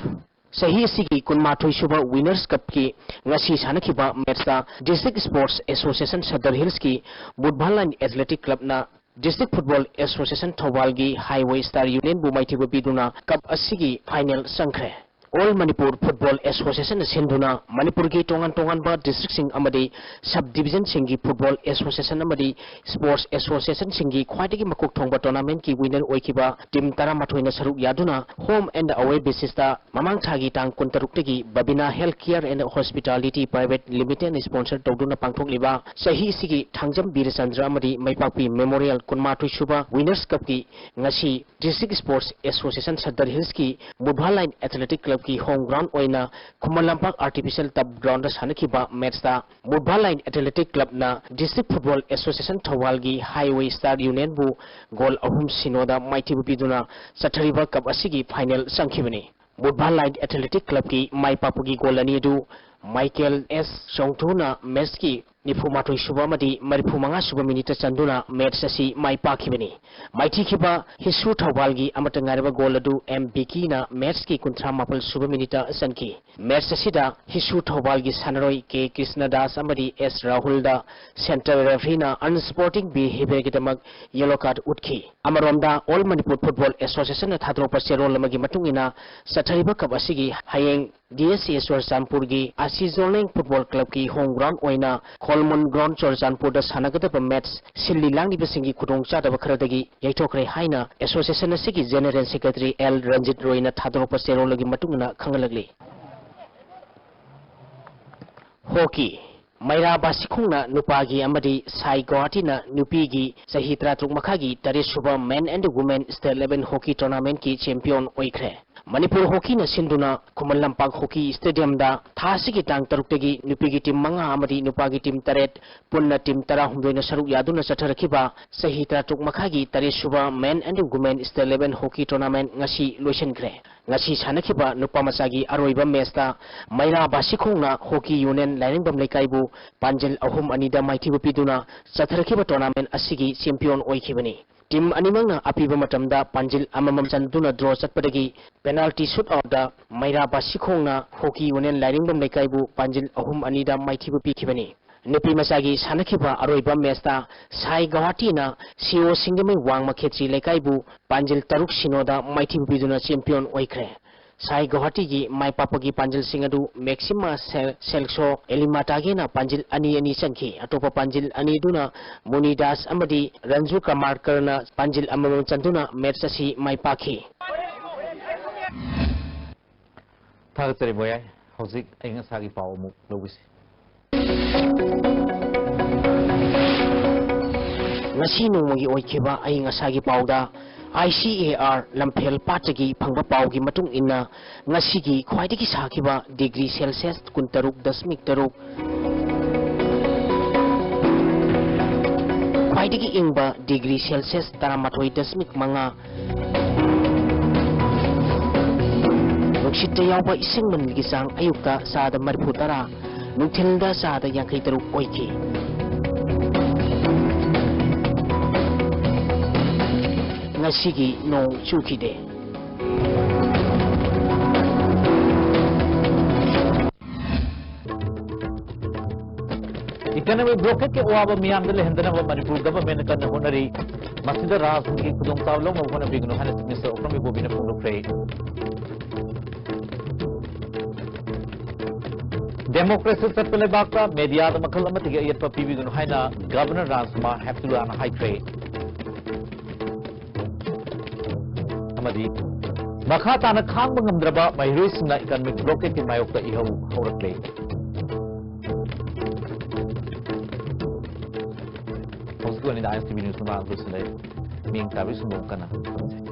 ꯆꯍꯤ ꯑꯁꯤꯒꯤ ꯀꯨꯟꯃꯥꯊꯣꯏ ꯁꯨꯕ Winners Cupꯀꯤ ꯉꯁꯤ ꯁꯥꯟꯅꯈꯤꯕ ꯃꯦꯠꯆꯇ District Sports Association ꯁꯗꯔ ꯍꯤꯜꯁꯀꯤ ꯃꯨꯠꯚꯥꯟ ꯂꯥꯏꯟ Athletic Clubꯅ District Football Association ꯊꯧꯕꯥꯜꯒꯤ Highway Star Unionꯕꯨ ꯃꯥꯏꯊꯤꯕ ꯄꯤꯗꯨꯅ ꯀꯞ ꯑꯁꯤꯒꯤ ꯐꯥꯏꯅꯦꯜ ꯆꯪꯈ꯭ꯔꯦ꯫ All Manipur Football Associationꯅ ꯁꯤꯟꯗꯨꯅ ꯃꯅꯤꯄꯨꯔꯒꯤ ꯇꯣꯉꯥꯟ ꯇꯣꯉꯥꯟꯕ districtꯁꯤꯡ ꯑꯃꯗꯤ sub divisionꯁꯤꯡꯒꯤ football association ꯑꯃꯗꯤ sports associationꯁꯤꯡꯒꯤ ꯈ꯭ꯋꯥꯏꯗꯒꯤ ꯃꯀꯣꯛ ꯊꯣꯡꯕ tournamentꯀꯤ winner ꯑꯣꯏꯈꯤꯕ team ꯇꯔꯥꯃꯥꯊꯣꯏꯅ ꯁꯔꯨꯛ ꯌꯥꯗꯨꯅ home and away basisꯇ ꯃꯃꯥꯡ ꯊꯥꯒꯤ ꯇꯥꯡ ꯀꯨꯟꯇꯔꯨꯛꯇꯒꯤ Babina Health Care and Hospitality Private Limitedꯅ sponsor ꯇꯧꯗꯨꯅ ꯄꯥꯡꯊꯣꯛꯂꯤꯕ ꯆꯍꯤ ꯑꯁꯤꯒꯤ ꯊꯥꯡꯖꯝ ꯕꯤꯔꯆꯟꯗ꯭ꯔ ꯑꯃꯗꯤ ꯃꯩꯄꯥꯛꯄꯤ Memorial ꯀꯨꯟꯃꯥꯊꯣꯏ ꯁꯨꯕ Winners Cupꯀꯤ ꯉꯁꯤ District Sports Association ꯁꯗꯔ ꯍꯤꯜꯁꯀꯤ ꯃꯨꯠꯚꯥꯟ ꯂꯥꯏꯟ Athletic Clubꯀꯤ home ground ꯑꯣꯏꯅ ꯈꯨꯃꯟ ꯂꯝꯄꯥꯛ artificial turf groundꯗ ꯁꯥꯟꯅꯈꯤꯕ ꯃꯦꯠꯆꯇ ꯃꯨꯠꯚꯥꯟ ꯂꯥꯏꯟ Athletic Clubꯅ District Football Association ꯊꯧꯕꯥꯜꯒꯤ Highway Star Unionꯕꯨ ꯒꯣꯜ ꯑꯍꯨꯝ ꯁꯤꯅꯣꯗ ꯃꯥꯏꯊꯤꯕ ꯄꯤꯗꯨꯅ ꯆꯠꯊꯔꯤꯕ ꯀꯞ ꯑꯁꯤꯒꯤ ꯐꯥꯏꯅꯦꯜ ꯆꯪꯈꯤꯕꯅꯤ꯫ ꯃꯨꯠꯚꯥꯟ ꯂꯥꯏꯟ Athletic Clubꯀꯤ ꯃꯥꯏ ꯄꯥꯛꯄꯒꯤ ꯒꯣꯜ ꯑꯅꯤ ꯑꯗꯨ ꯃꯥꯏꯀꯦꯜ ꯑꯦꯁ ꯆꯣꯡꯊꯨꯅ ꯃꯦꯠꯆꯀꯤ ꯅꯤꯐꯨꯃꯥꯊꯣꯏ ꯁꯨꯕ ꯑꯃꯗꯤ ꯃꯔꯤꯐꯨꯃꯉꯥ ꯁꯨꯕ ꯃꯤꯅꯤꯠꯇ ꯆꯟꯗꯨꯅ ꯃꯦꯠꯆ ꯑꯁꯤ ꯃꯥꯏ ꯄꯥꯛꯈꯤꯕꯅꯤ꯫ ꯃꯥꯏꯊꯤꯈꯤꯕ ꯍꯤꯁꯨ ꯊꯧꯕꯥꯜꯒꯤ ꯑꯃꯠꯇ ꯉꯥꯏꯔꯕ ꯒꯣꯜ ꯑꯗꯨ ꯑꯦꯝ ꯕꯤꯀꯤꯅ ꯃꯦꯠꯆꯀꯤ ꯀꯨꯟꯊ꯭ꯔꯥ ꯃꯥꯄꯜ ꯁꯨꯕ ꯃꯤꯅꯤꯠꯇ ꯆꯟꯈꯤ꯫ ꯃꯦꯠꯆ ꯑꯁꯤꯗ ꯍꯤꯁꯨ ꯊꯧꯕꯥꯜꯒꯤ ꯁꯥꯟꯅꯔꯣꯏ ꯀꯦ ꯀ꯭ꯔꯤꯁꯅꯗꯥꯁ ꯑꯃꯗꯤ ꯑꯦꯁ ꯔꯥꯍꯨꯜꯗ ꯁꯦꯟꯇꯔ ꯔꯦꯐ꯭ꯔꯤꯅ unsporting behaviourꯒꯤꯗꯃꯛ ꯌꯦꯂꯣ ꯀꯥꯔꯗ ꯎꯠꯈꯤ꯫ ꯑꯃꯔꯣꯝꯗ All Manipur Football Associationꯅ ꯊꯥꯗꯣꯔꯛꯄ ꯆꯦꯔꯣꯜ ꯑꯃꯒꯤ ꯃꯇꯨꯡ ꯏꯟꯅ ꯆꯠꯊꯔꯤꯕ ꯀꯞ ꯑꯁꯤꯒꯤ ꯍꯌꯦꯡ ꯗꯤ ꯑꯦꯁ ꯁꯤ ꯑꯦ ꯆꯨꯔꯆꯥꯟꯄꯨꯔꯒꯤ ꯑꯁꯤ ꯖꯣꯂꯦꯡ ꯐꯨꯠꯕꯣꯜ ꯀ꯭ꯂꯕꯀꯤ home ground ꯑꯣꯏꯅ ꯈꯣꯜꯃꯨꯟ ꯒ꯭ꯔꯥꯎꯟ ꯆꯨꯔꯆꯥꯟꯄꯨꯔꯗ ꯁꯥꯟꯅꯒꯗꯕ ꯃꯦꯠꯆ ꯁꯤꯜꯂꯤ ꯂꯥꯡꯂꯤꯕꯁꯤꯡꯒꯤ ꯈꯨꯗꯣꯡꯆꯥꯗꯕ ꯈꯔꯗꯒꯤ ꯌꯩꯊꯣꯛꯈ꯭ꯔꯦ ꯍꯥꯏꯅ association ꯑꯁꯤꯒꯤ general secretary ꯑꯦꯜ ꯔꯟꯖꯤꯠ ꯔꯣꯏꯅ ꯊꯥꯗꯣꯔꯛꯄ ꯆꯦꯔꯣꯜꯒꯤ ꯃꯇꯨꯡ ꯏꯟꯅ ꯈꯪꯍꯜꯂꯛꯂꯤ꯫ ꯍꯣꯀꯤ꯫ ꯃꯩꯔꯥ ꯕꯥꯁꯤꯈꯣꯡꯅ ꯅꯨꯄꯥꯒꯤ ꯑꯃꯗꯤ ꯁꯥꯏ ꯒꯧꯍꯥꯇꯤꯅ ꯅꯨꯄꯤꯒꯤ ꯆꯍꯤ ꯇꯔꯥꯇꯔꯨꯛ ꯃꯈꯥꯒꯤ ꯇꯔꯦꯠ ꯁꯨꯕ Men and Women State Level Hockey Tournamentꯀꯤ champion ꯑꯣꯏꯈ꯭ꯔꯦ꯫ ꯃꯅꯤꯄꯨꯔ ꯍꯣꯀꯤꯅ ꯁꯤꯟꯗꯨꯅ ꯈꯨꯃꯟ ꯂꯝꯄꯥꯛ ꯍꯣꯀꯤ ꯁ꯭ꯇꯦꯗꯤꯌꯝꯗ ꯊꯥ ꯑꯁꯤꯒꯤ ꯇꯥꯡ ꯇꯔꯨꯛꯇꯒꯤ ꯅꯨꯄꯤꯒꯤ ꯇꯤꯝ ꯃꯉꯥ ꯑꯃꯗꯤ ꯅꯨꯄꯥꯒꯤ ꯇꯤꯝ ꯇꯔꯦꯠ, ꯄꯨꯟꯅ ꯇꯤꯝ ꯇꯔꯥꯍꯨꯝꯗꯣꯏꯅ ꯁꯔꯨꯛ ꯌꯥꯗꯨꯅ ꯆꯠꯊꯔꯛꯈꯤꯕ ꯆꯍꯤ ꯇꯔꯥꯇꯔꯨꯛ ꯃꯈꯥꯏꯒꯤ ꯇꯔꯦꯠ ꯁꯨꯕ Men and Women State Level Hockey Tournament ꯉꯁꯤ ꯂꯣꯏꯁꯤꯟꯈ꯭ꯔꯦ꯫ ꯉꯁꯤ ꯁꯥꯟꯅꯈꯤꯕ ꯅꯨꯄꯥ ꯃꯆꯥꯒꯤ ꯑꯔꯣꯏꯕ ꯃꯦꯆꯇ ꯃꯩꯔꯥ ꯕꯥꯁꯤꯈꯣꯡꯅ ꯍꯣꯀꯤ ꯌꯨꯅꯤꯌꯟ ꯂꯥꯏꯔꯦꯡꯕꯝ ꯂꯩꯀꯥꯏꯕꯨ ꯄꯥꯟꯖꯤꯜ ꯑꯍꯨꯝ ꯑꯅꯤꯗ ꯃꯥꯏꯊꯤꯕ ꯄꯤꯗꯨꯅ ꯆꯠꯊꯔꯛꯈꯤꯕ ꯇꯣꯔꯅꯥꯃꯦꯟ ꯑꯁꯤꯒꯤ ꯆꯦꯝꯄꯤꯌꯟ ꯑꯣꯏꯈꯤꯕꯅꯤ꯫ ꯇꯤꯝ ꯑꯅꯤꯃꯛꯅ ꯑꯄꯤꯕ ꯃꯇꯝꯗ ꯄꯥꯟꯖꯤꯜ ꯑꯃꯃꯝ ꯆꯟꯗꯨꯅ ꯗ꯭ꯔꯣ ꯆꯠꯄꯗꯒꯤ ꯄꯦꯅꯥꯜꯇꯤ ꯁꯨꯠ ꯑꯥꯎꯠꯇ ꯃꯩꯔꯥ ꯕꯥꯁꯤꯈꯣꯡꯅ ꯍꯣꯀꯤ ꯌꯨꯅꯤꯌꯟ ꯂꯥꯏꯔꯦꯡꯕꯝ ꯂꯩꯀꯥꯏꯕꯨ ꯄꯥꯟꯖꯤꯜ ꯑꯍꯨꯝ ꯑꯅꯤꯗ ꯃꯥꯏꯊꯤꯕ ꯄꯤꯈꯤꯕꯅꯤ꯫ ꯅꯨꯄꯤ ꯃꯆꯥꯒꯤ ꯁꯥꯟꯅꯈꯤꯕ ꯑꯔꯣꯏꯕ ꯃꯦꯆꯇ ꯁꯥꯏ ꯒꯧꯍꯥꯇꯤꯅ ꯁꯤꯑꯣ ꯁꯤꯡꯖꯃꯩ ꯋꯥꯡꯃ ꯈꯦꯇ꯭ꯔꯤ ꯂꯩꯀꯥꯏꯕꯨ ꯄꯥꯟꯖꯤꯜ ꯇꯔꯨꯛ ꯁꯤꯅꯣꯗ ꯃꯥꯏꯊꯤꯕ ꯄꯤꯗꯨꯅ ꯆꯦꯝꯄꯤꯌꯟ ꯑꯣꯏꯈ꯭ꯔꯦ꯫ ꯁꯥꯏ ꯒꯧꯍꯥꯇꯤꯒꯤ ꯃꯥꯏ ꯄꯥꯛꯄꯒꯤ ꯄꯥꯟꯖꯤꯜꯁꯤꯡ ꯑꯗꯨ ꯃꯦꯛꯁꯤꯃꯥ ꯁꯦꯜ-, ꯁꯦꯜꯁꯣ ꯑꯦꯂꯤꯃꯥꯇꯥꯒꯦꯅ ꯄꯥꯟꯖꯤꯜ ꯑꯅꯤ ꯑꯅꯤ ꯆꯟꯈꯤ꯫ ꯑꯇꯣꯞꯄ ꯄꯥꯟꯖꯤꯜ ꯑꯅꯤꯗꯨꯅ ꯃꯨꯅꯤꯗꯥꯁ ꯑꯃꯗꯤ ꯔꯟꯖꯨ ꯀꯃꯥꯔꯀꯔꯅ ꯄꯥꯟꯖꯤꯜ ꯑꯃꯃꯝ ꯆꯟꯗꯨꯅ ꯃꯦꯆ ꯑꯁꯤ ꯃꯥꯏ ꯄꯥꯛꯈꯤ꯫ ꯊꯥꯒꯠꯆꯔꯤ ꯃꯣꯌꯥꯏ꯫ ꯍꯧꯖꯤꯛ ꯑꯏꯪ ꯑꯁꯥꯒꯤ ꯄꯥꯎ ꯑꯃꯨꯛ ꯂꯧꯕꯤꯁꯤ꯫ ꯉꯁꯤ ꯅꯣꯡꯃꯒꯤ ꯑꯣꯏꯈꯤꯕ ꯑꯏꯪ ꯑꯁꯥꯒꯤ ꯄꯥꯎꯗ, I C A R ꯂꯝꯐꯦꯜ ꯄꯥꯠꯇꯒꯤ ꯐꯪꯕ ꯄꯥꯎꯒꯤ ꯃꯇꯨꯡ ꯏꯟꯅ, ꯉꯁꯤꯒꯤ ꯈ꯭ꯋꯥꯏꯗꯒꯤ ꯁꯥꯈꯤꯕ ꯗꯤꯒ꯭ꯔꯤ ꯁꯦꯜꯁꯤꯌꯁ ꯀꯨꯟꯇꯔꯨꯛ ꯗꯁꯃꯤꯛ ꯇꯔꯨꯛ, ꯈ꯭ꯋꯥꯏꯗꯒꯤ ꯏꯪꯕ ꯗꯤꯒ꯭ꯔꯤ ꯁꯦꯜꯁꯤꯌꯁ ꯇꯔꯥꯃꯥꯊꯣꯏ ꯗꯁꯃꯤꯛ ꯃꯉꯥ, ꯅꯨꯡꯁꯤꯠꯇ ꯌꯥꯎꯕ ꯏꯁꯤꯡ ꯃꯅꯤꯜꯒꯤ ꯆꯥꯡ ꯑꯌꯨꯛꯇ ꯆꯥꯗ ꯃꯔꯤꯐꯨ ꯇꯔꯥ, ꯅꯨꯡꯊꯤꯜꯗ ꯆꯥꯗ ꯌꯥꯡꯈꯩ ꯇꯔꯨꯛ ꯑꯣꯏꯈꯤ꯫ ꯉꯁꯤꯒꯤ ꯅꯣꯡ ꯆꯨꯈꯤꯗꯦ꯫ Economic blockade ꯀꯤ ꯑꯋꯥꯕ ꯃꯤꯌꯥꯝꯗ ꯂꯩꯍꯟꯗꯅꯕ ꯃꯅꯤꯄꯨꯔ government ꯅ ꯀꯟꯅ ꯍꯣꯠꯅꯔꯤ꯫ ꯃꯁꯤꯗ ꯔꯥꯖ꯭ꯌꯒꯤ ꯈꯨꯗꯣꯡꯆꯥꯕ ꯂꯧꯅꯕ ꯍꯣꯠꯅꯕꯤꯒꯅꯨ ꯍꯥꯏꯅ Chief Minister ꯑꯣꯀ꯭ꯔꯝ ꯏꯕꯣꯕꯤꯅ ꯐꯣꯡꯗꯣꯛꯈ꯭ꯔꯦ꯫ Democracy ꯆꯠꯄ ꯂꯩꯕꯥꯛꯇ media ꯗ ꯃꯈꯜ ꯑꯃꯠꯇꯒꯤ ꯑꯌꯦꯠꯄ ꯄꯤꯕꯤꯒꯅꯨ ꯍꯥꯏꯅ Governor ꯔꯥꯖꯀꯨꯃꯥꯔ ꯍꯦꯞꯇꯨꯂꯥꯅ ꯍꯥꯏꯈ꯭ꯔꯦ꯫ ꯑꯃꯗꯤ ꯃꯈꯥ ꯇꯥꯅ ꯈꯥꯡꯕ ꯉꯝꯗ꯭ꯔꯕ ꯃꯍꯩꯔꯣꯏꯁꯤꯡꯅ economic blockade ꯀꯤ ꯃꯥꯌꯣꯛꯇ ꯏꯍꯧ ꯍꯧꯔꯛꯂꯦ꯫ ꯍꯧꯖꯤꯛꯀꯤ ꯑꯣꯏꯅꯗꯤ I S T V news ꯃꯉꯥ ꯂꯣꯏꯁꯤꯜꯂꯦ꯫ ꯃꯤꯌꯦꯡ ꯇꯥꯕꯤꯁꯤꯡꯕꯨ ꯑꯃꯨꯛ ꯍꯟꯅ ꯈꯨꯔꯨꯝꯖꯔꯤ꯫